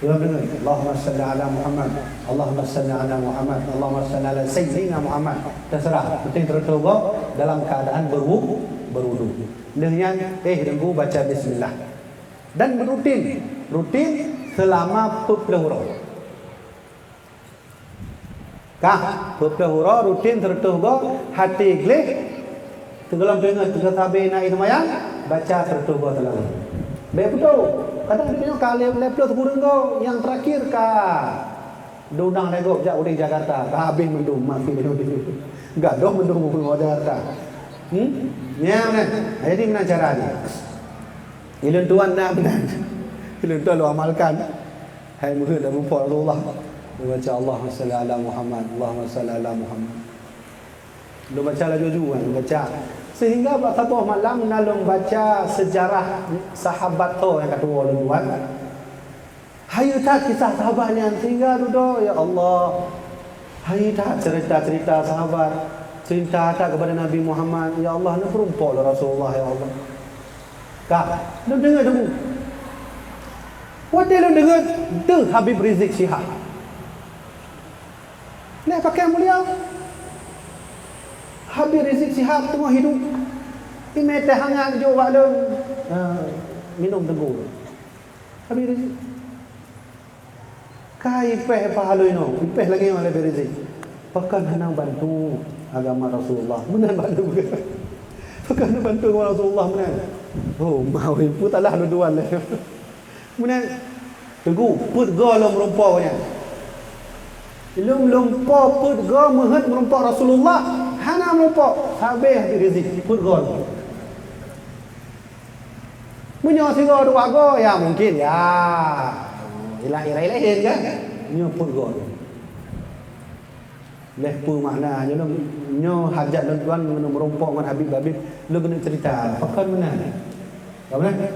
Sigohlom teungeut, Allahumma salli ala Muhammad, Allahumma salli ala Muhammad, Allahumma salli ala Sayyidina Muhammad. Terserah, penting sireutôh goe dalam keadaan berwu-, berwudu. Lheueh nyan, eh, teungku baca bismillah. Dan rutin, rutin selama peuet ploh uroe. Kah, peuet ploh uroe rutin sireutôh goe, até gleh, sigohlom teungeut, teungoh sabe na ie seumayang, baca sireutôh goe seulaweuet. Bék putôh, kadang di tanyoe ka lhèe, lhèe ploh sikureueng goe, nyang teurakhir ka diundang lé gob jak u Jakarta, ka habéh mandum, maté lé gob. Gadôh mandum ureueng Jakarta. Hmm? Nyan meunan. Jadi meunan cara jih. Ulôn tuan na meunan. Ulôn tuan lôn amalkan. Hai meuheuet lam rumpok Rasulullah. Baca Allahumma salli ala Muhammad, Allahumma salli ala Muhammad. Lôn baca laju-laju kan, lôn baca. Sehingga bak saboh malam na lôn baca sejarah sahabat tho nyang ka tuwoe lôn tuan. Hayeue that kisah sahabat nyan sehingga dudoe, ya Allah. Hayeue that cerita-cerita sahabat, cinta that kepada Nabi Muhammad, ya Allah, neupeurumpok lé Rasulullah, ya Allah. Ka, lôn deungoe teungku. Watèe lôn deungoe, deuh Habib Rizik Syihab. Lé pakèk mulia. Habib Rizik Syihab teungoh hidup. Imè teh hangat jok bak lôn. Ha, minum teungku. Habib Rizik. Ka ipèh pahala inoe, ipèh lagèe nyoe lé Habib Rizik. Pakon hana bantu. agama Rasulullah. Meunan bak lôn. Pakon neubantu agama Rasulullah meunan. Oh, mawi peusalah dua-dua lé. Meunan. Teungku, peuet goe lôn meureumpok nyan. Lôn, lôn po peuet goe meuheuet meureumpok Rasulullah. Hana meureumpok. Sabé Habib Rizik. Peuet goe. Meunyoe sigoe dua goe, ya mungkin, ya. Ilah irai laén kan? Nyoe peuet goe. Leh peue makna nyoe lôn, nyoe hajat lôn tuan ngon meureumpok ngon Habib-Habib, lôn keuneuk cerita. Pakon meunan? Ka meunan?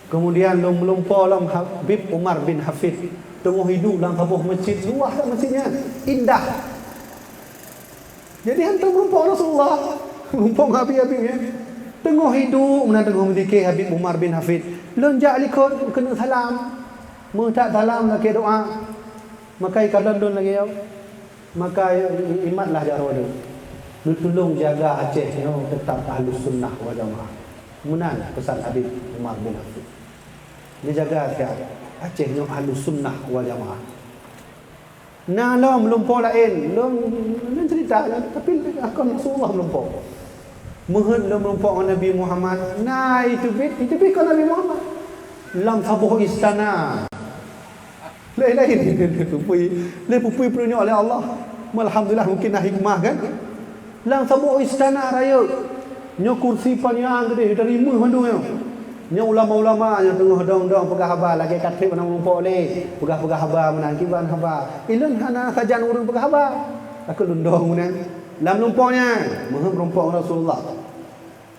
Kemudian lôn meureumpok lom Habib Umar bin Hafid. Teungoh iduek lam saboh masjid, luwah that masjid nyan. Indah. Jadi hantom meureumpok Rasulullah. Meureumpok ngon Habib-Habib nyan. Teungoh iduek, meunan teungoh meuzikir Habib Umar bin Hafid. Lôn jak likot keuneuk salam. Meuthat salam lakée doa. Maka ikalon lôn lagée nyoe. Maka i-, i-, imatlah jaroe lôn. Neutulông jaga Aceh nyoe teutap ahlus sunnah wal jamaah. Meunan peusan Habib Umar bin Hafid. Dijaga siat Aceh nyoe ahlus sunnah wal jamaah. Na lom lumpoe laén, lôn, lôn cerita, tapi kon Rasulullah lumpoe. Meuheuet lôn lumpoe ngon Nabi Muhammad, na iteubiet, iteubiet kon Nabi Muhammad. Lam saboh istana. Laén-laén, lé pupui, lé pupui peurunoe lé Allah. Alhamdulillah, mungkin na hikmah kan. Lam saboh istana rayeuk, nyoe kursi panyang keudeh dari méuh mandum nyoe. Nyoe ulama-ulama nyang teungoh dong-dong peugah haba lagée ka treb na muphom lé, peugah-peugah haba meunan kiban haba. Ilôn hana sajan ureuëng peugah haba. Takot lôn dong meunan. Lam lumpoe nyan, meuheuet lumpoe ngon Rasulullah.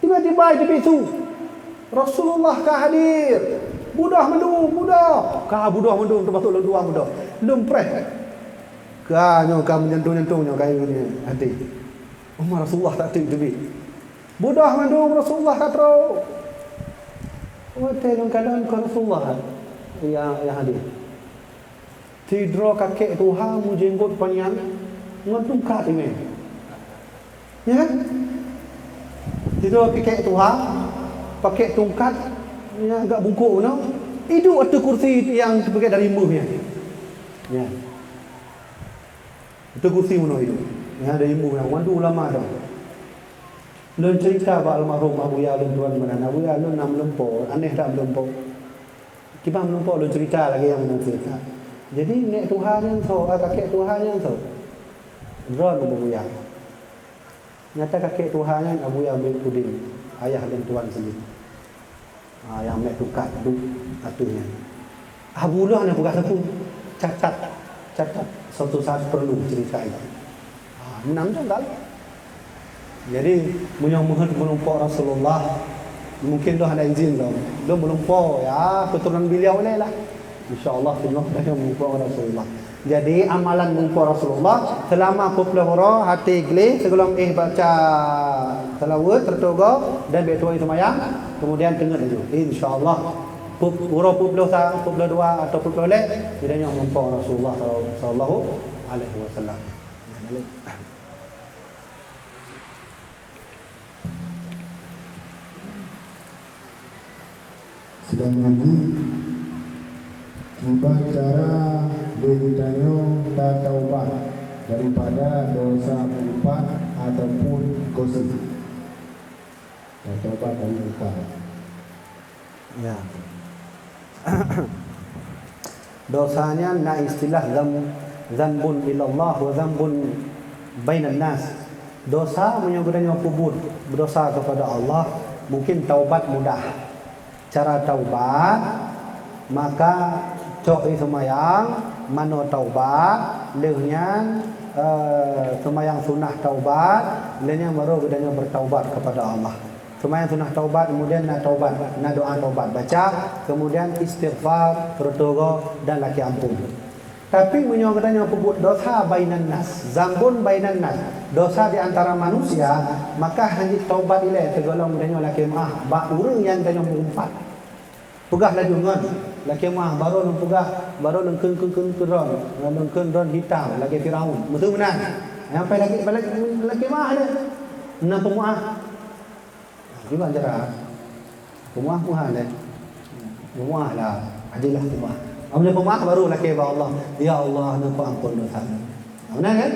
Tiba-tiba di pintu, Rasulullah ka hadir. Budoh mandum, budoh. Ka budoh mandum, teumasok lôn tuan budoh. Lôn preh. Ka nyoe ka meunyantung-nyantung nyoe ka nyoe hati. Umar Rasulullah tak teubiet. Budoh mandum Rasulullah ka trok. Watée lôn kalon kon Rasulullah nyang, nyang hadir. Sidroe kakek tuha meujenggot panyang ngon tungkat imé. Ya kan? Sidroe kakek tuha pakai tungkat nyang agak bungkôk bunoe, iduek ateueh kursi nyang teupeugét dari méuh nyan. Ya. Ateueh kursi bunoe iduek. Nyang dari méuh nyan, mandum ulama dong. Lôn cerita bak almarhum Abuya lôn tuan meunan. Abuya lôn na meulumpoe, aneh that meulumpoe. Kiban meulumpoe lôn cerita lagée nyang meunan cerita. Jadi nek tuha nyan soe, ah, kakek tuha nyan soe? Droeneuh Abuya. Nyata kakek tuha nyan Abuya Muhyiddin, ayah lôn tuan sendiri. Ah, nyang mek tukat duek ateueh nyan. Abu lôn hana peugah sapeue. Catat, catat. Suatu saat perlu cerita itu. Ah, meunan teugal. Jadi, meunyoe meuheuet meulumpoe Rasulullah, mungkin lôn hana izin lom. Lôn meulumpoe, ya, keuturonan beliau ilée lah. Insya Allah, teungoh tanyoe meulumpoe Rasulullah. Jadi, amalan meulumpoe Rasulullah, seulama peuet ploh uroe, até gleh, sigohlom éh baca salawat, sireutoe goe, dan bék tuwoe seumayang, kemudian teungeut laju. Insya Allah, peuet, uroe peuet ploh sa-, peuet ploh dua atau peuet ploh lhée, jadi nyoe meulumpoe Rasulullah sallallahu alaihi wasallam. Selain ngaji, kiban cara lé geutanyoe tataubat daripada dosa meuupat ataupun gosip? Tataubat dari meuupat. Ya. Dosa nyan na istilah dzam-, dzanbun ilallah wa dzanbun bainan nas. Dosa meunyoe geutanyoe peubuet, berdosa kepada Allah, mungkin taubat mudah. Cara taubat, maka cok ie seumayang, manoe taubat, lheueh nyan, eh, seumayang sunah taubat, lheueh nyan baru geutanyoe bertaubat kepada Allah. Seumayang sunah taubat, kemudian na taubat, na doa taubat baca, kemudian istighfar, sireutoe goe dan lakée ampôn. Tapi meunyoe geutanyoe peubuet dosa bainan nas, dzanbun bainan nas, dosa di antara manusia, maka hana jitaubat ilée, sigohlom geutanyoe lakée meu'ah bak ureuëng nyang geutanyoe meuupat. Peugah laju ngon lakée meu'ah, baru lôn peugah, baru lôn kheun, kheun, kheun, kheun droen, lôn kheun droen hitam lagée Firaun. Beutôi meunan. Nyang pai lakée, lakée, lakée meu'ah deh. Na peumeu'ah. Kiban cara. Peumeu'ah, peumeu'ah deh. Peumeu'ah lah. Adil lah peumeu'ah. Apabila peumeu'ah baru lakée bak Allah. Ya Allah, neupeuampôn dosa. Meunan kan?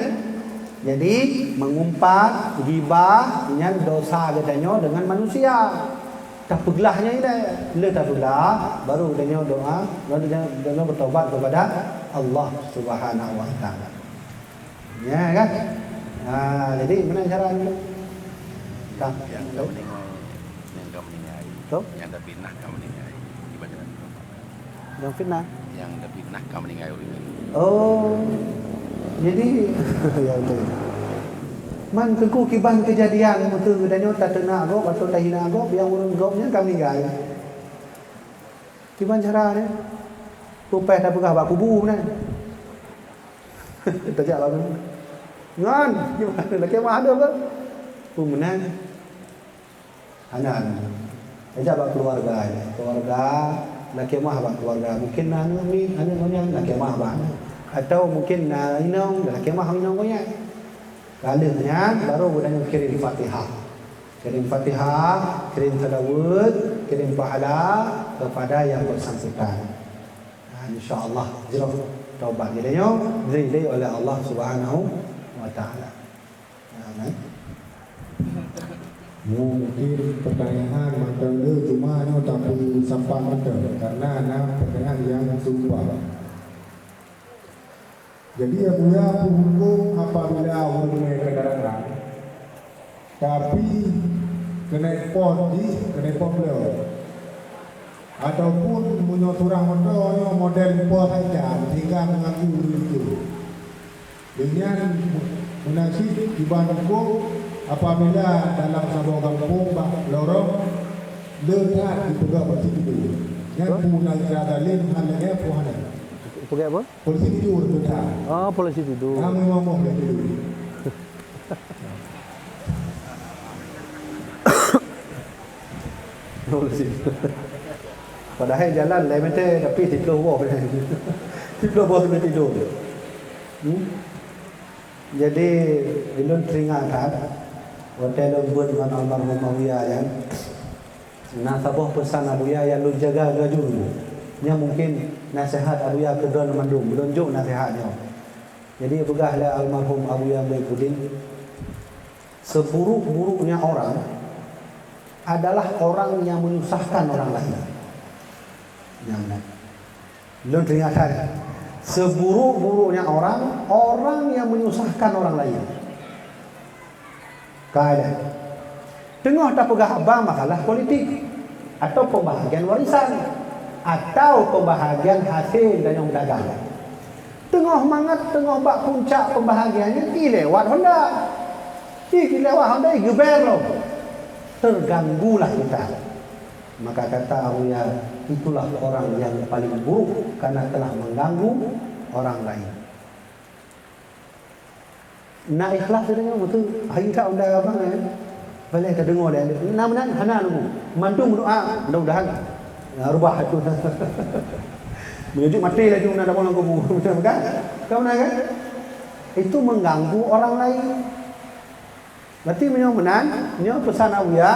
Jadi, mengumpat, gibah, nyan dosa geutanyoe deungon manusia. Tapeuglah nyan ilée. Lé tapeuglah, baru geutanyoe doa, baru geutanyoe bertobat kepada Allah Subhanahu wa Taala. Ya kan? Ha, jadi, mana cara ni? Ka. Nyang ka meuninggai, nyang ka meuninggai. Betul. Nyang ka fitnah ka meuninggai. Ibadah. Nyang fitnah? Nyang ka fitnah ka meuninggai ureuëng nyan. Oh. Jadi, ya betul. Man teungku kiban keujadian meuteuh geutanyoe tateunak gob atau tahina gob, nyang ureuëng gob nyan ka meuninggai. Kiban cara nyan? Peue paih tapeugah bak kubu meunan. Tajak bak kubu. Ngon, kiban lakée meuah ada ke? Peue meunan? Hana. Tajak bak keuluwarga. Keuluwarga lakée meuah bak keuluwarga. Mungkin na aneuk miet, aneuk ngon nyan lakée meuah bak aneuk. Atau mungkin na inong, lakée meuah inong ngon nyan. Ka lheueh nyan, baru geutanyoe kirim Fatihah. Kirim Fatihah, kirim seulaweuet, kirim pahala kepada yang bersangkutan. Nah, insya Allah, jroh taubat geutanyoe diterima oleh Allah Subhanahu wa Taala. Amin. Mungkin pertanyaan mantong le, cuma nyoe tapi sampat mantong karena na pertanyaan yang serupa. Jadi, Abuya, peue huköm apabila ureuëng mé kendaraan, tapi keuneuk pot jih, keuneuk pot bloe? Ataupun meunyoe surang moto nyoe model pot saja, sehingga mengganggu ureuëng itu. Dengan munasib kiban huköm apabila dalam saboh gampông bak lorong le that jipeugah polisi tidur. Nyan peue na kira dalil hana lagée peue hana? Peugah apa? Polisi tidur, betul. Ah, polisi tidur. Kami ngomong dia tidur. Polisi. Padahai jalan lhée meter, tapi siplôh boh. Siplôh boh sampai tidur. Hmm? Jadi, ulôn teuingat that, watée lôn beuet ngon almarhum Abuya nyan, na saboh peusan Abuya nyang lôn jaga laju. Nyan mungkin naseuhat Abuya keu droeneuh mandum, lôn jok naseuhat nyoe. Jadi, peugah lé almarhum Abuya Muhyiddin, "Seburuk-buruknya orang adalah orang yang menyusahkan orang lain." Nyan, nyan. Lôn teuingat that, seburuk-buruknya orang, orang yang menyusahkan orang lain. Ka ilée. Teungoh tapeugah haba masalah politik, atau pembahagian warisan, atau pembahagian hasil dan nyang dagang. Teungoh mangat, teungoh bak puncak pembahagian nyan, i lewat Honda. I lewat Honda, i geuber lom. Terganggulah kita. Maka kata Abuya, itulah orang yang paling buruk karena telah mengganggu orang lain. Na ikhlas geutanyoe beutôi. Hai that unda abang, eh. Boleh tadeungoe lé. Na meunan hana nunggu. Mandum doa, mudah-mudahan, ya, rubah itu. Meunyoe jeuet maté laju na dalam kubu. Betul kan? Kan benar kan? Itu mengganggu orang lain. Berarti meunyoe meunan, nyoe pesan Abuya,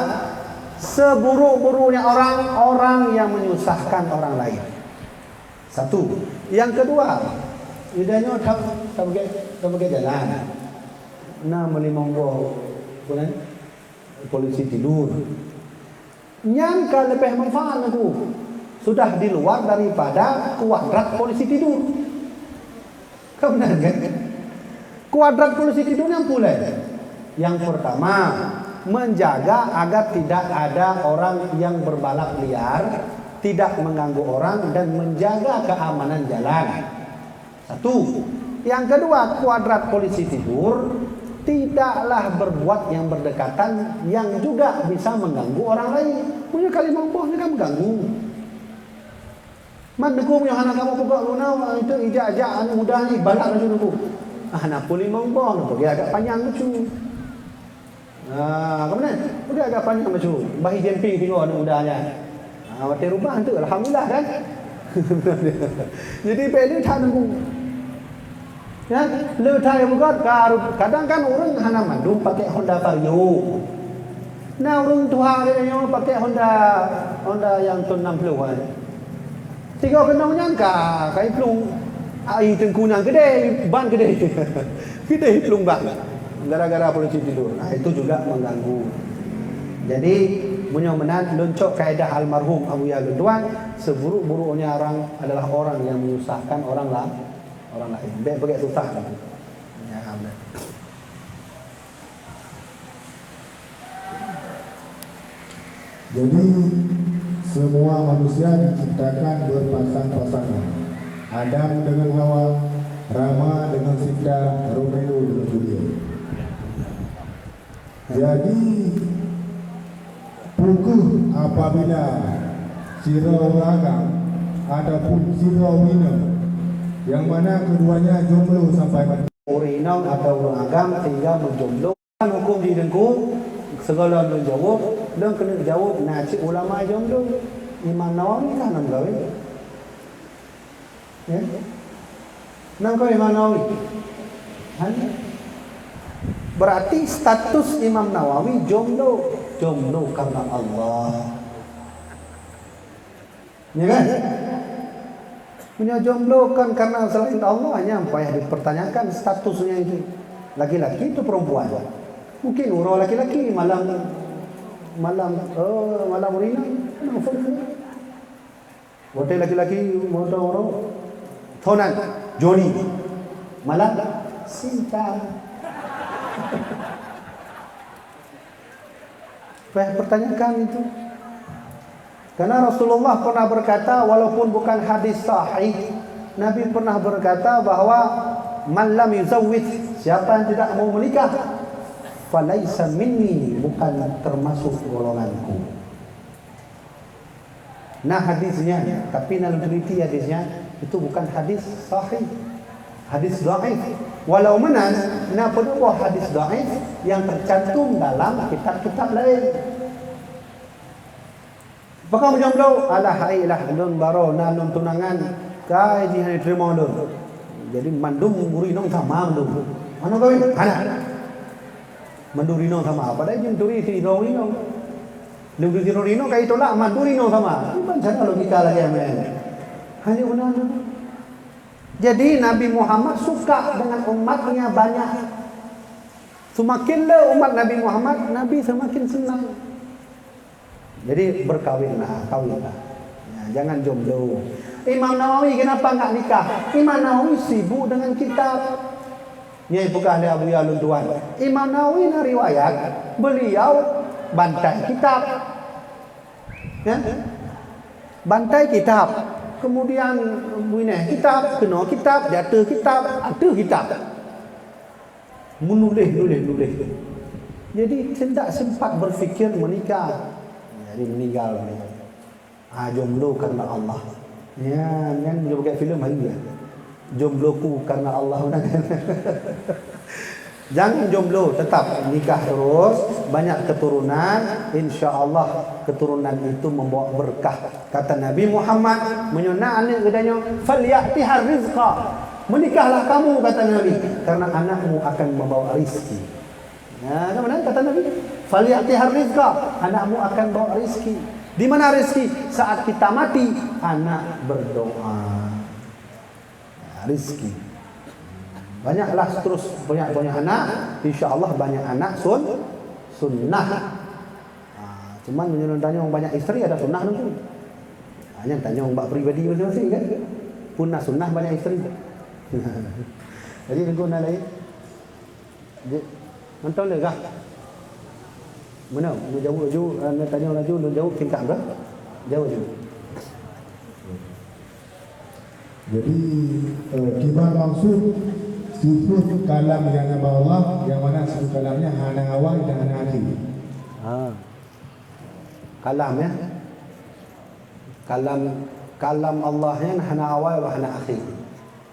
seburuk-buruknya orang, orang yang menyusahkan orang lain. Satu. Yang kedua, ida nyoe ta-, tabagée, tabagée jalan. Na meulimong boh, apa nan? Polisi tidur. Nyan ka leubeh manfaat nangku. Sudah di luar daripada kuadrat polisi tidur. Kan benar kan? Kuadrat polisi tidur nyan pulai. Yang pertama, menjaga agar tidak ada orang yang berbalap liar, tidak mengganggu orang dan menjaga keamanan jalan. Satu. Yang kedua, kuadrat polisi tidur, tidaklah berbuat yang berdekatan yang juga bisa mengganggu orang lain. Punya kalimah boh ni kan mengganggu. Man nangku meunyoe hana kamoe peugot guna, itu ijak-jak aneuk muda nyan balak laju nangku. Ah, hana peue limong boh, nangku, dia agak panyang lucu. Ah, apa mana? Udah agak panyang lucu. Bah ijemping tengok aneuk muda nyan. Ah, watée rubah tu, alhamdulillah kan? Jadi, bèk le that nangku. Ya, le that nyang beugöt, ka-, kadang kan ureuëng hana mandum pakai Honda Vario. Nah, ureuëng tuha lagèe nyoe pakai Honda, Honda nyang thôn enam puluh kan. Tiga keunong nyan ka, ka iplueng. Ai teungku nyan keudeh, ban keudeh. Keudeh iplueng ban. Gara-gara polisi tidur. Nah, itu juga mengganggu. Jadi, meunyoe meunan, lôn cok kaedah almarhum Abuya lôn tuan, seburuk-buruknya orang adalah orang yang menyusahkan orang la-, orang lain. Bèk, bèk susah. Ya, bèk. Jadi, semua manusia diciptakan berpasang-pasangan. Adam dengan Hawa, Rama dengan Sinta, Romeo dengan Juliet. Jadi, pukeuh apabila sidroe ureueng agam ataupun sidroe ureueng inong, yang mana keduanya jomblo sampai mati. Ureueng inong atau ureueng agam sehingga menjomblo. Huköm jih Teungku, sigohlom lôn jaweueb, lôn keuneuk jaweueb na cit ulama jomblo. Imam Nawawi ka na meukawen? Ya? Na meukawen Imam Nawawi? Hana. Berarti status Imam Nawawi jomblo, jomblo karena Allah. Ya kan? Meunyoe jomblo kan karena selain Allah, nyan payah dipertanyakan statusnya itu. Laki-laki itu perempuan. Mungkin uroe laki-laki, malam, malam, oh, malam ureueng inong. Watèe laki-laki, watèe uroe, Tonan, Joni. Malam, Sinta. Payah pertanyakan itu. Karena Rasulullah pernah berkata, walaupun bukan hadis sahih, Nabi pernah berkata bahwa, "Man lam yuzawwij," siapa yang tidak mau menikah, "falaisa minni," bukan termasuk golonganku. Nah, hadisnya, tapi na lôn teliti hadisnya, itu bukan hadis sahih. Hadis dhaif. Walau meunan, na peuduboh hadis dhaif yang tercantum dalam kitab-kitab lain. Pakon meujomblo? Alah, hai lah, lôn baroe na lôn tunangan, kai jih hana teurimong lôn. Jadi, mandum ureueng inong sama mandum. Hana kawin? Hana. Mandum ureueng inong sama. Padahai jeuem turi sidroe ureueng inong. Lôn turi sidroe ureueng inong, kai tolak mandum ureueng inong sama. Iban cara logika lagèe nyan. Hanya meunan. Jadi, Nabi Muhammad suka dengan umatnya banyak. Semakin le umat Nabi Muhammad, Nabi semakin senang. Jadi, berkawinlah, kawinlah. Ya, jangan jomblo. Imam Nawawi kenapa enggak nikah? Imam Nawawi sibuk dengan kitab. Nyang peugah lé Abuya lôn tuan. Imam Nawawi na riwayat, beliau bantai kitab. Ya? Bantai kitab. Kemudian, buineh kitab, keunoe kitab, di ateueh kitab, ateueh kitab. Menuléh, nuléh, nuléh. Jadi, tidak sempat berpikir menikah. Jadi, meninggal. Ah, jomblo karena Allah. Ya, nyan meunyoe bak filem hari ya. Jombloku karena Allah. Jangan jomblo, tetap nikah terus, banyak keturunan, insya Allah keturunan itu membawa berkah. Kata Nabi Muhammad, meunyoe na aneuk geutanyoe, "Falyatihar rizqa." Menikahlah kamu, kata Nabi, karena anakmu akan membawa rizki. Nah, kan benar kata Nabi, "Falyatihar rizqa." Anakmu akan bawa rizki. Di mana rizki? Saat kita mati, anak berdoa. Nah, rizki. Banyaklah terus, banyak-banyak anak, insya Allah banyak anak sun-, sunnah. Ha, cuman meunyoe tanyong banyak isteri ada sunnah tu. Ha, nyan tanyong bak pribadi masing-masing kan. Pun na sunnah banyak isteri. Jadi nunggu na lain. Jeuet. Mantong le kah? Meunan, meujaweueb laju, eh, neutanyong laju, neujaweueb singkat kah? Jaweueb laju. Jadi, eh, kiban maksud sifat kalam nyang na bak Allah, nyang mana sifat kalamnya hana awai dan hana akhé. Ha. Kalam, ya. Kalam, kalam Allah nyan hana awai, hana akhé.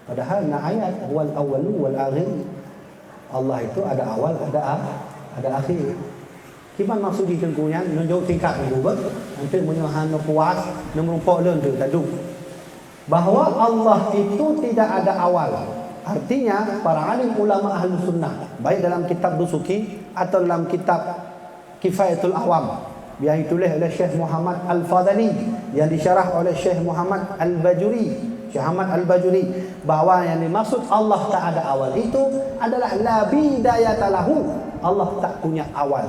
Padahal na ayat, "Huwal awwalu wal akhir." Allah itu ada awal, ada a-, ada akhir. Kiban maksud jih Teungku nyan, neujaweueb singkat Teungku beuh. Nanti meunyoe hana puas, neumeurumpok lôn tu tadu. Bahwa Allah itu tidak ada awal. Artinya, para alim ulama ahli sunnah, baik dalam kitab Dusuki atau dalam kitab Kifayatul Awam, yang ditulis oleh Syekh Muhammad Al-Fadhali, yang disyarah oleh Syekh Muhammad Al-Bajuri, Syekh Ahmad Al-Bajuri, bahwa yang dimaksud Allah tak ada awal itu adalah la bidayata lahu. Allah tak punya awal.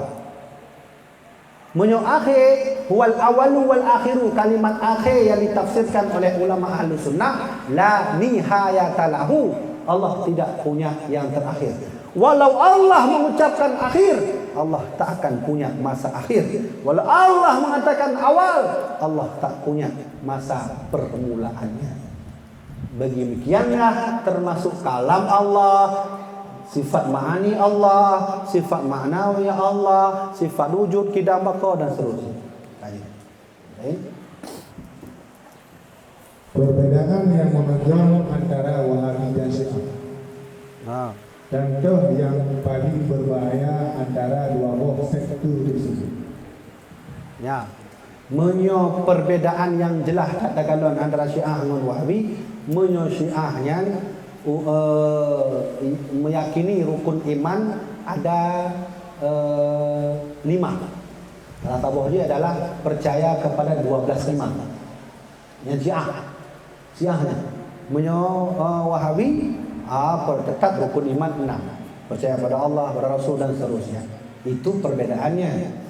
Meunyoe akhé, huwal awalu wal akhiru, kalimat akhé yang ditafsirkan oleh ulama ahlu sunnah, la nihayata lahu. Allah tidak punya yang terakhir. Walau Allah mengucapkan akhir, Allah tak akan punya masa akhir. Walau Allah mengatakan awal, Allah tak punya masa permulaannya. Demikianlah termasuk kalam Allah, sifat ma'ani Allah, sifat ma'nawi Allah, sifat wujud, qidam, baqa, dan seterusnya. Tanya. Lain? Perbedaan yang menonjol antara Wahabi dan Syiah. Ha. Contoh yang paling berbahaya antara dua boh sekte tersebut. Ya. Meunyoe perbedaan nyang jeulaih that takalon antara Syiah ngon Wahabi, meunyoe Syiah nyan, u-, eh, i-, meyakini rukun iman ada, eh, lima. Salah saboh jih adalah percaya kepada dua belas imam. Nyan Syiah. Syiah nyan. Meunyoe, eh, Wahabi, ah, per-, tetap rukun iman enam. Percaya pada Allah, pada Rasul dan seterusnya. Itu perbedaannya.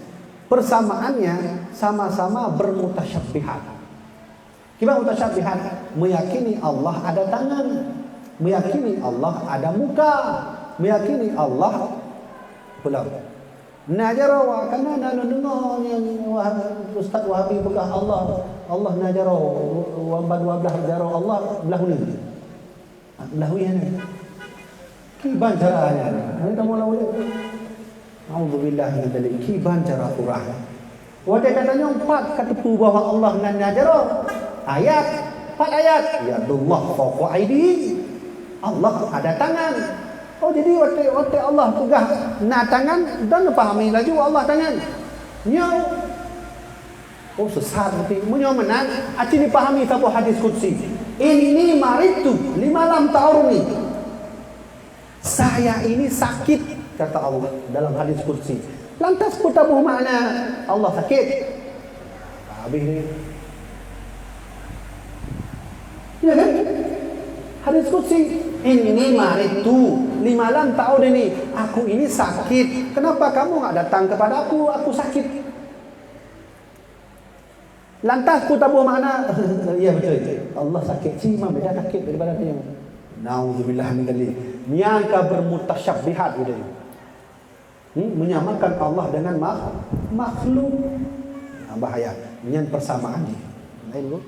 Persamaannya sama-sama bermutasyabbihat. Kiban mutasyabbihat? Meyakini Allah ada tangan. Meyakini Allah ada muka. Meyakini Allah pulau. Na jaroe, karena na lôn deungoe nyan Wah-, Ustaz Wahabi peugah Allah, Allah na jaroe, wan ban dua blah jaroe Allah blah uneun. Blah uneun nyan. Kiban cara nyan? Nyan kamoe lawan ulée. Auzubillah min dzalik. Kiban cara ureuëng. Watée ka tanyong pat ka teupeu bahwa Allah na, na jaroe. Ayat, pat ayat. Yadullah fawqa aidihim. Allah ada tangan. Oh, jadi watée, watée Allah peugah na tangan, dan pahami laju Allah tangan. Nyoe. Oh, sesat beutôi. Meunyoe meunan, aci dipahami saboh hadis qudsi. Inni maridtu lima lam ta'udni. Saya ini sakit, kata Allah dalam hadis qudsi. Lantas peutaboh makna Allah sakit? Habis ni. Ya kan? Hadis qudsi, "Inni maridtu lima lam ta'udni." Aku ini sakit. Kenapa kamu nggak datang kepada aku? Aku sakit. Lantas peutaboh makna, ya betul. Allah sakit, cuma beda sakit daripada dia. Nauzubillah min dzalik. Nyang ka bermutasyabbihat gitu. Hmm, menyamakan Allah dengan makh-, makhluk. Nah, bahaya. Nyan persamaan jih. Lain tu.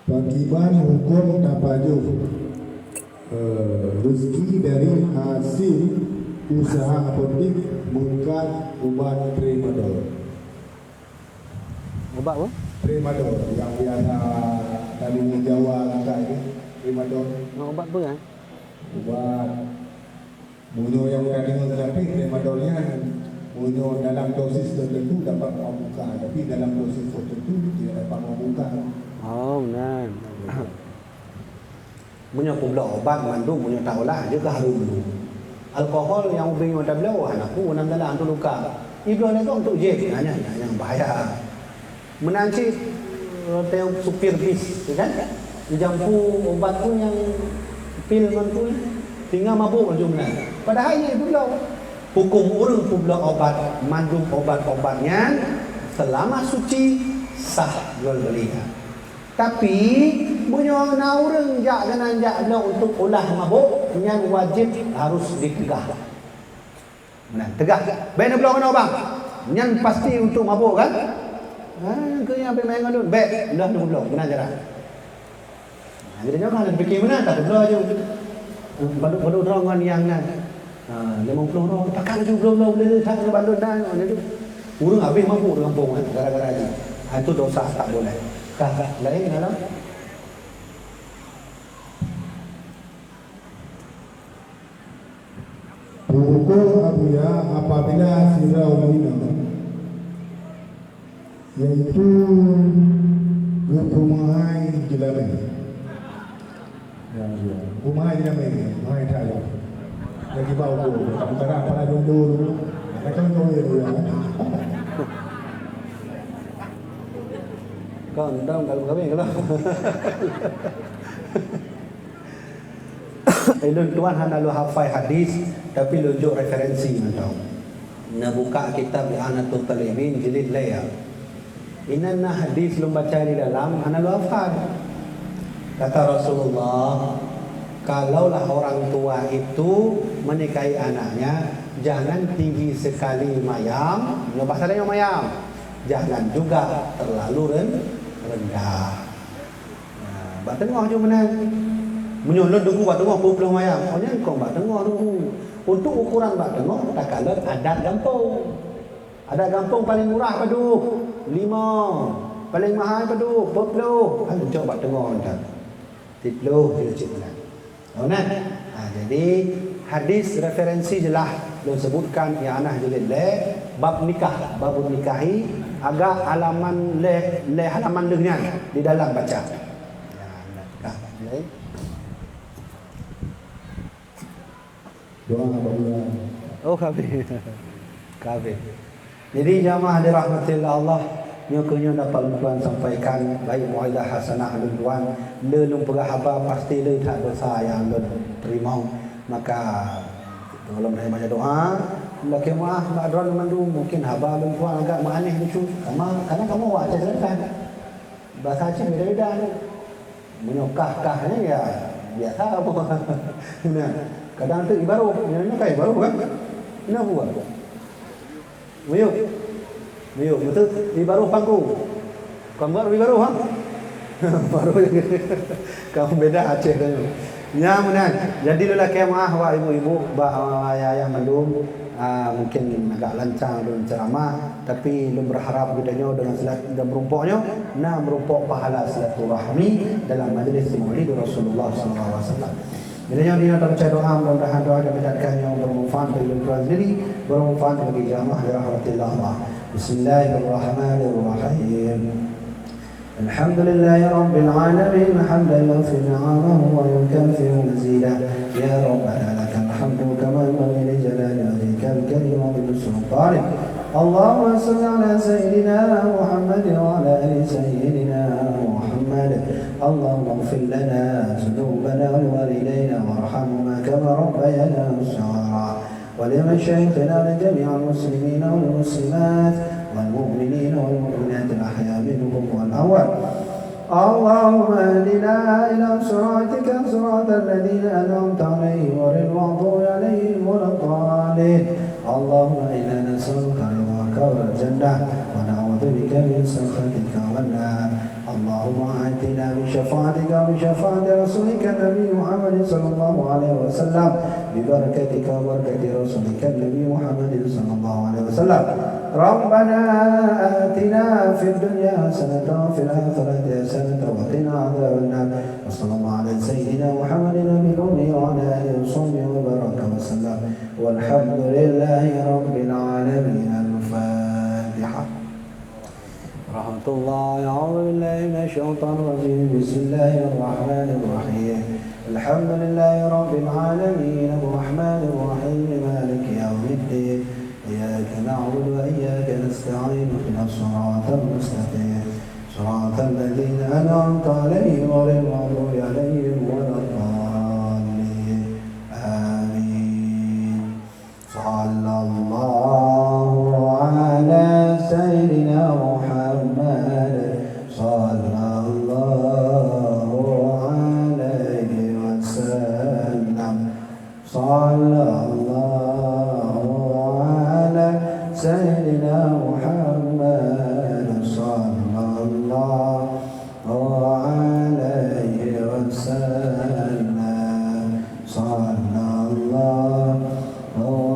Pakiban huköm tapajoh, eh, rezeki dari hasil usaha apotik meukat ubat tramadol? Ubat apa? Tramadol yang biasa dari Jawa angkat ni, tramadol. Nah, ubat apa, eh? Ubat. Meunyoe nyang ka deungoe seulapeh tramadol nyan, meunyoe dalam dosis tertentu dapat memabukkan, tapi dalam dosis tertentu tidak dapat memabukkan. Oh, meunan. Meunyoe peubloe ubat mandum, meunyoe taolah, jeuet keu hareuem dulu. Alkohol nyang ubeng nyoe tabloe, hana peue, nam dalam tu luka. Ibloe lagèe untuk jép, nyan, nyan, nyan bahaya. Meunan cit, eh, teuh supir bis, ya kan? Jampu ubat tu nyang pil ngon tu, tinggai mabuk laju meunan. Padahai nyan peubloe. Huköm ureueng peubloe ubat, mandum ubat-ubat nyan seulama suci sah jual beli. Tapi, meunyoe na ureueng jak keunan jak bloe untuk ulah mabuk, nyan wajéb harus diteugah. Meunan, teugah. Bèk neubloe keunoe bang. Nyan pasti untuk mabuk kan? Ha, keu nyang bèk main ngon lôn. Bèk, lôn neubloe. Meunan cara. Ha, jadi nyoe kan dipikir meunan, tak bloe aju. Bandum-bandum droe ngon nyang nyan. Ha, limong ploh droe. Pakat aju bloe-bloe, bloe-bloe, tak bloe bandum na, nyoe tu. Ureueng habéh mabuk di gampông kan, gara-gara aju. Ha, itu dosa tak boleh. Kah, kah, lain dalam? Pukul Abuya apabila sidroe minum, yaitu geupeumeuhai jeulamé. Ya, ya. Peumeuhai jeulamé, meuhai that. Lagi bau tu, bukan para jomblo dulu. Macam tu ya, ya. Kon dong kalau kawin kalau. Ulôn tuan hana lôn hafai hadis, tapi lôn jok referensi mantong. Neubuka kitab I'anatul Thalibin jilid lhèe. Inan na hadis lôn baca di dalam, hana lôn hafai. Kata Rasulullah, "Kalaulah orang tua itu menikahi anaknya, jangan tinggi sekali mayam," nyoe bahasa laén mayam, "jangan juga terlalu ren-, rendah." Nah, bak teungoh ju meunan. Meunyoe lôn teungku bak teungoh peuet ploh mayam, oh nyan kon bak teungoh teungku. Untuk ukuran bak teungoh, takalon adat gampông. Adat gampông paléng murah padub? Limong. Paléng mahai padub? Peuet ploh. Hai, cok bak teungoh nyan. Siplôh kilo cit meunan. Oh, nah. Ha, jadi hadis referensi jeulaih lôn sebutkan I'anah jilid lhèe, bab nikah, babun nikahi, agak halaman lhèe, lhèe halaman lheueh nyan di dalam baca. Ya, nah, dah, mulai. Doa bak bulan. Oh, kafé. Kafé. Jadi, jamaah dirahmati Allah, nyoe keuh nyoe dapat lôn tuan sampaikan, baik mau'izah hasanah lôn tuan, le lôn peugah haba pasti le that dosa nyang lôn teurimong. Maka, tolong dari baca doa, lakée meu'ah bak droeneuh mandum, mungkin haba lôn tuan agak meu'aneh lucu, sama, karena kamoe awak Aceh selatan. Bahasa Aceh beda-beda ni. Meunyoe kah-kah nyan, ya, biasa. Nah, kadang tu ibaroh, nyan kan ibaroh kan? Ina buah. Miyup. Miyup, betul? Ibaroh pangku. Kon buat ibaroh, ha? Baroh. Kamu beda Aceh tanya. Nya, meunan. Jadi, lôn lakée meu'ah, wak ibu-ibu, bak, ah, ayah-ayah mandum. Ah, mungkin agak lancang lôn ceramah, tapi lôn berharap geutanyoe deungon silat-, dan meurumpok nyoe, na meurumpok pahala silaturahmi dalam majlis Maulid Rasulullah sallallahu alaihi wasallam. Jadi, nyoe dina tabaca doa, mudah-mudahan doa dan bacaan nyoe bermanfaat bagi lôn tuan sendiri, bermanfaat bagi jamaah dirahmatillah. Bismillahirrahmanirrahim. الحمد لله رب العالمين، حمدا يوافي نعمه ويكافئ مزيده. يا ربنا لك الحمد كما ينبغي لجلال وجهك الكريم وعظيم سلطانك. اللهم صل على سيدنا محمد وعلى آل سيدنا محمد. اللهم اغفر لنا ذنوبنا ولوالدينا وارحمهما كما ربيانا صغارا. ولمشايخنا ولجميع المسلمين والمسلمات والمؤمنين والمؤمنات الأحياء منهم والأموات. اللهم اهدنا إلى صراطك صراط الذين أنعمت عليهم غير المغضوب عليهم ولا الضالين. اللهم إنا نسألك رضاك والجنة ونعوذ بك من سخطك والنار. اللهم أعطنا بشفاعتك وبشفاعة رسولك النبي محمد صلى الله عليه وسلم، ببركتك وبركة رسولك النبي محمد صلى الله عليه وسلم. ربنا آتنا في الدنيا حسنة وفي الآخرة حسنة وقنا عذاب النار. وصلى الله على سيدنا محمد النبي الأمي وعلى آله وصحبه وبارك وسلم. والحمد لله رب العالمين. الفاتحة. ورحمة الله. أعوذ بالله من الشيطان الرجيم. بسم الله الرحمن الرحيم. الحمد لله رب العالمين. الرحمن الرحيم. مالك يوم الدين. إياك نعبد وإياك نستعين. اهدنا الصراط المستقيم. صراط الذين أنعمت عليهم غير المغضوب عليهم ولا الضالين. آمين. صلى الله على سيدنا محمد، صلى الله عليه وسلم، صلى الله على سيدنا محمد، صلى الله عليه وسلم، صلى الله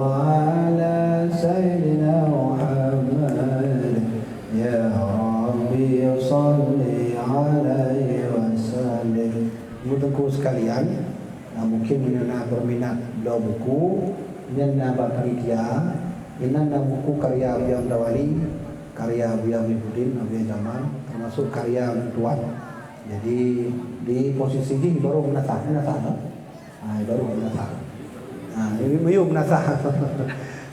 على سيدنا محمد. يا ربي صل عليه وسلم. Teungku sekalian, nah, mungkin meunyoe na berminat bloe buku, nyan na bak panitia, inan na buku karya Buya Mudawali, karya Buya Muhyiddin, Abuya Jamal, termasuk karya lôn tuan. Jadi, di posisi jih baru meunasah, meunasah, no? Ha, baru meunasah. Ha, ini miyup meunasah.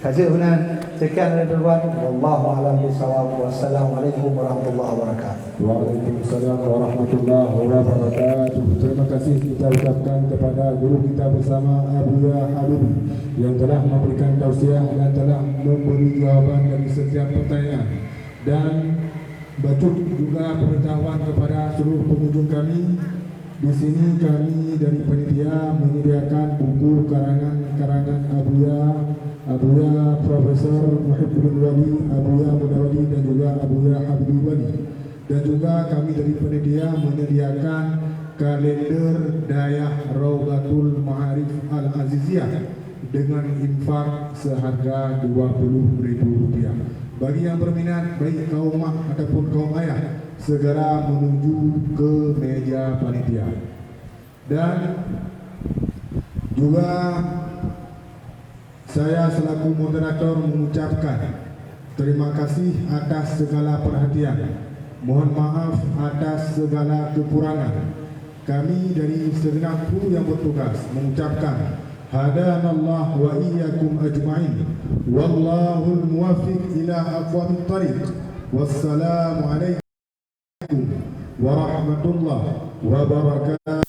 Ka jeuet meunan, sekian dari tuan. Wallahu a'lam bishawab. Wassalamualaikum warahmatullahi wabarakatuh. Waalaikumsalam warahmatullahi wabarakatuh. Terima kasih kita ucapkan kepada guru kita bersama, Abuya Habib, yang telah memberikan tausiah dan telah memberi jawaban dari setiap pertanyaan. Dan bacut juga pengetahuan kepada seluruh pengunjung kami. Di sini kami dari panitia menyediakan buku karangan-karangan Abuya, Abuya Profesor Muhibuddin Wali, Abuya Muda Wali, dan juga Abuya Habibul Wali. Dan juga kami dari panitia menyediakan kalender Dayah Raudatul Ma'arif Al-Aziziyah dengan infak seharga dua puluh ribu rupiah. Bagi yang berminat, baik kaum mak ataupun kaum ayah, segera menuju ke meja panitia. Dan juga saya selaku moderator mengucapkan terima kasih atas segala perhatian. Mohon maaf atas segala kekurangan. Kami dari segenap kru yang bertugas mengucapkan hadanallah wa iyyakum ajma'in. Wallahul muwaffiq ila aqwamit thariq. Wassalamualaikum warahmatullahi wabarakatuh.